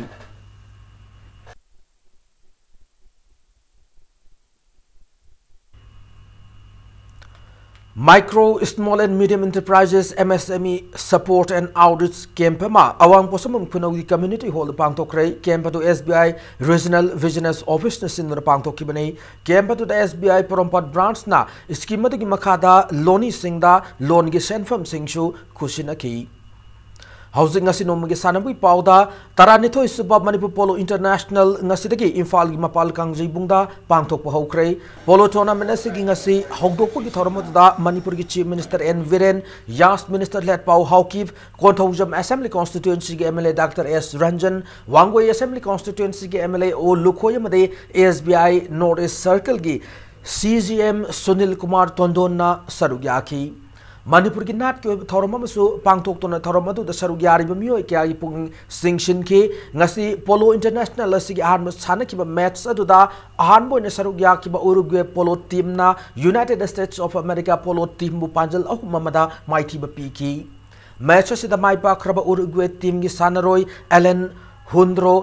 Micro, Small and Medium Enterprises, M S M E Support and Outreach Camp ꯑꯃ ꯑꯋꯥꯡ ꯄꯣꯠꯁꯪꯕꯝ ꯈꯨꯅꯧꯒꯤ ꯀꯝꯃ꯭ꯌꯨꯅꯤꯇꯤ ꯍꯣꯜꯗ ꯄꯥꯡꯊꯣꯛꯈ꯭ꯔꯦ꯫ ꯀꯦꯝꯞ ꯑꯗꯨ ꯑꯦꯁ ꯕꯤ ꯑꯥꯏ ꯔꯤꯖꯅꯦꯜ ꯕꯤꯖꯤꯅꯦꯁ ꯑꯣꯐꯤꯁꯅ ꯁꯤꯟꯗꯨꯅ ꯄꯥꯡꯊꯣꯛꯈꯤꯕꯅꯤ꯫ ꯀꯦꯝꯞ ꯑꯗꯨꯗ ꯑꯦꯁ ꯕꯤ ꯑꯥꯏ ꯄꯣꯔꯣꯝꯄꯥꯠ ꯕ꯭ꯔꯥꯟꯁꯅ ꯁ꯭ꯀꯤꯝ ꯑꯗꯨꯒꯤ ꯃꯈꯥꯗ ꯂꯣꯅꯤꯁꯤꯡꯗ ꯂꯣꯟꯒꯤ ꯁꯦꯟꯐꯝꯁꯤꯡꯁꯨ ꯈꯨꯠꯁꯤꯟꯅꯈꯤ꯫ ꯍꯧꯖꯤꯛ ꯉꯁꯤ ꯅꯣꯡꯃꯒꯤ ꯁꯥꯟꯅꯕꯒꯤ ꯄꯥꯎꯗ, ꯇꯔꯥꯅꯤꯊꯣꯏ ꯁꯨꯕ ꯃꯅꯤꯄꯨꯔ ꯄꯣꯂꯣ ꯏꯟꯇꯔꯅꯦꯁꯅꯦꯜ ꯉꯁꯤꯗꯒꯤ ꯏꯝꯐꯥꯜꯒꯤ ꯃꯄꯥꯜ ꯀꯥꯡꯖꯩꯕꯨꯡꯗ ꯄꯥꯡꯊꯣꯛꯄ ꯍꯧꯈ꯭ꯔꯦ꯫ ꯄꯣꯂꯣ ꯇꯣꯔꯅꯥꯃꯦꯟ ꯑꯁꯤꯒꯤ ꯉꯁꯤ ꯍꯧꯗꯣꯛꯄꯒꯤ ꯊꯧꯔꯝ ꯑꯗꯨꯗ ꯃꯅꯤꯄꯨꯔꯒꯤ chief minister N Biren, YAS minister Letpao Haokip, Konthoujam assembly ꯀꯣꯟꯁꯇꯤꯇ꯭ꯋꯦꯟꯁꯤꯒꯤ M L A doctor S Ranjan, Wangoi assembly ꯀꯣꯟꯁꯇꯤꯇ꯭ꯋꯦꯟꯁꯤꯒꯤ M L A O Lukhoi ꯑꯃꯗꯤ ꯑꯦꯁ ꯕꯤ ꯑꯥꯏ ꯅꯣꯔꯠ ꯏꯁ ꯁꯔꯀꯜꯒꯤ C G M Sunil Kumar ꯇꯣꯟꯗꯣꯟꯅ ꯁꯔꯨꯛ ꯌꯥꯈꯤ꯫ ꯃꯅꯤꯄꯨꯔꯒꯤ ꯅꯥꯠꯀꯤ ꯑꯣꯏꯕ ꯊꯧꯔꯝ ꯑꯃꯁꯨ ꯄꯥꯡꯊꯣꯛꯇꯨꯅ ꯊꯧꯔꯝ ꯑꯗꯨꯗ ꯁꯔꯨꯛ ꯌꯥꯔꯤꯕ ꯃꯤꯑꯣꯏ ꯀꯌꯥꯒꯤ ꯄꯨꯛꯅꯤꯡ ꯆꯤꯡꯁꯤꯟꯈꯤ꯫ ꯉꯁꯤ ꯄꯣꯂꯣ ꯏꯟꯇꯔꯅꯦꯁꯅꯦꯜ ꯑꯁꯤꯒꯤ ꯑꯍꯥꯟꯕ ꯁꯥꯟꯅꯈꯤꯕ ꯃꯦꯠꯆ ꯑꯗꯨꯗ ꯑꯍꯥꯟꯕ ꯑꯣꯏꯅ ꯁꯔꯨꯛ ꯌꯥꯈꯤꯕ ꯎꯔꯨꯒ꯭ꯋꯦ ꯄꯣꯂꯣ ꯇꯤꯝꯅ United States of America polo ꯇꯤꯝꯕꯨ ꯄꯥꯟꯖꯜ ꯑꯍꯨꯝ ꯑꯃꯗ ꯃꯥꯏꯊꯤꯕ ꯄꯤꯈꯤ꯫ ꯃꯦꯆ ꯑꯁꯤꯗ ꯃꯥꯏ ꯄꯥꯛꯈ꯭ꯔꯕ ꯎꯔꯨꯒ꯭ꯋꯦ ꯇꯤꯝꯒꯤ ꯁꯥꯟꯅꯔꯣꯏ ꯑꯦꯂꯦꯟ ꯍꯨꯟꯗ꯭ꯔꯣ,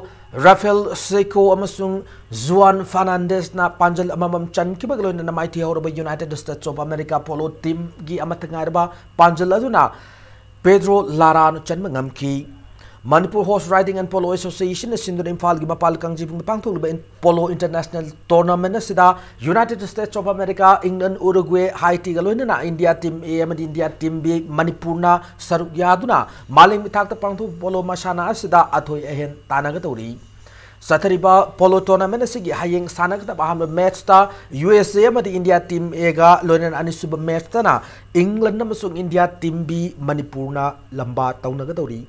ꯔꯥꯐꯦꯜ ꯁꯦꯀꯣ ꯑꯃꯁꯨꯡ ꯖꯨꯋꯥꯟ ꯐꯥꯔꯅꯥꯟꯗꯦꯁꯅ ꯄꯥꯟꯖꯜ ꯑꯃꯃꯝ ꯆꯟꯈꯤꯕꯒ ꯂꯣꯏꯅꯅ ꯃꯥꯏꯊꯤꯍꯧꯔꯕ United States of America polo ꯇꯤꯝꯒꯤ ꯑꯃꯠꯇ ꯉꯥꯏꯔꯕ ꯄꯥꯟꯖꯜ ꯑꯗꯨꯅ ꯄꯦꯗ꯭ꯔꯣ ꯂꯥꯔꯥꯅ ꯆꯟꯕ ꯉꯝꯈꯤ꯫ Manipur Horse Riding and Polo Association ꯅ ꯁꯤꯟꯗꯨꯅ ꯏꯝꯐꯥꯜꯒꯤ ꯃꯄꯥꯜ ꯀꯥꯡꯖꯩꯕꯨꯡꯗ ꯄꯥꯡꯊꯣꯛꯂꯤꯕ ꯄꯣꯂꯣ ꯏꯟꯇꯔꯅꯦꯁꯅꯦꯜ ꯇꯣꯔꯅꯥꯃꯦꯟ ꯑꯁꯤꯗ United States of America, England, Uruguay, Haiti ꯒ ꯂꯣꯏꯅꯅ India Team A ꯑꯃꯗꯤ India Team B ꯃꯅꯤꯄꯨꯔꯅ ꯁꯔꯨꯛ ꯌꯥꯗꯨꯅ ꯃꯥꯂꯦꯝꯒꯤ ꯊꯥꯛꯇ ꯄꯥꯡꯊꯣꯛꯄ ꯄꯣꯂꯣ ꯃꯁꯥꯟꯅ ꯑꯁꯤꯗ ꯑꯊꯣꯏ ꯑꯍꯦꯟ ꯇꯥꯟꯅꯒꯗꯧꯔꯤ꯫ ꯆꯠꯊꯔꯤꯕ ꯄꯣꯂꯣ ꯇꯣꯔꯅꯥꯃꯦꯟ ꯑꯁꯤꯒꯤ ꯍꯌꯦꯡ ꯁꯥꯟꯅꯒꯗꯕ ꯑꯍꯥꯟꯕ ꯃꯦꯠꯁꯇ U S A ꯑꯃꯗꯤ India Team A ꯒ ꯂꯣꯏꯅꯅ ꯑꯅꯤꯁꯨꯕ ꯃꯦꯠꯁꯇꯅ England ꯑꯃꯁꯨꯡ India Team B ꯃꯅꯤꯄꯨꯔꯅ ꯂꯝꯕꯥ ꯇꯧꯅꯒꯗꯧꯔꯤ꯫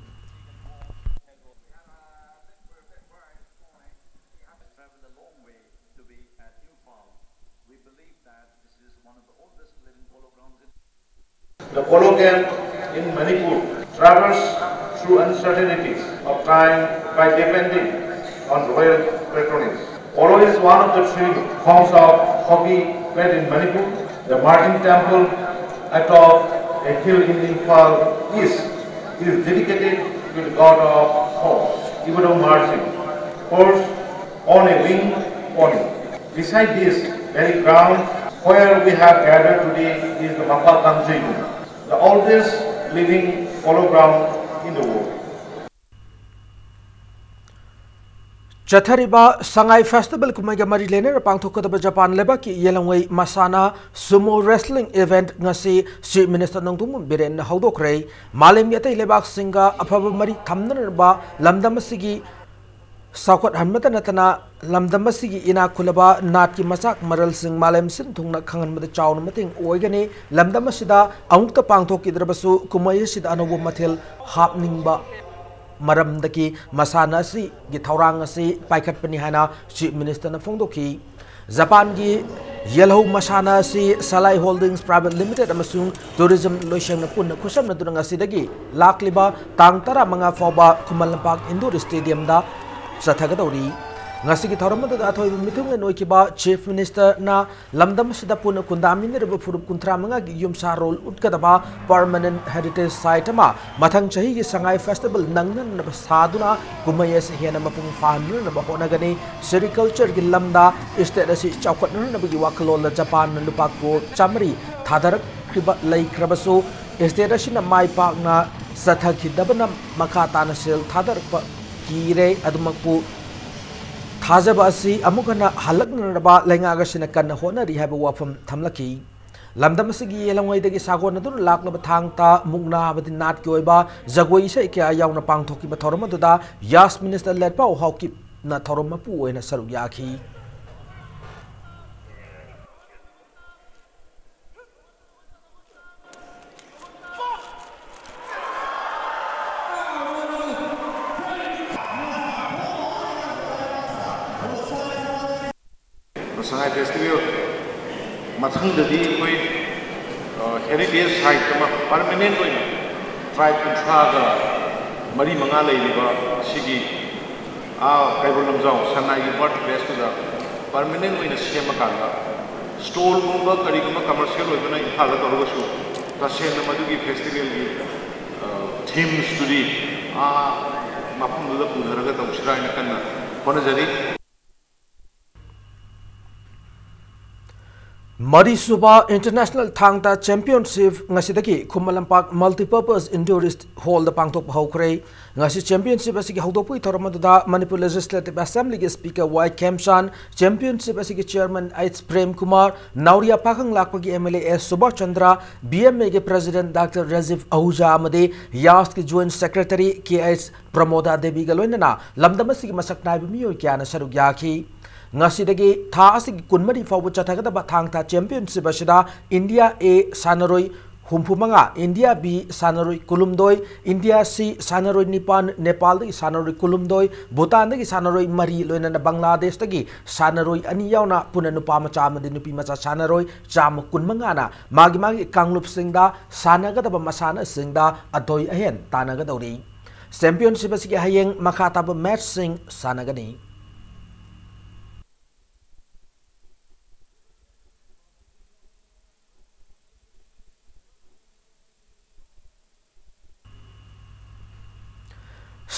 The polo game in Manipur traverses through uncertainties of time by depending on royal patronage. Polo is one of the three forms of hockey played in Manipur. The marching temple atop a hill in Imphal East is dedicated to the god of horse, Ibudou Marching, horse on a wing pony. Beside this very ground where we have gathered today is the Mapa Kangjeibung, the oldest living polo ground in the world. ꯆꯠꯊꯔꯤꯕ ꯁꯉꯥꯏ festival ꯀꯨꯝꯍꯩꯒ ꯃꯔꯤ ꯂꯩꯅꯅ ꯄꯥꯡꯊꯣꯛꯀꯗꯕ Japan ꯂꯩꯕꯥꯛꯀꯤ ꯌꯦꯜꯍꯧꯉꯩ ꯃꯁꯥꯟꯅ ꯁꯨꯃꯣ wrestling event ꯉꯁꯤ chief minister Nongthombam ꯕꯤꯔꯦꯟꯅ ꯍꯧꯗꯣꯛꯈ꯭ꯔꯦ꯫ ꯃꯥꯂꯦꯝꯒꯤ ꯑꯇꯩ ꯂꯩꯕꯥꯛꯁꯤꯡꯒ ꯑꯐꯕ ꯃꯔꯤ ꯊꯝꯅꯅꯕ ꯂꯝꯗꯝ ꯑꯁꯤꯒꯤ ꯆꯥꯎꯈꯠꯍꯟꯕꯇ ꯅꯠꯇꯅ ꯂꯝꯗꯝ ꯑꯁꯤꯒꯤ ꯏꯅꯥꯛ ꯈꯨꯜꯂꯕ ꯅꯥꯠꯀꯤ ꯃꯆꯥꯛ ꯃꯔꯜꯁꯤꯡ ꯃꯥꯂꯦꯝ ꯁꯤꯟ ꯊꯨꯡꯅ ꯈꯪꯍꯟꯕꯗ ꯆꯥꯎꯅ ꯃꯇꯦꯡ ꯑꯣꯏꯒꯅꯤ꯫ ꯂꯝꯗꯝ ꯑꯁꯤꯗ ꯑꯃꯨꯛꯇ ꯄꯥꯡꯊꯣꯛꯈꯤꯗ꯭ꯔꯕꯁꯨ ꯀꯨꯝꯍꯩ ꯑꯁꯤꯗ ꯑꯅꯧꯕ ꯃꯊꯦꯜ ꯍꯥꯞꯅꯤꯡꯕ ꯃꯔꯝꯗꯒꯤ ꯃꯁꯥꯟꯅ ꯑꯁꯤꯒꯤ ꯊꯧꯔꯥꯡ ꯑꯁꯤ ꯄꯥꯏꯈꯠꯄꯅꯤ ꯍꯥꯏꯅ ꯆꯤꯐ ꯃꯤꯅꯤꯁꯇꯔꯅ ꯐꯣꯡꯗꯣꯛꯈꯤ꯫ ꯖꯄꯥꯟꯒꯤ ꯌꯦꯜꯍꯧ ꯃꯁꯥꯟꯅ ꯑꯁꯤ ꯁꯂꯥꯏ ꯍꯣꯜꯗꯤꯡꯁ ꯄ꯭ꯔꯥꯏꯚꯦꯠ ꯂꯤꯃꯤꯇꯦꯗ ꯑꯃꯁꯨꯡ ꯇꯨꯔꯤꯖꯝ ꯂꯣꯏꯁꯪꯅ ꯄꯨꯟꯅ ꯈꯨꯠꯁꯝꯅꯗꯨꯅ ꯉꯁꯤꯗꯒꯤ ꯂꯥꯛꯂꯤꯕ ꯇꯥꯡ ꯇꯔꯥꯃꯉꯥ ꯐꯥꯎꯕ ꯈꯨꯃꯟ ꯂꯝꯄꯥꯛ ꯏꯟꯗꯣꯔ ꯁ꯭ꯇꯦꯗꯤꯌꯝꯗ ꯆꯠꯊꯒꯗꯧꯔꯤ꯫ ꯉꯁꯤꯒꯤ ꯊꯧꯔꯝ ꯑꯗꯨꯗ ꯑꯊꯣꯏꯕ ꯃꯤꯊꯨꯡꯂꯦꯟ ꯑꯣꯏꯈꯤꯕ ꯆꯤꯐ ꯃꯤꯅꯤꯁꯇꯔꯅ ꯂꯝꯗꯝ ꯑꯁꯤꯗ ꯄꯨꯟꯅ ꯈꯨꯟꯗꯥꯃꯤꯟꯅꯔꯤꯕ ꯐꯨꯔꯨꯞ ꯀꯨꯟꯊ꯭ꯔꯥ ꯃꯉꯥꯒꯤ ꯌꯨꯝꯁꯥꯔꯣꯜ ꯎꯠꯀꯗꯕ ꯄꯔꯃꯅꯦꯟꯠ ꯍꯦꯔꯤꯇꯦꯖ ꯁꯥꯏꯠ ꯑꯃ ꯃꯊꯪ ꯆꯍꯤꯒꯤ ꯁꯉꯥꯏ ꯐꯦꯁꯇꯤꯚꯦꯜ ꯅꯪꯅꯅꯕ ꯁꯥꯗꯨꯅ ꯀꯨꯝꯍꯩ ꯑꯁꯤ ꯍꯦꯟꯅ ꯃꯄꯨꯡ ꯐꯥꯍꯟꯅꯅꯕ ꯍꯣꯠꯅꯒꯅꯤ꯫ ꯁꯦꯔꯤꯀꯜꯆꯔꯒꯤ ꯂꯝꯗ ꯁ꯭ꯇꯦꯠ ꯑꯁꯤ ꯆꯥꯎꯈꯠꯅꯅꯕꯒꯤ ꯋꯥꯈꯜꯂꯣꯟꯗ ꯖꯄꯥꯟꯅ ꯂꯨꯄꯥ ꯀ꯭ꯔꯣꯔ ꯆꯥꯃꯔꯤ ꯊꯥꯗꯔꯛꯈ꯭ꯔꯤꯕ ꯂꯩꯈ꯭ꯔꯕꯁꯨ, ꯁ꯭ꯇꯦꯠ ꯑꯁꯤꯅ ꯃꯥꯏ ꯄꯥꯛꯅ ꯆꯠꯊꯈꯤꯗꯕꯅ ꯃꯈꯥ ꯇꯥꯅ ꯁꯦꯜ ꯊꯥꯗꯔꯛꯄ ꯀꯤꯔꯦ꯫ ꯑꯗꯨꯃꯛꯄꯨ ꯊꯥꯖꯕ ꯑꯁꯤ ꯑꯃꯨꯛ ꯍꯟꯅ ꯍꯜꯂꯛꯅꯅꯕ ꯂꯩꯉꯥꯛ ꯑꯁꯤꯅ ꯀꯟꯅ ꯍꯣꯠꯅꯔꯤ ꯍꯥꯏꯕ ꯋꯥꯐꯝ ꯊꯝꯂꯛꯈꯤ꯫ ꯂꯝꯗꯝ ꯑꯁꯤꯒꯤ ꯌꯦꯜꯍꯧꯉꯩꯗꯒꯤ ꯁꯥꯒꯣꯟꯅꯗꯨꯅ ꯂꯥꯛꯂꯕ ꯊꯥꯡ ꯇꯥ ꯃꯨꯛꯅꯥ ꯑꯃꯗꯤ ꯅꯥꯠꯀꯤ ꯑꯣꯏꯕ ꯖꯒꯣꯏ ꯏꯁꯩ ꯀꯌꯥ ꯌꯥꯎꯅ ꯄꯥꯡꯊꯣꯛꯈꯤꯕ ꯊꯧꯔꯝ ꯑꯗꯨꯗ ꯌꯥꯁ ꯃꯤꯅꯤꯁꯇꯔ ꯂꯦꯠꯄꯥꯎ ꯍꯥꯎꯀꯤꯞꯅ ꯊꯧꯔꯝ ꯃꯄꯨ ꯑꯣꯏꯅ ꯁꯔꯨꯛ ꯌꯥꯈꯤ꯫ ꯁꯉꯥꯏ ꯐꯦꯁꯇꯤꯚꯦꯜ ꯃꯊꯪꯗꯗꯤ ꯑꯩꯈꯣꯏ, ꯑ, ꯍꯦꯔꯤꯇꯦꯖ ꯁꯥꯏꯠ ꯑꯃ ꯄꯔꯃꯅꯦꯟ ꯑꯣꯏꯅ ꯇ꯭ꯔꯥꯏꯕ ꯀꯨꯟꯊ꯭ꯔꯥꯒ ꯃꯔꯤ ꯃꯉꯥ ꯂꯩꯔꯤꯕ ꯁꯤꯒꯤ, ꯑꯥ, ꯀꯩꯕꯨꯜ ꯂꯝꯖꯥꯎ ꯁꯉꯥꯏꯒꯤ ꯕꯥꯔꯠ ꯄ꯭ꯂꯦꯁꯇꯨꯗ ꯄꯔꯃꯅꯦꯟ ꯑꯣꯏꯅ ꯁꯦꯝꯃꯀꯥꯟꯗ ꯁ꯭ꯇꯣꯜꯒꯨꯝꯕ ꯀꯔꯤꯒꯨꯝꯕ ꯀꯃꯔꯁꯤꯌꯦꯜ ꯑꯣꯏꯕꯅ ꯏꯝꯐꯥꯜꯗ ꯇꯧꯔꯒꯁꯨ ꯇꯁꯦꯡꯅ ꯃꯗꯨꯒꯤ ꯐꯦꯁꯇꯤꯚꯦꯜꯒꯤ, ꯑ, ꯊꯤꯝꯁꯇꯨꯗꯤ ꯑꯥ ꯃꯐꯝꯗꯨꯗ ꯄꯨꯊꯔꯒ ꯇꯧꯁꯤꯔꯥ ꯍꯥꯏꯅ ꯀꯟꯅ ꯍꯣꯠꯅꯖꯔꯤ꯫ ꯃꯔꯤꯁꯨꯕ ꯏꯟꯇꯔꯅꯦꯁꯅꯦꯜ ꯊꯥꯡ ꯇꯥ ꯆꯦꯝꯄꯤꯌꯟꯁꯤꯞ ꯉꯁꯤꯗꯒꯤ ꯈꯨꯃꯟ ꯂꯝꯄꯥꯛ ꯃꯜꯇꯤꯄꯔꯄꯁ ꯏꯟꯗꯣꯔ ꯍꯣꯜꯗ ꯄꯥꯡꯊꯣꯛꯄ ꯍꯧꯈ꯭ꯔꯦ꯫ ꯉꯁꯤ ꯆꯦꯝꯄꯤꯌꯟꯁꯤꯞ ꯑꯁꯤꯒꯤ ꯍꯧꯗꯣꯛꯄꯒꯤ ꯊꯧꯔꯝ ꯑꯗꯨꯗ ꯃꯅꯤꯄꯨꯔ ꯂꯦꯖꯤꯁꯂꯦꯇꯤꯚ ꯑꯦꯁꯦꯝꯕ꯭ꯂꯤꯒꯤ ꯁ꯭ꯄꯤꯀꯔ ꯋꯥꯏ ꯈꯦꯝꯆꯥꯟ, ꯆꯦꯝꯄꯤꯌꯟꯁꯤꯞ ꯑꯁꯤꯒꯤ ꯆꯤꯌꯔꯃꯦꯟ ꯑꯩꯆ ꯄ꯭ꯔꯦꯝ ꯀꯨꯃꯥꯔ, ꯅꯥꯎꯔꯤꯌꯥ ꯄꯥꯈꯪ ꯂꯥꯛꯄꯒꯤ M L A S Subhas Chandra, B M ꯑꯦꯒꯤ ꯄ꯭ꯔꯦꯁꯤꯗꯦꯟꯠ ꯗꯥꯛꯇꯔ ꯔꯥꯖꯤꯕ ꯑꯍꯨꯖꯥ ꯑꯃꯗꯤ ꯌꯥꯁꯀꯤ ꯖꯣꯏꯟꯠ ꯁꯦꯀ꯭ꯔꯦꯇꯔꯤ ꯀꯦ ꯑꯩꯆ ꯄ꯭ꯔꯃꯣꯗꯥ ꯗꯦꯕꯤꯒ ꯂꯣꯏꯅꯅ ꯂꯝꯗꯝ ꯑꯁꯤꯒꯤ ꯃꯁꯛ ꯅꯥꯏꯕ ꯃꯤꯑꯣꯏ ꯀꯌꯥꯅ ꯁꯔꯨꯛ ꯌꯥꯈꯤ꯫ ꯉꯁꯤꯗꯒꯤ ꯊꯥ ꯑꯁꯤꯒꯤ ꯀꯨꯟꯃꯔꯤ ꯐꯥꯎꯕ ꯆꯠꯊꯒꯗꯕ ꯊꯥꯡ ꯇꯥ ꯆꯦꯝꯄꯤꯌꯟꯁꯤꯞ ꯑꯁꯤꯗ ꯏꯟꯗꯤꯌꯥ ꯑꯦ ꯁꯥꯟꯅꯔꯣꯏ ꯍꯨꯝꯐꯨ ꯃꯉꯥ, ꯏꯟꯗꯤꯌꯥ ꯕꯤ ꯁꯥꯟꯅꯔꯣꯏ ꯀꯨꯟꯍꯨꯝꯗꯣꯏ, ꯏꯟꯗꯤꯌꯥ ꯁꯤ ꯁꯥꯟꯅꯔꯣꯏ ꯅꯤꯄꯥꯟ, ꯅꯦꯄꯥꯜꯗꯒꯤ ꯁꯥꯟꯅꯔꯣꯏ ꯀꯨꯟꯍꯨꯝꯗꯣꯏ, ꯚꯨꯇꯥꯟꯗꯒꯤ ꯁꯥꯟꯅꯔꯣꯏ ꯃꯔꯤ, ꯂꯣꯏꯅꯅ ꯕꯪꯒ꯭ꯂꯥꯗꯦꯁꯇꯒꯤ ꯁꯥꯟꯅꯔꯣꯏ ꯑꯅꯤ ꯌꯥꯎꯅ ꯄꯨꯟꯅ ꯅꯨꯄꯥ ꯃꯆꯥ ꯑꯃꯗꯤ ꯅꯨꯄꯤ ꯃꯆꯥ ꯁꯥꯟꯅꯔꯣꯏ ꯆꯥꯝꯃ ꯀꯨꯟꯃꯉꯥꯅ ꯃꯥꯒꯤ ꯃꯥꯒꯤ ꯀꯥꯡꯂꯨꯞꯁꯤꯡꯗ ꯁꯥꯟꯅꯒꯗꯕ ꯃꯁꯥꯟꯅꯁꯤꯡꯗ ꯑꯊꯣꯏ ꯑꯍꯦꯟ ꯇꯥꯟꯅꯒꯗꯧꯔꯤ꯫ ꯆꯦꯝꯄꯤꯌꯟꯁꯤꯞ ꯑꯁꯤꯒꯤ ꯍꯌꯦꯡ ꯃꯈꯥ ꯇꯥꯕ ꯃꯦꯆꯁꯤꯡ ꯁꯥꯟꯅꯒꯅꯤ꯫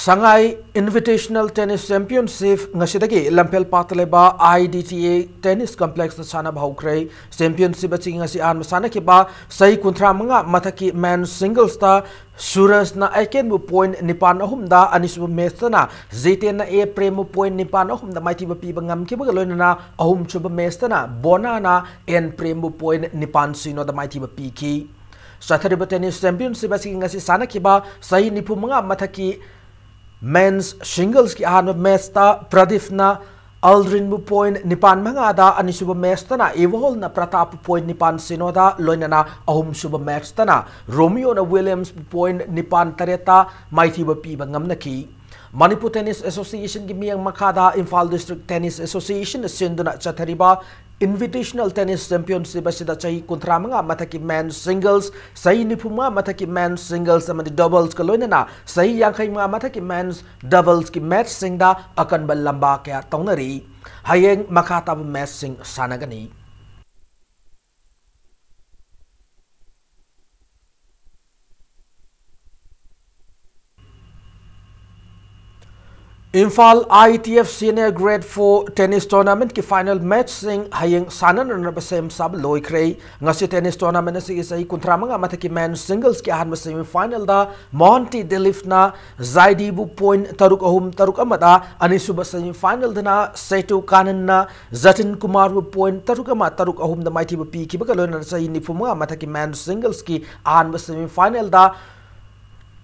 Shanghai Invitational Tennis Championship ꯉꯁꯤꯗꯒꯤ ꯂꯝꯐꯦꯜ ꯄꯥꯠꯇ ꯂꯩꯕ I D T A Tennis Complex ꯇ ꯁꯥꯟꯅꯕ ꯍꯧꯈ꯭ꯔꯦ꯫ Championship ꯑꯁꯤ ꯉꯁꯤ ꯑꯍꯥꯟꯕ ꯁꯥꯟꯅꯈꯤꯕ ꯆꯍꯤ ꯀꯨꯟꯊ꯭ꯔꯥ ꯃꯉꯥ ꯃꯊꯛꯀꯤ men's singles ꯇ ꯁꯨꯔꯖꯅ ꯑꯦꯀꯦꯟꯕꯨ point ꯅꯤꯄꯥꯟ ꯑꯍꯨꯝꯗ, ꯑꯅꯤꯁꯨꯕ match ꯇꯅ ꯖꯤꯇꯦꯟꯅ ꯑꯦ ꯄ꯭ꯔꯦꯝꯕꯨ point ꯅꯤꯄꯥꯟ ꯑꯍꯨꯝꯗ ꯃꯥꯏꯊꯤꯕ ꯄꯤꯕ ꯉꯝꯈꯤꯕꯒ ꯂꯣꯏꯅꯅ ꯑꯍꯨꯝꯁꯨꯕ match ꯇꯅ ꯕꯣꯅꯥꯅ ꯑꯦꯟ ꯄ꯭ꯔꯦꯝꯕꯨ point ꯅꯤꯄꯥꯟ ꯁꯤꯅꯣꯗ ꯃꯥꯏꯊꯤꯕ ꯄꯤꯈꯤ꯫ ꯆꯠꯊꯔꯤꯕ tennis championship ꯑꯁꯤꯒꯤ ꯉꯁꯤ ꯁꯥꯟꯅꯈꯤꯕ ꯆꯍꯤ ꯅꯤꯐꯨ ꯃꯉꯥ ꯃꯊꯛꯀꯤ men's singles ꯀꯤ ꯑꯍꯥꯟꯕ match ꯇ ꯄ꯭ꯔꯗꯤꯞꯅ ꯑꯜꯗ꯭ꯔꯤꯟꯕꯨ point ꯅꯤꯄꯥꯟ ꯃꯉꯥꯗ, ꯑꯅꯤꯁꯨꯕ match ꯇꯅ ꯏꯚꯣꯜꯅ ꯄ꯭ꯔꯇꯥꯞꯄꯨ point ꯅꯤꯄꯥꯟ ꯁꯤꯅꯣꯗ, ꯂꯣꯏꯅꯅ ꯑꯍꯨꯝꯁꯨꯕ match ꯇꯅ ꯔꯣꯃꯤꯌꯣꯅ ꯋꯤꯂꯤꯌꯝꯁꯄꯨ point ꯅꯤꯄꯥꯟ ꯇꯔꯦꯠꯇ ꯃꯥꯏꯊꯤꯕ ꯄꯤꯕ ꯉꯝꯅꯈꯤ꯫ ꯃꯅꯤꯄꯨꯔ Tennis Association ꯒꯤ ꯃꯤꯠꯌꯦꯡ ꯃꯈꯥꯗ ꯏꯝꯐꯥꯜ District Tennis Association ꯅ ꯁꯤꯟꯗꯨꯅ ꯆꯠꯊꯔꯤꯕ Invitational Tennis Championship ꯑꯁꯤꯗ ꯆꯍꯤ ꯀꯨꯟꯊ꯭ꯔꯥ ꯃꯉꯥ ꯃꯊꯛꯀꯤ men's singles, ꯆꯍꯤ ꯅꯤꯐꯨ ꯃꯉꯥ ꯃꯊꯛꯀꯤ men's singles ꯑꯃꯗꯤ doubles ꯀ ꯂꯣꯏꯅꯅ ꯆꯍꯤ ꯌꯥꯡꯈꯩ ꯃꯉꯥ ꯃꯊꯛꯀꯤ men's doubles ꯀꯤ match ꯁꯤꯡꯗ ꯑꯀꯟꯕ ꯂꯝꯕꯥ ꯀꯌꯥ ꯇꯧꯅꯔꯤ꯫ ꯍꯌꯦꯡ ꯃꯈꯥ ꯇꯥꯕ match ꯁꯤꯡ ꯁꯥꯟꯅꯒꯅꯤ꯫ Imphal I T F Senior Grade four Tennis Tournament ꯀꯤ final match ꯁꯤꯡ ꯍꯌꯦꯡ ꯁꯥꯟꯅꯅꯅꯕ ꯁꯦꯝ ꯁꯥꯕ ꯂꯣꯏꯈ꯭ꯔꯦ꯫ ꯉꯁꯤ tennis tournament ꯑꯁꯤꯒꯤ ꯆꯍꯤ ꯀꯨꯟꯊ꯭ꯔꯥ ꯃꯉꯥ ꯃꯊꯛꯀꯤ men's singles ꯀꯤ ꯑꯍꯥꯟꯕ semi final ꯗ ꯃꯣꯍꯟꯇꯤ ꯗꯤꯂꯤꯞꯅ ꯖꯥꯏꯗꯤꯕꯨ point ꯇꯔꯨꯛ ꯑꯍꯨꯝ, ꯇꯔꯨꯛ ꯑꯃꯗ, ꯑꯅꯤꯁꯨꯕ semi final ꯗꯅ ꯁꯦꯇꯨ ꯀꯥꯅꯟꯅ ꯖꯇꯤꯟ ꯀꯨꯃꯥꯔꯕꯨ point ꯇꯔꯨꯛ ꯑꯃ, ꯇꯔꯨꯛ ꯑꯍꯨꯝꯗ ꯃꯥꯏꯊꯤꯕ ꯄꯤꯈꯤꯕꯒ ꯂꯣꯏꯅꯅ ꯆꯍꯤ ꯅꯤꯐꯨ ꯃꯉꯥ ꯃꯊꯛꯀꯤ men's singles ꯀꯤ ꯑꯍꯥꯟꯕ semi final ꯗ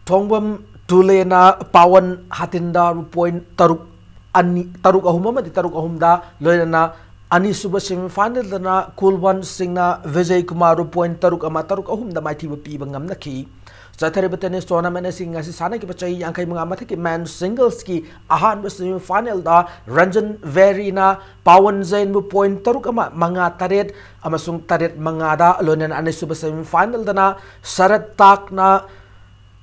ꯊꯣꯡꯕꯝ ꯇꯨꯂꯦꯅ ꯄꯥꯋꯟ ꯍꯥꯇꯤꯟꯗꯥꯕꯨ point ꯇꯔꯨꯛ ꯑꯅꯤ, ꯇꯔꯨꯛ ꯑꯍꯨꯝ ꯑꯃꯗꯤ ꯇꯔꯨꯛ ꯑꯍꯨꯝꯗ, ꯂꯣꯏꯅꯅ ꯑꯅꯤꯁꯨꯕ semi final ꯗꯅ ꯀꯨꯜꯋꯟ ꯁꯤꯡꯅ ꯚꯤꯖꯌ ꯀꯨꯃꯥꯔꯕꯨ point ꯇꯔꯨꯛ ꯑꯃ, ꯇꯔꯨꯛ ꯑꯍꯨꯝꯗ ꯃꯥꯏꯊꯤꯕ ꯄꯤꯕ ꯉꯝꯅꯈꯤ꯫ ꯆꯠꯊꯔꯤꯕ tennis tournament ꯑꯁꯤ ꯉꯁꯤ ꯁꯥꯟꯅꯈꯤꯕ ꯆꯍꯤ ꯌꯥꯡꯈꯩ ꯃꯉꯥ ꯃꯊꯛꯀꯤ men's singles ꯀꯤ ꯑꯍꯥꯟꯕ semi final ꯗ ꯔꯟꯖꯟ ꯚꯦꯔꯤꯅ ꯄꯥꯋꯟ ꯖꯩꯟꯕꯨ point ꯇꯔꯨꯛ ꯑꯃ, ꯃꯉꯥ ꯇꯔꯦꯠ ꯑꯃꯁꯨꯡ ꯇꯔꯦꯠ ꯃꯉꯥꯗ, ꯂꯣꯏꯅꯅ ꯑꯅꯤꯁꯨꯕ semi final ꯗꯅ ꯁꯔꯠ ꯇꯥꯛꯅ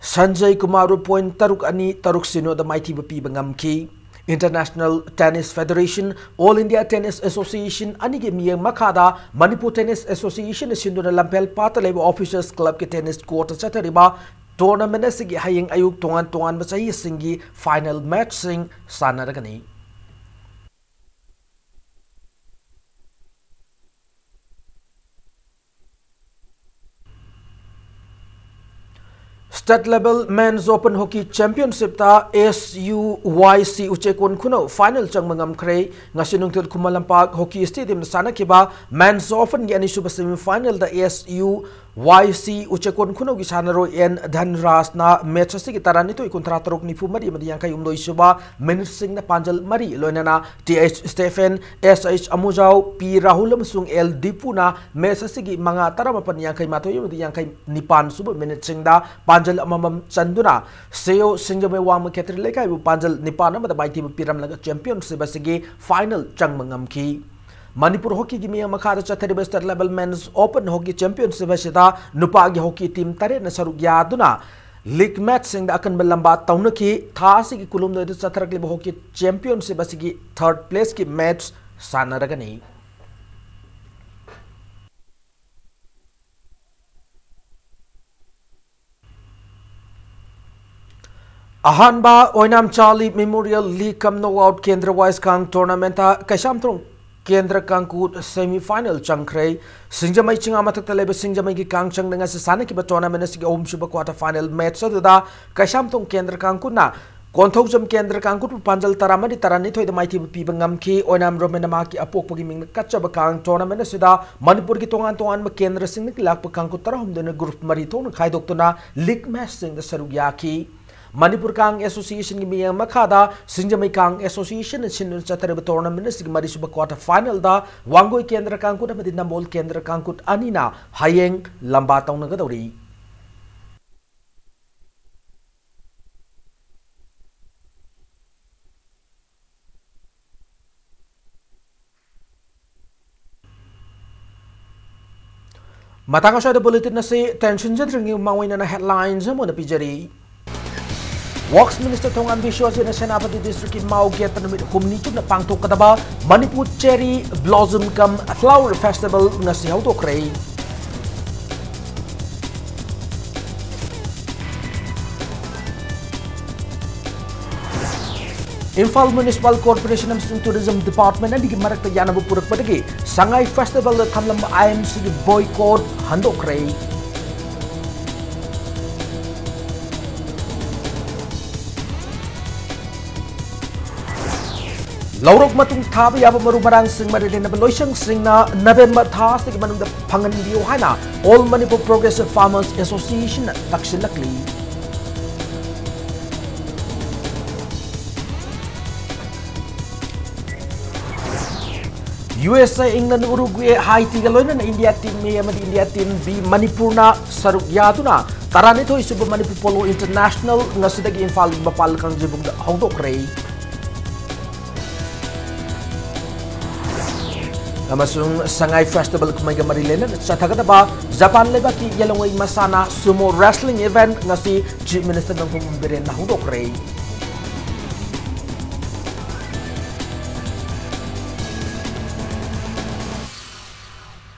ꯁꯟꯖꯌ ꯀꯨꯃꯥꯔꯕꯨ point ꯇꯔꯨꯛ ꯑꯅꯤ, ꯇꯔꯨꯛ ꯁꯤꯅꯣꯗ ꯃꯥꯏꯊꯤꯕ ꯄꯤꯕ ꯉꯝꯈꯤ꯫ International Tennis Federation, All India Tennis Association ꯑꯅꯤꯒꯤ ꯃꯤꯠꯌꯦꯡ ꯃꯈꯥꯗ ꯃꯅꯤꯄꯨꯔ Tennis Association ꯅ ꯁꯤꯟꯗꯨꯅ ꯂꯝꯐꯦꯜ ꯄꯥꯠꯇ ꯂꯩꯕ Officers Club ꯀꯤ tennis court ꯇ ꯆꯠꯊꯔꯤꯕ Tournament ꯑꯁꯤꯒꯤ ꯍꯌꯦꯡ ꯑꯌꯨꯛ ꯇꯣꯉꯥꯟ ꯇꯣꯉꯥꯟꯕ ꯆꯍꯤꯁꯤꯡꯒꯤ final matchꯁꯤꯡ ꯁꯥꯟꯅꯔꯒꯅꯤ꯫ State Level Men's Open Hockey Championshipꯇ S U Y C ꯎꯆꯦꯛꯀꯣꯟ ꯈꯨꯅꯧ final ꯆꯪꯕ ꯉꯝꯈ꯭ꯔꯦ꯫ ꯉꯁꯤ ꯅꯨꯡꯊꯤꯜ ꯈꯨꯃꯟ ꯂꯝꯄꯥꯛ Hockey Stadiumꯗ ꯁꯥꯟꯅꯈꯤꯕ Men's Openꯒꯤ ꯑꯅꯤꯁꯨꯕ semifinalꯗ S U Y C ꯎꯆꯦꯛꯀꯣꯟ ꯈꯨꯅꯧꯒꯤ ꯁꯥꯟꯅꯔꯣꯏ N ꯙꯟꯔꯥꯖꯅ match ꯑꯁꯤꯒꯤ ꯇꯔꯥꯅꯤꯊꯣꯏ, ꯀꯨꯟꯊ꯭ꯔꯥ ꯇꯔꯨꯛ, ꯅꯤꯐꯨ ꯃꯔꯤ ꯑꯃꯗꯤ ꯌꯥꯡꯈꯩ ꯍꯨꯝꯗꯣꯏ ꯁꯨꯕ minuteꯁꯤꯡꯗ ꯄꯥꯟꯖꯜ ꯃꯔꯤ, ꯂꯣꯏꯅꯅ T H Stephen, S H ꯑꯃꯨꯖꯥꯎ, P Rahul ꯑꯃꯁꯨꯡ L ꯗꯤꯄꯨꯅ match ꯑꯁꯤꯒꯤ ꯃꯉꯥ, ꯇꯔꯥꯃꯥꯄꯟ, ꯌꯥꯡꯈꯩ ꯃꯥꯊꯣꯏ ꯑꯃꯗꯤ ꯌꯥꯡꯈꯩ ꯅꯤꯄꯥꯟ ꯁꯨꯕ minuteꯁꯤꯡꯗ ꯄꯥꯟꯖꯜ ꯑꯃꯃꯝ ꯆꯟꯗꯨꯅ ꯁꯦꯌꯣ ꯁꯤꯡꯖꯃꯩ ꯋꯥꯡꯃ ꯀꯦꯊ꯭ꯔꯤꯛ ꯂꯩꯀꯥꯏꯕꯨ ꯄꯥꯟꯖꯜ ꯅꯤꯄꯥꯟ ꯑꯃꯗ ꯃꯥꯏꯊꯤꯕ ꯄꯤꯔꯝꯂꯒ championship ꯑꯁꯤꯒꯤ final ꯆꯪꯕ ꯉꯝꯈꯤ꯫ ꯃꯅꯤꯄꯨꯔ ꯍꯣꯀꯤꯒꯤ ꯃꯤꯠꯌꯦꯡ ꯃꯈꯥꯗ ꯆꯠꯊꯔꯤꯕ State Level Men's Open Hockey Championship ꯑꯁꯤꯗ ꯅꯨꯄꯥꯒꯤ ꯍꯣꯀꯤ team ꯇꯔꯦꯠꯅ ꯁꯔꯨꯛ ꯌꯥꯗꯨꯅ league matchꯁꯤꯡꯗ ꯑꯀꯟꯕ ꯂꯝꯕꯥ ꯇꯧꯅꯈꯤ꯫ ꯊꯥ ꯑꯁꯤꯒꯤ ꯀꯨꯟꯍꯨꯝꯗꯣꯏꯗ ꯆꯠꯊꯔꯛꯂꯤꯕ hockey championship ꯑꯁꯤꯒꯤ third placeꯀꯤ match ꯁꯥꯟꯅꯔꯒꯅꯤ꯫ ꯑꯍꯥꯟꯕ ꯑꯣꯏꯅꯥꯝ Charlie Memorial League cum Knockout Kendra Wise Kang Tournamentꯇ ꯀꯩꯁꯥꯝꯊꯣꯡ ꯀꯦꯟꯗ꯭ꯔ ꯀꯥꯡꯀꯨꯠ semifinal ꯆꯪꯈ꯭ꯔꯦ꯫ ꯁꯤꯡꯖꯃꯩ ꯆꯤꯡꯉꯥ ꯃꯊꯛꯇ ꯂꯩꯕ ꯁꯤꯡꯖꯃꯩꯒꯤ ꯀꯥꯡꯆꯪꯗ ꯉꯁꯤ ꯁꯥꯟꯅꯈꯤꯕ tournament ꯑꯁꯤꯒꯤ ꯑꯍꯨꯝꯁꯨꯕ quarter final match ꯑꯗꯨꯗ ꯀꯩꯁꯥꯝꯊꯣꯡ ꯀꯦꯟꯗ꯭ꯔ ꯀꯥꯡꯀꯨꯠꯅ ꯀꯣꯟꯊꯧꯖꯝ ꯀꯦꯟꯗ꯭ꯔ ꯀꯥꯡꯀꯨꯠꯄꯨ ꯄꯥꯟꯖꯜ ꯇꯔꯥꯃꯔꯤ, ꯇꯔꯥꯅꯤꯊꯣꯏꯗ ꯃꯥꯏꯊꯤꯕ ꯄꯤꯕ ꯉꯝꯈꯤ꯫ ꯑꯣꯏꯅꯥꯝ ꯔꯣꯃꯦꯟꯅ ꯃꯍꯥꯛꯀꯤ ꯑꯄꯣꯛꯄꯒꯤ ꯃꯤꯡꯅ ꯀꯠꯆꯕ ꯀꯥꯡ tournament ꯑꯁꯤꯗ ꯃꯅꯤꯄꯨꯔꯒꯤ ꯇꯣꯉꯥꯟ ꯇꯣꯉꯥꯟꯕ ꯀꯦꯟꯗ꯭ꯔꯁꯤꯡꯗꯒꯤ ꯂꯥꯛꯄ ꯀꯥꯡꯀꯨꯠ ꯇꯔꯥꯍꯨꯝꯗꯣꯏꯅ group ꯃꯔꯤ ꯊꯣꯛꯅ ꯈꯥꯏꯗꯣꯛꯇꯨꯅ league matchꯁꯤꯡꯗ ꯁꯔꯨꯛ ꯌꯥꯈꯤ꯫ ꯃꯅꯤꯄꯨꯔ ꯀꯥꯡ Associationꯒꯤ ꯃꯤꯠꯌꯦꯡ ꯃꯈꯥꯗ ꯁꯤꯡꯖꯃꯩ ꯀꯥꯡ Associationꯅ ꯁꯤꯟꯗꯨꯅ ꯆꯠꯊꯔꯤꯕ tournament ꯑꯁꯤꯒꯤ ꯃꯔꯤꯁꯨꯕ quarter finalꯗ ꯋꯥꯡꯒꯣꯏ ꯀꯦꯟꯗ꯭ꯔ ꯀꯥꯡꯀꯨꯠ ꯑꯃꯗꯤ ꯅꯝꯕꯣꯜ ꯀꯦꯟꯗ꯭ꯔ ꯀꯥꯡꯀꯨꯠ ꯑꯅꯤꯅ ꯍꯌꯦꯡ ꯂꯝꯕꯥ ꯇꯧꯅꯒꯗꯧꯔꯤ꯫ ꯃꯇꯥꯡ ꯑꯁ꯭ꯋꯥꯏꯗ bulletin ꯑꯁꯤ tension ꯆꯠꯇ꯭ꯔꯤꯉꯩ ꯃꯃꯥꯡ ꯑꯣꯏꯅ headlines ꯑꯃ ꯑꯣꯏꯅ ꯄꯤꯖꯔꯤ꯫ Works Minister ꯊꯣꯡꯉꯥꯟ ꯕꯤꯁ꯭ꯋꯖꯤꯠꯅ ꯁꯦꯅꯥꯄꯇꯤ districtꯀꯤ ꯃꯥꯎ ꯒꯦꯠꯇ ꯅꯨꯃꯤꯠ ꯍꯨꯝꯅꯤ ꯆꯨꯞꯅ ꯄꯥꯡꯊꯣꯛꯀꯗꯕ Manipur Cherry Blossom cum Flower Festival ꯉꯁꯤ ꯍꯧꯗꯣꯛꯈ꯭ꯔꯦ꯫ ꯏꯝꯐꯥꯜ ꯃ꯭ꯌꯨꯅꯤꯁꯤꯄꯥꯜ ꯀꯣꯔꯄꯣꯔꯦꯁꯟ ꯑꯃꯁꯨꯡ ꯇꯨꯔꯤꯖꯝ ꯗꯤꯄꯥꯔꯠꯃꯦꯟ ꯑꯅꯤꯒꯤ ꯃꯔꯛꯇ ꯌꯥꯅꯕ ꯄꯨꯔꯛꯄꯗꯒꯤ ꯁꯉꯥꯏ ꯐꯦꯁꯇꯤꯚꯦꯜꯗ ꯊꯝꯂꯝꯕ ꯑꯥꯏ ꯑꯦꯝ ꯁꯤꯒꯤ ꯕꯣꯏꯀꯣꯠ ꯍꯟꯗꯣꯛꯈ꯭ꯔꯦ꯫ ꯂꯧꯔꯣꯛ ꯃꯇꯨꯡ ꯊꯥꯕ ꯌꯥꯕ ꯃꯔꯨ ꯃꯔꯥꯡꯁꯤꯡ ꯃꯔꯤ ꯂꯩꯅꯕ ꯂꯣꯏꯁꯪꯁꯤꯡꯅ ꯅꯕꯦꯝꯕꯔ ꯊꯥ ꯑꯁꯤꯒꯤ ꯃꯅꯨꯡꯗ ꯐꯪꯍꯟꯕꯤꯌꯨ ꯍꯥꯏꯅ All Manipur Progressive Farmers Association ꯇꯛꯁꯤꯜꯂꯛꯂꯤ꯫ ꯌꯨ ꯑꯦꯁ ꯑꯦ, ꯏꯪꯂꯦꯟ, ꯎꯔꯨꯒ꯭ꯋꯦ, ꯍꯥꯏꯇꯤꯒ ꯂꯣꯏꯅꯅ ꯏꯟꯗꯤꯌꯥ ꯇꯤꯝ ꯑꯦ ꯑꯃꯗꯤ ꯏꯟꯗꯤꯌꯥ ꯇꯤꯝ ꯕꯤ ꯃꯅꯤꯄꯨꯔꯅ ꯁꯔꯨꯛ ꯌꯥꯗꯨꯅ ꯇꯔꯥꯅꯤꯊꯣꯏ ꯁꯨꯕ ꯃꯅꯤꯄꯨꯔ ꯄꯣꯂꯣ ꯏꯟꯇꯔꯅꯦꯁꯅꯦꯜ ꯉꯁꯤꯗꯒꯤ ꯏꯝꯐꯥꯜꯒꯤ ꯃꯄꯥꯜ ꯀꯥꯡꯖꯩꯕꯨꯡꯗ ꯍꯧꯗꯣꯛꯈ꯭ꯔꯦ꯫ ꯑꯃꯁꯨꯡ ꯁꯉꯥꯏ ꯐꯦꯁꯇꯤꯚꯦꯜ ꯀꯨꯝꯍꯩꯒ ꯃꯔꯤ ꯂꯩꯅꯅ ꯆꯠꯊꯒꯗꯕ ꯖꯄꯥꯟ ꯂꯩꯕꯥꯛꯀꯤ ꯌꯦꯂꯣꯡꯉꯩ ꯃꯁꯥꯟꯅ ꯁꯨꯃꯣ ꯔꯦꯁꯂꯤꯡ ꯏꯚꯦꯟꯠ ꯉꯁꯤ ꯆꯤꯐ ꯃꯤꯅꯤꯁꯇꯔ ꯅꯣꯡꯊꯣꯝꯕꯝ ꯕꯤꯔꯦꯟꯅ ꯍꯧꯗꯣꯛꯈ꯭ꯔꯦ꯫